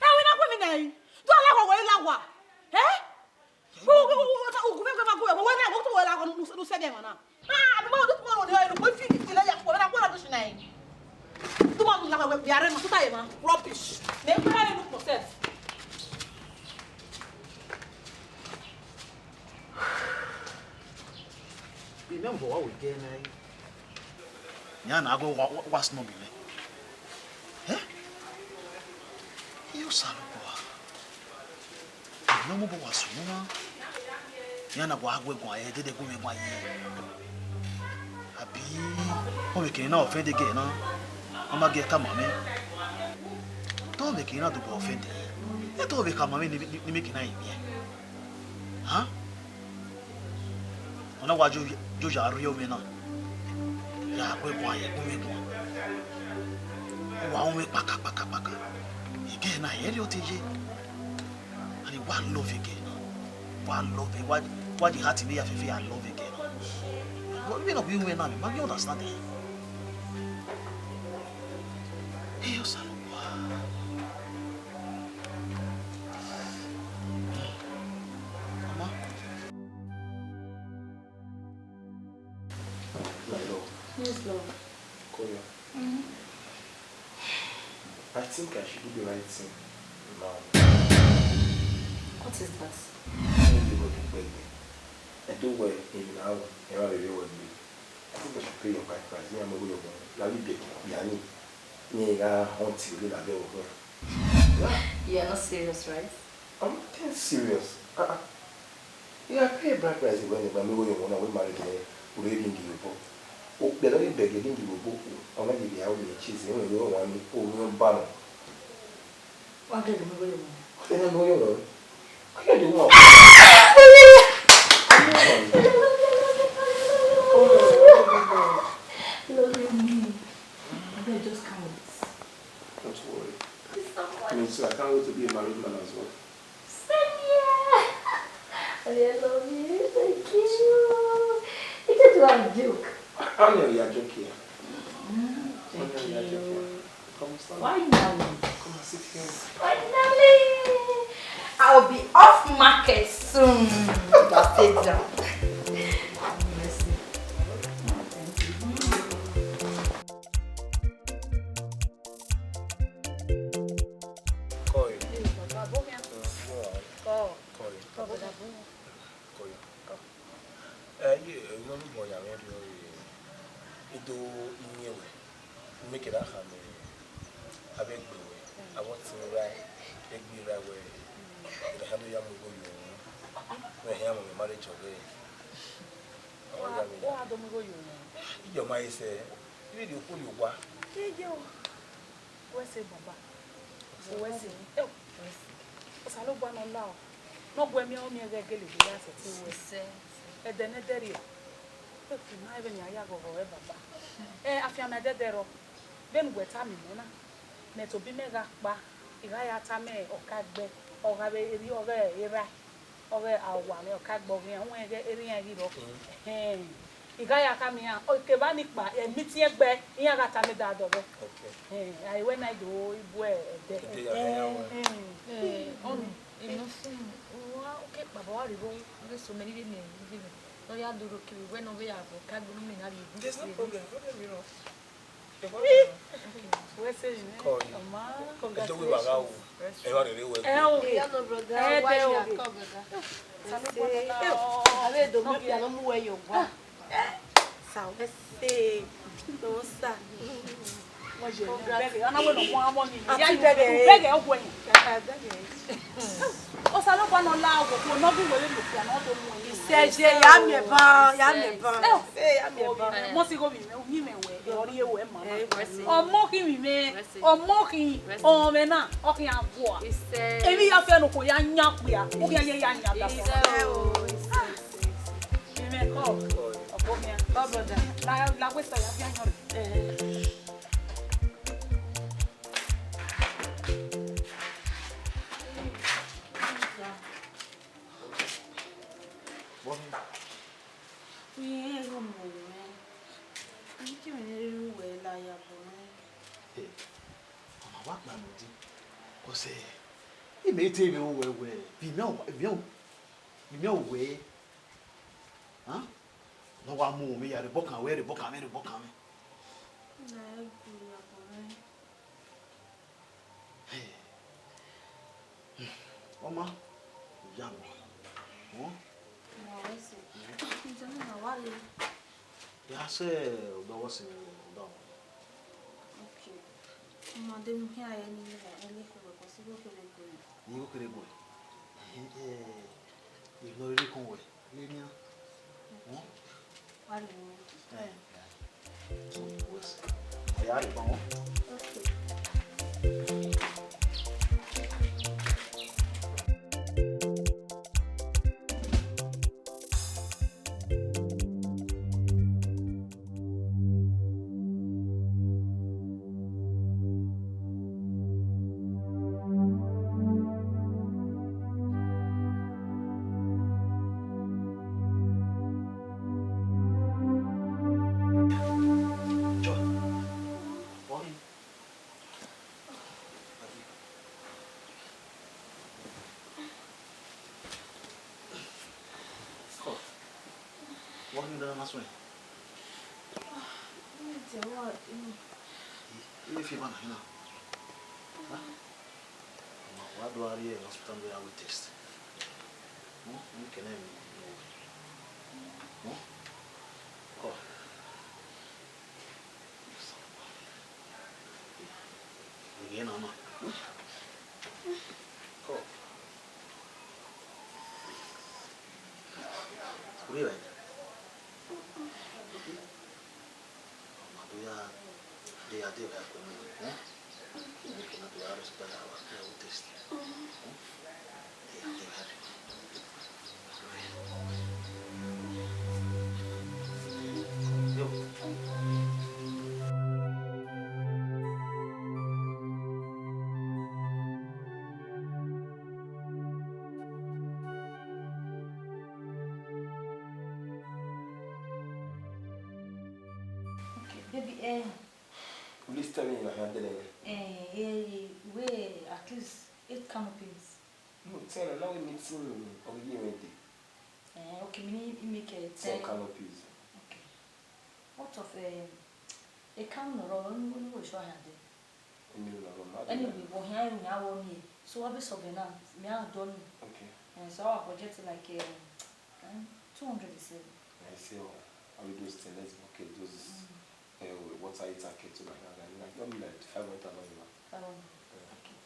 Ẹ wẹ na kue mi nẹ. Do lagua wẹ lagua. Ẹ? Ugu mwẹ ma gu wẹ, wẹ na, wẹ to wẹ la, nu sẹ dẹ mwa na. Ah, mi ma do tuma ro ni, ro fi ti le ya, wẹ na, wẹ na do shi na. Tuma nu la, wẹ, wẹ are ma, tuta ye ma, rubbish. Me, wẹ na look myself. Remember what we get now. Iran na ghe wa, wa, wa snob mwẹ. Eh? Ẹ Osanobua. Emwi ne ọ mobọ wa sunu na. Iran na wa gu ẹre guan ye, dede gu mwẹ guan ye. Abi, ọ vbe kere na offend girl na. Ọ ma gie tama mwẹ. Te ọ vbe kere na do offend ẹre. Te ọ vbe khama mwẹ ne, ne, ne mẹ kere na ye miẹn. Hah? Ọ na wa yo, yo ya rrie ọmwẹ na. Ya gu ẹre guan, ya gu mwẹ guan. Wa ru mwẹ kpaka, kpaka, kpaka. Girl na, ẹ rhie ọtẹn ye. And wa love girl na. Wa love, wa, wa ye heart ne ya fẹfẹ, ya love girl na. But even if you win na, ma you understand it. Hey, Osanobua. Mama. My love. Yes, love. Koya. Mm-hmm. I think I should do the right thing now. What is that? Ẹ do wẹ emwi ne a ru, ẹ wa vbe vbe wẹ gbe. I think I should pay your bride price. Me and my boy, like, we beg, yani. Me, I hunt you, like, yeah. You are not serious, right? I'm not serious. Uh-uh. Yeah, I pay bride price when my boy, when I married her, we didn't give up. Oh, they don't beg, they didn't give up. I'm not giving out the cheese. You know, you don't want me. Oh, you don't ban. Wa gele mi wele mo. Ẹ na mi wele mo. Kí ló dé wọ́n? Love me. I just can't wait. Don't worry. It's so much. Me too. I can't wait to be a married man as well. Same here. I love you. Thank you. It's just a joke. I know you're joking. Mm, thank you. Come, stand. Finally. Come and sit here. Finally. I'll be off market soon. But sit down. Mercy. Thank you. Kọ e. Kọ. Kọ e. Kọ e. Kọ e. Ẹ, ye, emwi ne ọ rhie obọ ya mwẹ rriọ re, I do miẹn wẹ, ne mẹ kere a khama avbe egbe wẹ, avbe ọtẹn rae, egbe rae wẹ, erha do ya mu igho yo, wẹ hia mu marriage ọghẹe. Ọ ya mwẹ. Wa do mu igho yo. Iye ọ ma he sẹ, I vbe rhie okhuo ye owa. Iye o. Wẹ sẹ baba. Wẹ sẹ. Eo. Osanobua ne ọ la o. Ne ọ gu ẹre miẹn, ọ miẹn ghẹ gele vbe ya sẹtin wẹ. Ẹdẹ ne ẹdẹ rriọ. Eku ma vbe ne a ya ghọghọ ẹre baba. Ẹ, afianma ẹdẹdẹ rrọọ. Vbene uwẹ tama mẹ na, mẹ tobọ imẹ gha kpa, I gha ya tama ọkaegbe, ọ gha vbe erriọ ọghe erha, ọghe owa mwẹ ọkaegbe ọghe iran, wẹ ghẹ erha iran ghi rrọọ. Ẹhẹn. I gha ya khama iran, ọ, kevbe ọnii kpa, e meeting ẹgbẹ, iran gha tama da dọghọ. Okay. Eh, a i wẹ na i do ibu ẹdẹ. Ẹdẹ ya, ya wẹ. Eh. Eh, ọni, emwi nọ sunu, wa, okay, baba wa rhie igho, ọ ghe so many vbene, vbene, ne ọ ya do rhie okiri, wẹ ne ọ vbe ya vbọ, ka gbe unu mẹ na rhie igho. There's no problem, problem, you know. Wẹ sẹ vbe, ọ ma. Ẹdẹ wẹ wa gha ru, ẹ wa rherhe wẹ. Ẹ o. Hello, brother. How are you? Come, brother. Avbe do mi pia no mu wẹ ye owa. Sa wẹ sẹ, no sa. Congrats. Bẹghe, ọ na wẹ ne ọ mu amọ ni. Aunty, bẹghe. Bẹghe, ọ guẹ. Bẹghe. Osanobua ne ọ la wẹ, ne ọ gu wẹ vbe okpia ne ọ do mu ẹre. Isẹ ye, ya miẹn ban, ya miẹn ban. Ẹ, ya miẹn ban. Mọ si gho vbe imẹ, uyinmwẹ wẹ, ọ rrie wẹ ma. Ọmọ khin vbe imẹ, ọmọ khin, ọmọ mwẹ na, ọ khian gua. Emwi ya fian ne okhuo ya yan okpia, u khian ye ya yan dada. Imẹ kọ, ọgbọ khian. Kọ, brother. La, la wẹ sẹ ya fian yan. Vbọ khin? Irẹn igho mu mwẹ. Emwi kemwi ne erha uwẹ la ya bọ mwẹ. Hey, ọ ma wa kpa nọ di. Cause, eh, imẹ i te vbe ru wẹ wẹ, vbe imẹ, vbe imẹ, vbe imẹ ru wẹ. Huh? Ne ọ wa mu mwẹ ya rhe obọ kan wẹ, rhe obọ kan mwẹ, rhe obọ kan mwẹ. Na gu ya bọ mwẹ. Hey. Ọ ma, ya mọ. Huh? Ma wẹ sẹ. Njẹ ne na wa le? Ya sẹ ọdọ wọ sẹ ọdọ wọn. Okay. Ma de mu khian ye ni na, ele ko ko si ko kere ko. Ni ko kere ko. Eh, eh, ignore ko wẹ. Lenia. Huh? Wa rhie mwẹ. Eh. So, wes. Aya rhie mwẹ. Okay. Wọ ghi rre na suẹn? Ẹ i fieva na khin na. Wa do gha rrie hospital do ya ru test. Hmm, ne kene emwi ne ọ wẹ. Hmm? Kọ. Ẹghẹ na ma. Kọ. Urhi vbe. Ọ ma do ya, de ya de vbe akpẹ mwẹ, eh? Emwi kene do ya rre hospital, wa, ya ru test. Hmm? Okay, baby, eh. Please tell me your hand there. Eh, eh, we at least eight canopies. No, ten, now we meeting of the year ready. Eh, okay, we need to make a ten. Ten canopies. Okay. What of, eh, a canoe or any, any way should I have there? Any way, no, no, no. Anyway, we here, we have one here. So what is of now? Me, I don't know. Okay. And so our budget is like, um, um, two hundred is it? I see. Oh, I will do still. Let's book it. Those, uh, water heater, kettle, like that. Like, not like five hundred thousand. Five hundred. Yeah. Okay.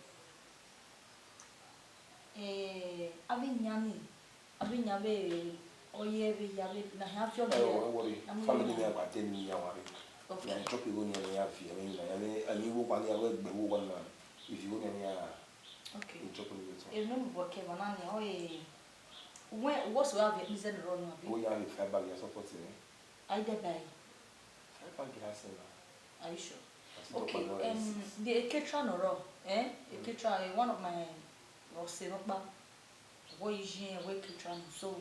Eh, avbe iyan ni, avbe iyan vbe, ọ ye vbe ya vbe na hia fi ọghe. Ẹ, don't worry. Family ni a gba de ni ya wa re. Okay. Na drop igho ni ya fi, I mean, I mean, I mean, wo pa ni a we gbe wo wa na. If you go ni ya. Okay. Drop ni to. Emwi ne ọ mu bọ ke emwa na ni, ọ ye, wẹ, whatsoever ni zẹ nọ rọ nọ, abi? Wo ya vbe five bag ya support ni. I dey buy. Five bag ya sẹ na. Are you sure? Okay, um, the caterer nọ rọ, eh? A caterer, eh, one of my, ọ sẹ nọkpa. Wẹ i ye, wẹ caterer nọ, so,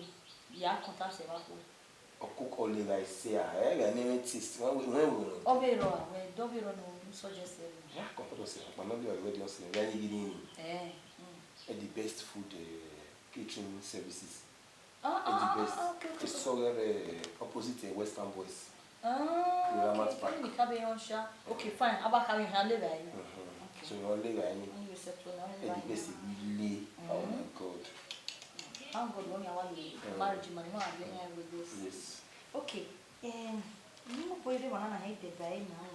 ya contact ẹre vbe akhuẹ. Ọkụkọ ọlegha ise a, ẹ gha ne mwẹ taste, wẹ wẹ wẹ. Ọ vbe rrọọ, wẹ dọ vbe rrọọ ne u suggest ẹre. Ya kọkọdọ sẹ, ọkpa nọ vbe wedding sẹ, ya ni ghi ni. Eh, mm. Eh, the best food, eh, catering services. Ah, ah, the ah, best. Ah, okay, okay. It's somewhere, eh, opposite, eh, Western Boys. Ah, Ramat okay. Park. Ni ka be on sha. Okay, fine. Aba ka be ha le ba yi. Mhm. Okay. So you only like me. You set to now. Eh, the best is really. Oh my God. Thank God when you want to marriage, man, no, I don't have with this. Yes. Okay. Um, you know, boy, they wanna hate the guy now.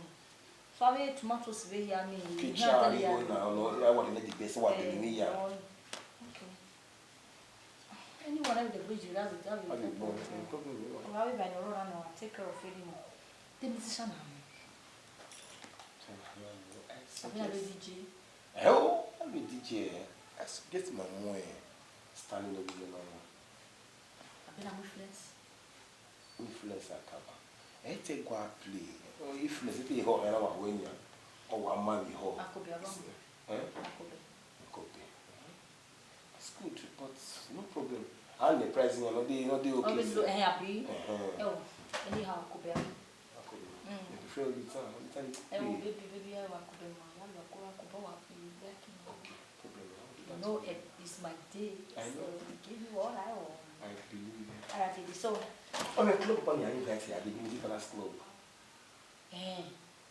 So I made tomatoes very yummy. Kitchen, you know, I want to make the best one. Eh, the way, yeah. Okay. Anyone else dey bridge that with that with that. Problem, yeah. Well, we by the road and take care of it, you know. The musician, I mean, I be D J. Eh, oh, I be D J. I get my money. Standing up with my mama. I been a influence. Influence akaba. Ẹ te gua play. Oh, influence, ẹ te họ, ẹ na wa wẹ nia. Ọ wa ma mi họ. Akobe, aba. Eh? Akobe. Akobe. It's good, but no problem. And the price, you know, they, you know, they okay. Always low, eh, abi? Uh-huh. Oh, anyhow, Akobe, abi? Akobe. Mm. You prefer all the time, all the time. Eh, oh, baby, baby, eh, Akobe, ma, wa lo Akobe, Akobe, wa, you like him. Okay, problem. I'll do that. You know, eh, it's my day, I know. So I give you all I want. I believe you. All right, baby, so. On a club, on the invite, I did music class club. Eh,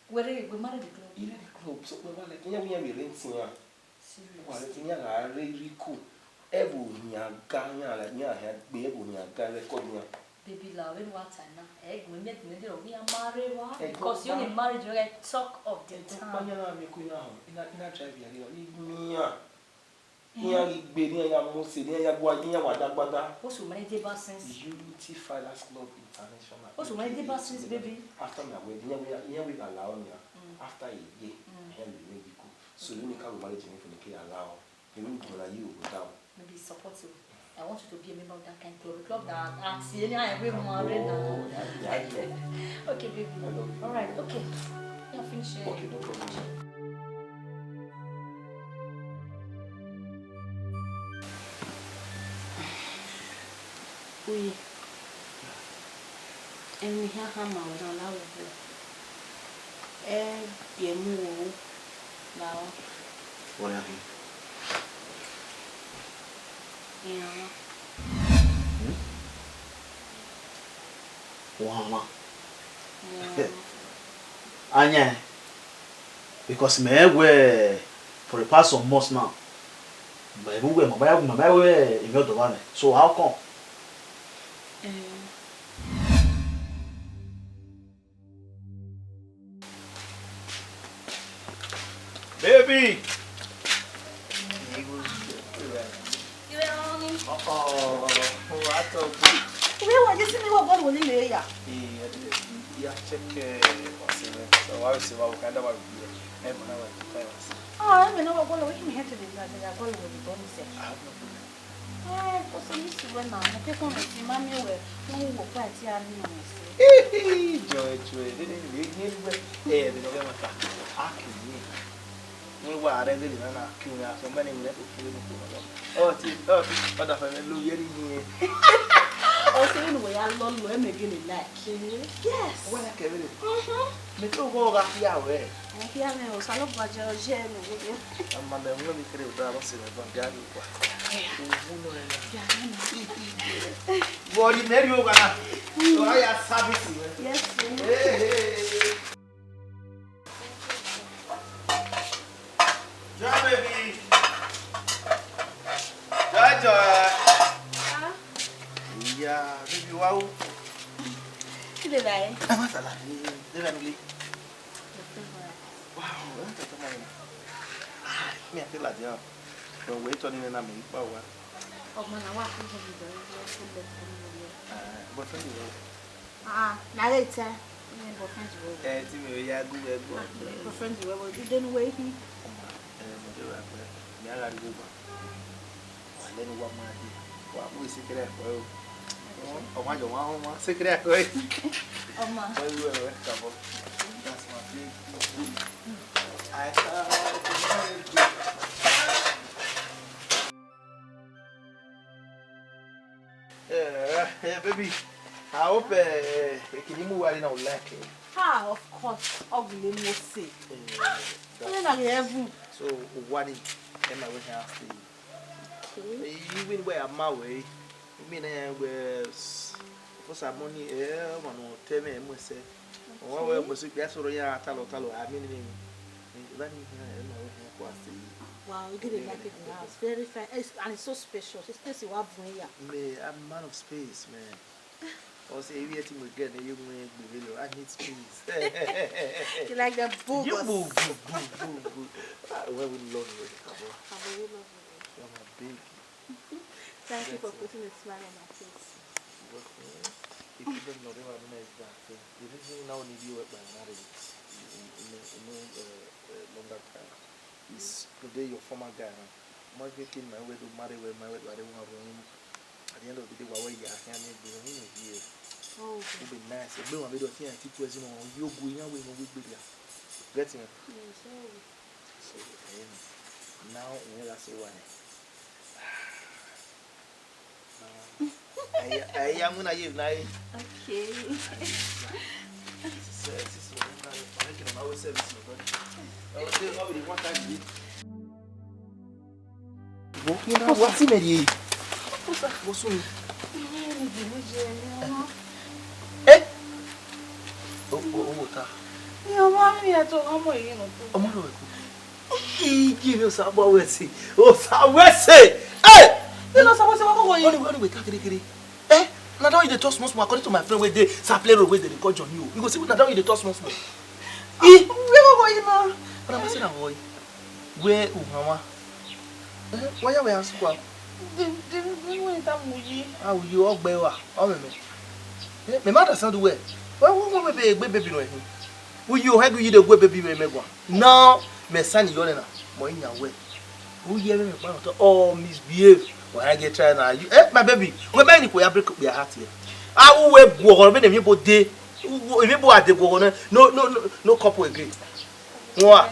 where, where married the club? He read the club, so we were like, yeah, we are renting, yeah. Serious. Wa rẹn te iran gha re iriko, ẹvbo ohian ga iran la, iran hia gbe ẹvbo ohian ga record iran. Baby la, vbene wa ta na, ẹ gu mẹ miẹn ne ọ ghi ya marry wa, because you only marriage, you get talk of the town. Ẹdẹ ọkpa iran na miẹn ko iran họn, iran, iran drive ya ghe ni mian. Iran ghi gbe, iran ya mu ose, iran ya gua, iran wa dagbada. What's your manager about since? Unity Fighters Club International. What's your manager about since, baby? After my wedding, iran we, iran we gha la ọ nia. Mm. After a year, mm, iran lele mi go. So you make our marriage ni for the allow. Maybe we go like you go down. Maybe support you. I want you to be a member of that kind of club. Club that acts, you know, every morning. Oh, yeah, yeah, yeah. Okay, baby. I love you. All right, okay. Yeah, finish it. Okay, no problem. Uyi. Emwi hia khama wẹ na la wẹ vbe ẹ biẹ mu wo la ọ. What happened? Iran. Hmm? Wa ma. Iran. Anya. Because mẹ rẹn wẹ for the past some months now, mẹ vbe uwẹ ma ba ya, ma ba ya wẹ emwi ọdọ mwa nẹ. So how come? Eh. Baby! Iwe ọnọni. Ọ, ọ, ọ, ọ, wa tọ bu. Iwe wa je si mi wa bọọlu wo ni le ya. Ee, ya check, eh, what's the name? So, wa se wa ka da wa bi. Eh, mana wa ka wa se. Ah, ẹ mẹ ne wa bọọlu, we can head to the, the, the bọọlu wo ni bọọlu se. Ah, no problem. Eh, because mi si wẹ na, mo kẹkọọ mẹ ti ma miẹn wẹ, wọn wu wọ kpa ti a ni ọmọ se. Joy, joy, de de de ye wẹ. Eh, de no be mata. A ki ni. Wẹ wa rẹ vberriọ na na, ki wẹ a sẹ mẹ ne wẹ ko kere ne ko lọ. Ọ ti, ọ ti, ọ da fẹ mẹ lo ye ni ni. Ọ sẹ ne wẹ ya lọ lọ, ẹ mẹ gele like. Yes. Wẹ like vberriọ. Mhm. Mẹ te wẹ gha khian wẹ. Ẹ khian mwẹ o, Osanobua jẹ ọ ye mwẹ vberriọ. A ma mẹ wẹ mi kere odaro sẹ mẹ ban dia ye owa. Ẹ ya. Owẹ nọ rẹ na. Ya, ya, ya. Vbe ọ rhie mẹ rrie owa na. Mm. Ọ ya service wẹ. Yes, sir. Hey, hey, hey. Joy, baby. Joy, joy. Ah. Yeah, baby, wow. Kí ló dà ẹ́? Ẹ má sàlà, ẹ dẹ́rẹ́ mi lé. Wow, ẹ má tẹ̀tẹ̀ máa yẹn. Ah, mi àti Ladian. Bọ̀ wẹ̀ tọ́ nínú ẹ̀ náà mi pa wá. Ọmọ náà wà fún mi lọ, ó lọ fún mi lọ. Ah, boyfriend rẹ. Ah, na lè tẹ. Ní boyfriend wo? Ẹ tí mi ò yá gúgbẹ gbọ́. Boyfriend wo? Wo dídé nu wé kí? Ẹ mo dé wà pẹ́, mi á ra rí gbogbo. Wà lẹ́nu wa máa dé. Wà á mú ìsíkẹ́rẹ́ ẹ̀kọ́ o. Ọmọ àjọ wọn, wọn ṣékẹ́rẹ́ ẹ̀kọ́ yìí. Ọmọ. Wọ́n yí ẹ̀rọ ẹ̀ kàbọ̀. That's my baby. I can't. Yeah, yeah, baby. I hope uh, Ekinimu Wari now like it. Ah, of course. Ọgwụle Mose. Eh, Onye na ghe heaven. So, Wari, Emma will have to. Okay. Even where I'm away, I mean, eh, was for some money, eh, one or ten, eh, Mose. One way, Mose, that's what I tell, tell, I mean, I mean, Emma will have to. Wow, you did it like it now. It's very fine. It's, and it's so spacious. It's space you have here. Me, I'm a man of space, man. Ọ sẹ, ivbi ẹtin mu ẹgẹ ne I ye mu egbe vberriọ, I need space. You like the boo You bus? Boo, boo, boo, boo, boo. Ah, well, we love you, Kabo. Kabo, we love you. You're my baby. Thank you for putting a smile on my face. You're welcome. If you don't know, they were nice that thing. The reason now need you work by another day. You, you, you know, you know, uh, uh, longer time. Is today your former guy now. Marry him, my way to marry well, my way to marry one room. At the end of the day, wa wẹ ya khian ne egbe mwẹ ye. Oh, it would be nice. Egbe wa be do khian ti tu ẹzi no, yo gu iyan wẹ no we gbe dia. Get him? Yes, oh. So, eh, now we are so why. Ẹ ya mu na ye na ye. Okay. Sisi, sisi, mo ní ká lè parí kí n máa wé service lọ bẹ́ẹ̀. Ẹ wọ́n dé, wọ́n bèrè wọ́n tá yìí. Wo kí n bá wá sí mẹ́rin yìí. Wọ́n sún mi. Ẹ. Owó ta. Ọmọ rẹ̀ kú. Igi mi Osa bọ wẹ se. Osa wẹ se. Hey! You know, Osa wẹ se, what go Only, only wait, kiri, kiri. Eh? Na that one you dey talk small small according to my friend wey dey Sapele Road wey dey call Johnny o. You go see na that one you dey talk small small. Eh? Where go go you know? But I'm saying, boy, where Uhama? Eh? Why you were asking? The, the, the one that Muyi. Ah, you all gbe wa. All me. Eh? Me ma understand where. Why, why, why, baby, baby, no? Uyi ohẹn gu yi de gu baby wẹ mẹ guan. Now, mẹ sign yọ nẹ na, mọ iyan wẹ. Uyi ẹmwẹ mẹ kpa nọ tọ, ọ misbehave. Wa ya get try na. You, eh, my baby, wẹ ma ni ko ya break up your heart here. A u wẹ guọghọ vbene emwi ebo de, emwi ebo a de guọghọ nẹ, no, no, no, no couple again. Wa.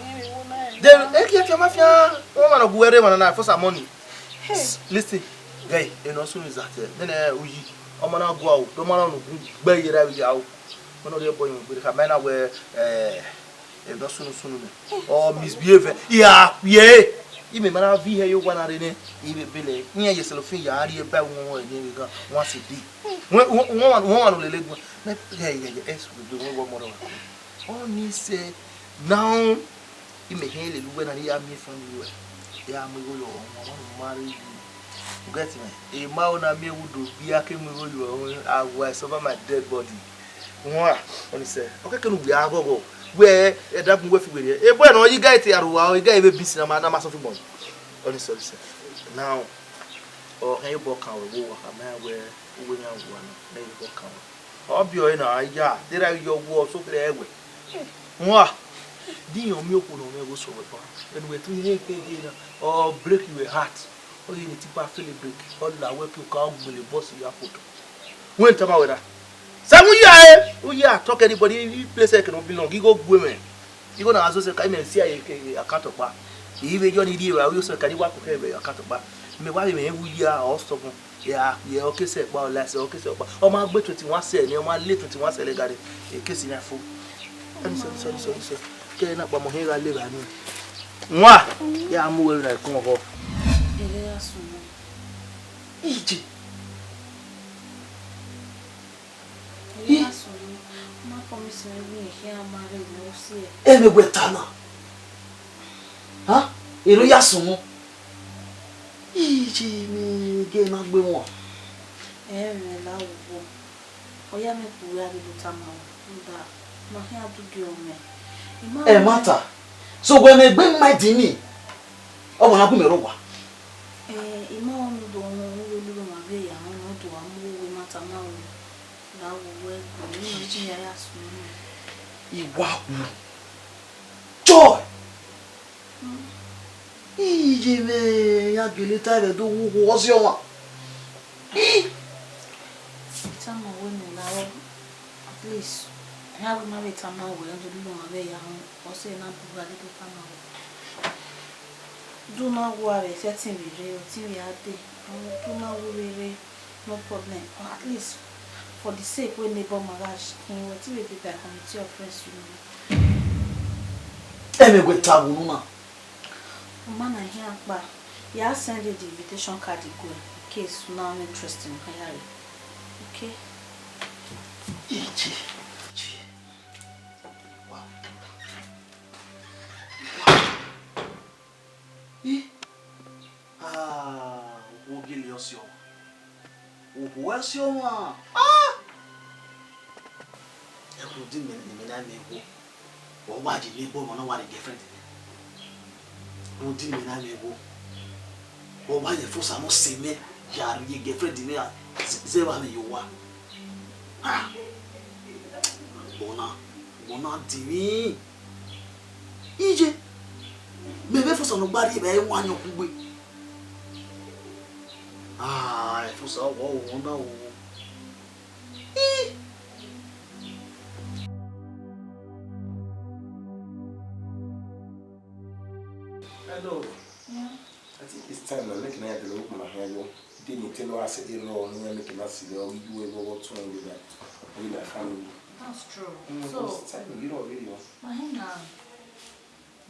De, e ki ẹ fi ọma fian, wọn ma nọ gu ẹre wọn na for some money. Listen, guy, e nọ sunu izatẹ, nene uyi, ọmọ na gua o, do ma na nu gun gbe yera ya o. Wẹ ne ọ rhie ẹbọ yẹn gbe kha, ma na wẹ, eh, emwi ne ọ sunu sunu nẹ. Ọ misbehave. I a khuẹ. I mẹ ma na viọ ihe ye owa na rre nẹ. I vbe belẹ. Iran ye cellophane ya rhie ba ẹvbo wọn ẹre gan. Wan si di. Wọn, wan, wan, wan, wan lele gun. Mẹ, yeah, yeah, yeah, ẹs, we, we, we, we, we, Ọ ni sẹ, now, I mẹ hẹn lele uwẹ na ne I ya miẹn family ruẹ. I ya mu igho ye ọmwa, ọmwa ne u ma rre yi. You get me? Emwa na miẹn vbe udo biẹ a ke mu igho ye ọmwa, I will suffer my dead body. Wan, ọ ni sẹ, ọ kẹkẹ ne uwẹ a ghọghọ, wẹ ẹdẹ agbọn uwẹ fi werriẹ. Ebo ẹnrẹn ọ ye igẹ te aro wa, igẹ vbe bisi na ma, na ma sọ fi gbọn. Ọ ni sẹ, ọ ni sẹ. Now, ọ hẹn obọ kan wẹ vbe owa, a ma wẹ uwẹ na wa na, hẹn obọ kan wẹ. Ọ biẹ ọre na, a ya, te erha ghi yọ wu ọ, so kherhe ẹ wẹ. Wan, de iran miẹn okhuo ne ọ mwẹ vbe osẹ ruẹ ba? Ẹne uwẹ tun ye keghe na, ọ break your heart. Ọ ye ne tipa fele break, ọ la wẹ ke oka, ọ gbele bus ya kpoto. Wẹ ne tama wẹ na. Sẹ vbe u ya e, u ya talk anybody, i place ẹre ke ne ọ belong, igho gue mwẹ. Igho na gha zẹ osẹ ka, imẹ si a ye ke akatọ kpa. I vbe yọ ni rhie evbare, u ye osẹ ka ni wa koko ẹre vbe akatọ kpa. Mẹ wa vbe mwẹ vbe u ya, ọ sọgbọn. Ya, ya, ọ ke sẹ kpa, ọ la sẹ, ọ ke sẹ kpa. Ọ ma gbe twenty-one sẹ nẹ, ọ ma le twenty-one sẹ lẹga nẹ, e ke si na fo. Sorry, sorry, sorry, sorry. Ke na kpa mọ hin gha le vba ni. Nwa, ya mu wẹ na ikun ọvọ. Ere ya sunu. Ije. Ere ya sunu. Ma promise me we here ma re no see. Eme wẹ ta na. Ha? Ere ya sunu. Ije mi ge na gbe wọn. Ẹ rẹn la wo. Ọ ya mwẹ kpo uwẹ a ghi do tama ruẹ, rhunmwuda ma khian dugie ọmwẹ. I ma Ẹ ma ta. So wẹ ne egbe ma di ni, ọ wẹ na gu mẹ rre owa. Eh, I ma rẹn ne u do wọn, u vbe lele ọmwa vbe ya wọn, ne ọ do a mu uwu ma tama ruẹ, la wo wẹ gu, ne ọ ya ya sunu. I wa wu. Joy! Iye mwẹ ya gele ta ẹvbo do wu wu ọziọ ọmwa. Tama wẹ mẹ la rọ, at least, iran wẹ ma vbe tama wẹ, do lele ọmwa vbe ya họn, ọ sẹ na bu gha dede tama wẹ. Do na wu avbe ẹtin vbe rre, ọtin vbe a dee, do na wu vbe rre, no problem, or at least, For the sake wey neighbor ma gha khin, wẹ te vbe be by committee of friends union. Ẹmwẹ wẹ ta vbe unu na. Ọ ma na hian kpa, ya send the invitation card go in case una interested in hire. Okay? Iye, iye. Wow. Wow. Ih! Ah, okhuo gele ọse ọmwa. Okhuo ẹse ọmwa. Ah! Ẹkhudu mẹ ne mẹ na miẹn okhuo. Ọ wa ye neighbor, ọmọ na wa rrie girlfriend mwẹ. Rhunmwuda ne mẹ na miẹn okhuo. Ọ wa ye Efosa ne ọ sẹ mẹ ya rrie girlfriend mwẹ ra, zẹ vbe amwẹ ye owa. Ah! Agbọn na, agbọn na dinmwi. Iye, mẹ vbe Efosa ne ọ gba rrie evbare wa yan kugbe. Ah, Efosa, ọ wa o, ọ na o. Ih! Hello. Yeah. I think it's time now. Make una ya dele ukpọn na hia yo. Day ni tell us a law, no make una see the, you will go to and with that, with that family. That's true. Mm, so, it's time, you know, really. My hand now.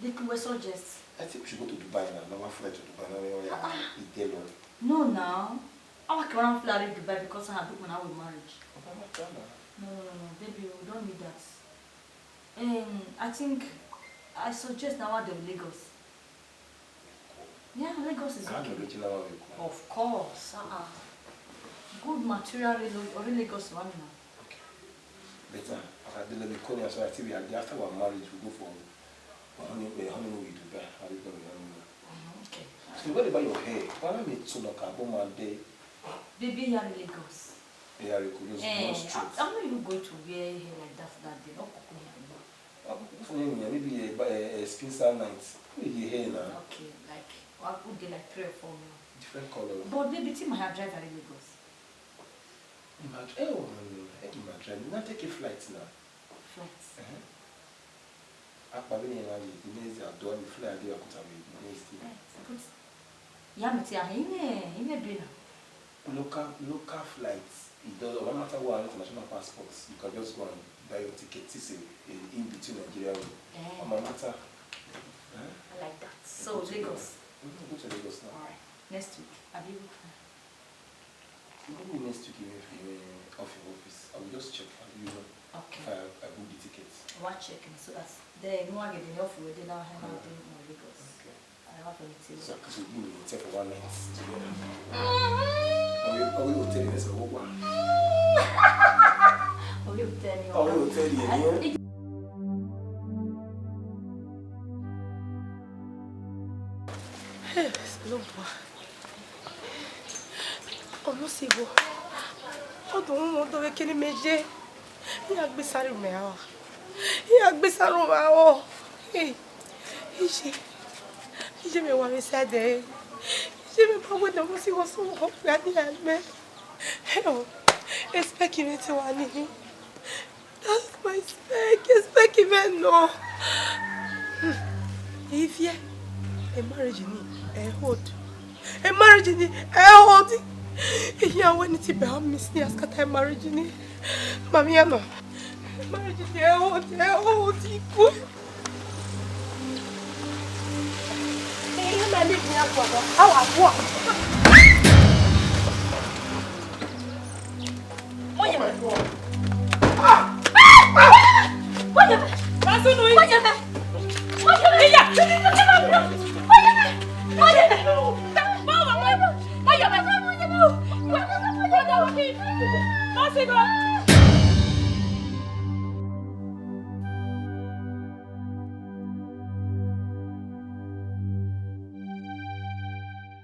They can we suggest. I think we should go to Dubai now. Now I fly to Dubai now. Ah, ah. It tell us. No, now. I want to fly to Dubai because I have booked my marriage. Okay, no, no, no, no. Baby, we don't need that. Um, I think I suggest now I do Lagos. Yeah, Lagos is okay. Original one we go. Of course, uh-uh. Good material, really, really Lagos one now. Okay. Better. As I did, let me call you, so I see we are there. After our marriage, we go for honey, eh, honeymoon with Dubai. How you gonna be honeymoon? Mm, okay. So what about your hair? Why not me to look at Boma Day? Baby, you are Lagos. Yeah, we could just, eh, not straight. I'm, I'm not even going to wear hair like that that day. No, kuku hair, no. Maybe a, a, a Spencer night. Maybe a hair now. Okay, like, what would they like three or four mil? Different color. But baby, team I have drive very Lagos. Imagine, eh, oh, no, no, eh, imagine. Now take a flight now. Flight. Uh-huh. Akpa vbene iran gha ye, the next day, I do, I fly, I dey Abuja with the next day. Right, but ya mẹ te a hẹ, imẹ, imẹ be na. Local, local flights, it does, no matter what, international passports, you can just go and buy your ticket. It's a, a in between Nigeria road. Eh. No matter. Eh? I like that. So, Lagos. Mm, go to Lagos now. All right. Next week, abi week five. Maybe next week, even if you, uh, off your office, I will just check and you know. Okay. If I, I book the tickets. Wa check me so that then no one get the off with the now hand out in Lagos. Okay. I have anything. So, 'cause we give me hotel for one night. Are we, are we hotel in this one? Are we hotel in? Are we hotel in? Hey, Osanobua. Ọmọ si vbo? Ọ do mu ọdọ vbe kene imẹ ye. Iran gbe sare mẹ a. Iran gbe sare mẹ a. Iye, iye mẹ wa vbe sẹ dẹ. Iye mẹ ma wẹ ne ọmọ si vbo sẹ ọmọ ya ni ya mẹ. Hell, expect me to one. That's my spec, spec even no. If yeah, a marriage ni, a hold. A marriage ni, a hold. Yeah, when it be miss ni askata a marriage ni. Mami, ya no. A marriage ni, a hold, a hold. Ehe ma ni bia guọghọ, a wa guọ. Mo yẹ mẹ. Mo yẹ mẹ. Mo yẹ mẹ. Mo yẹ mẹ. Mo yẹ mẹ. Mo yẹ mẹ. Mo yẹ mẹ. Mo yẹ mẹ. Mo yẹ mẹ.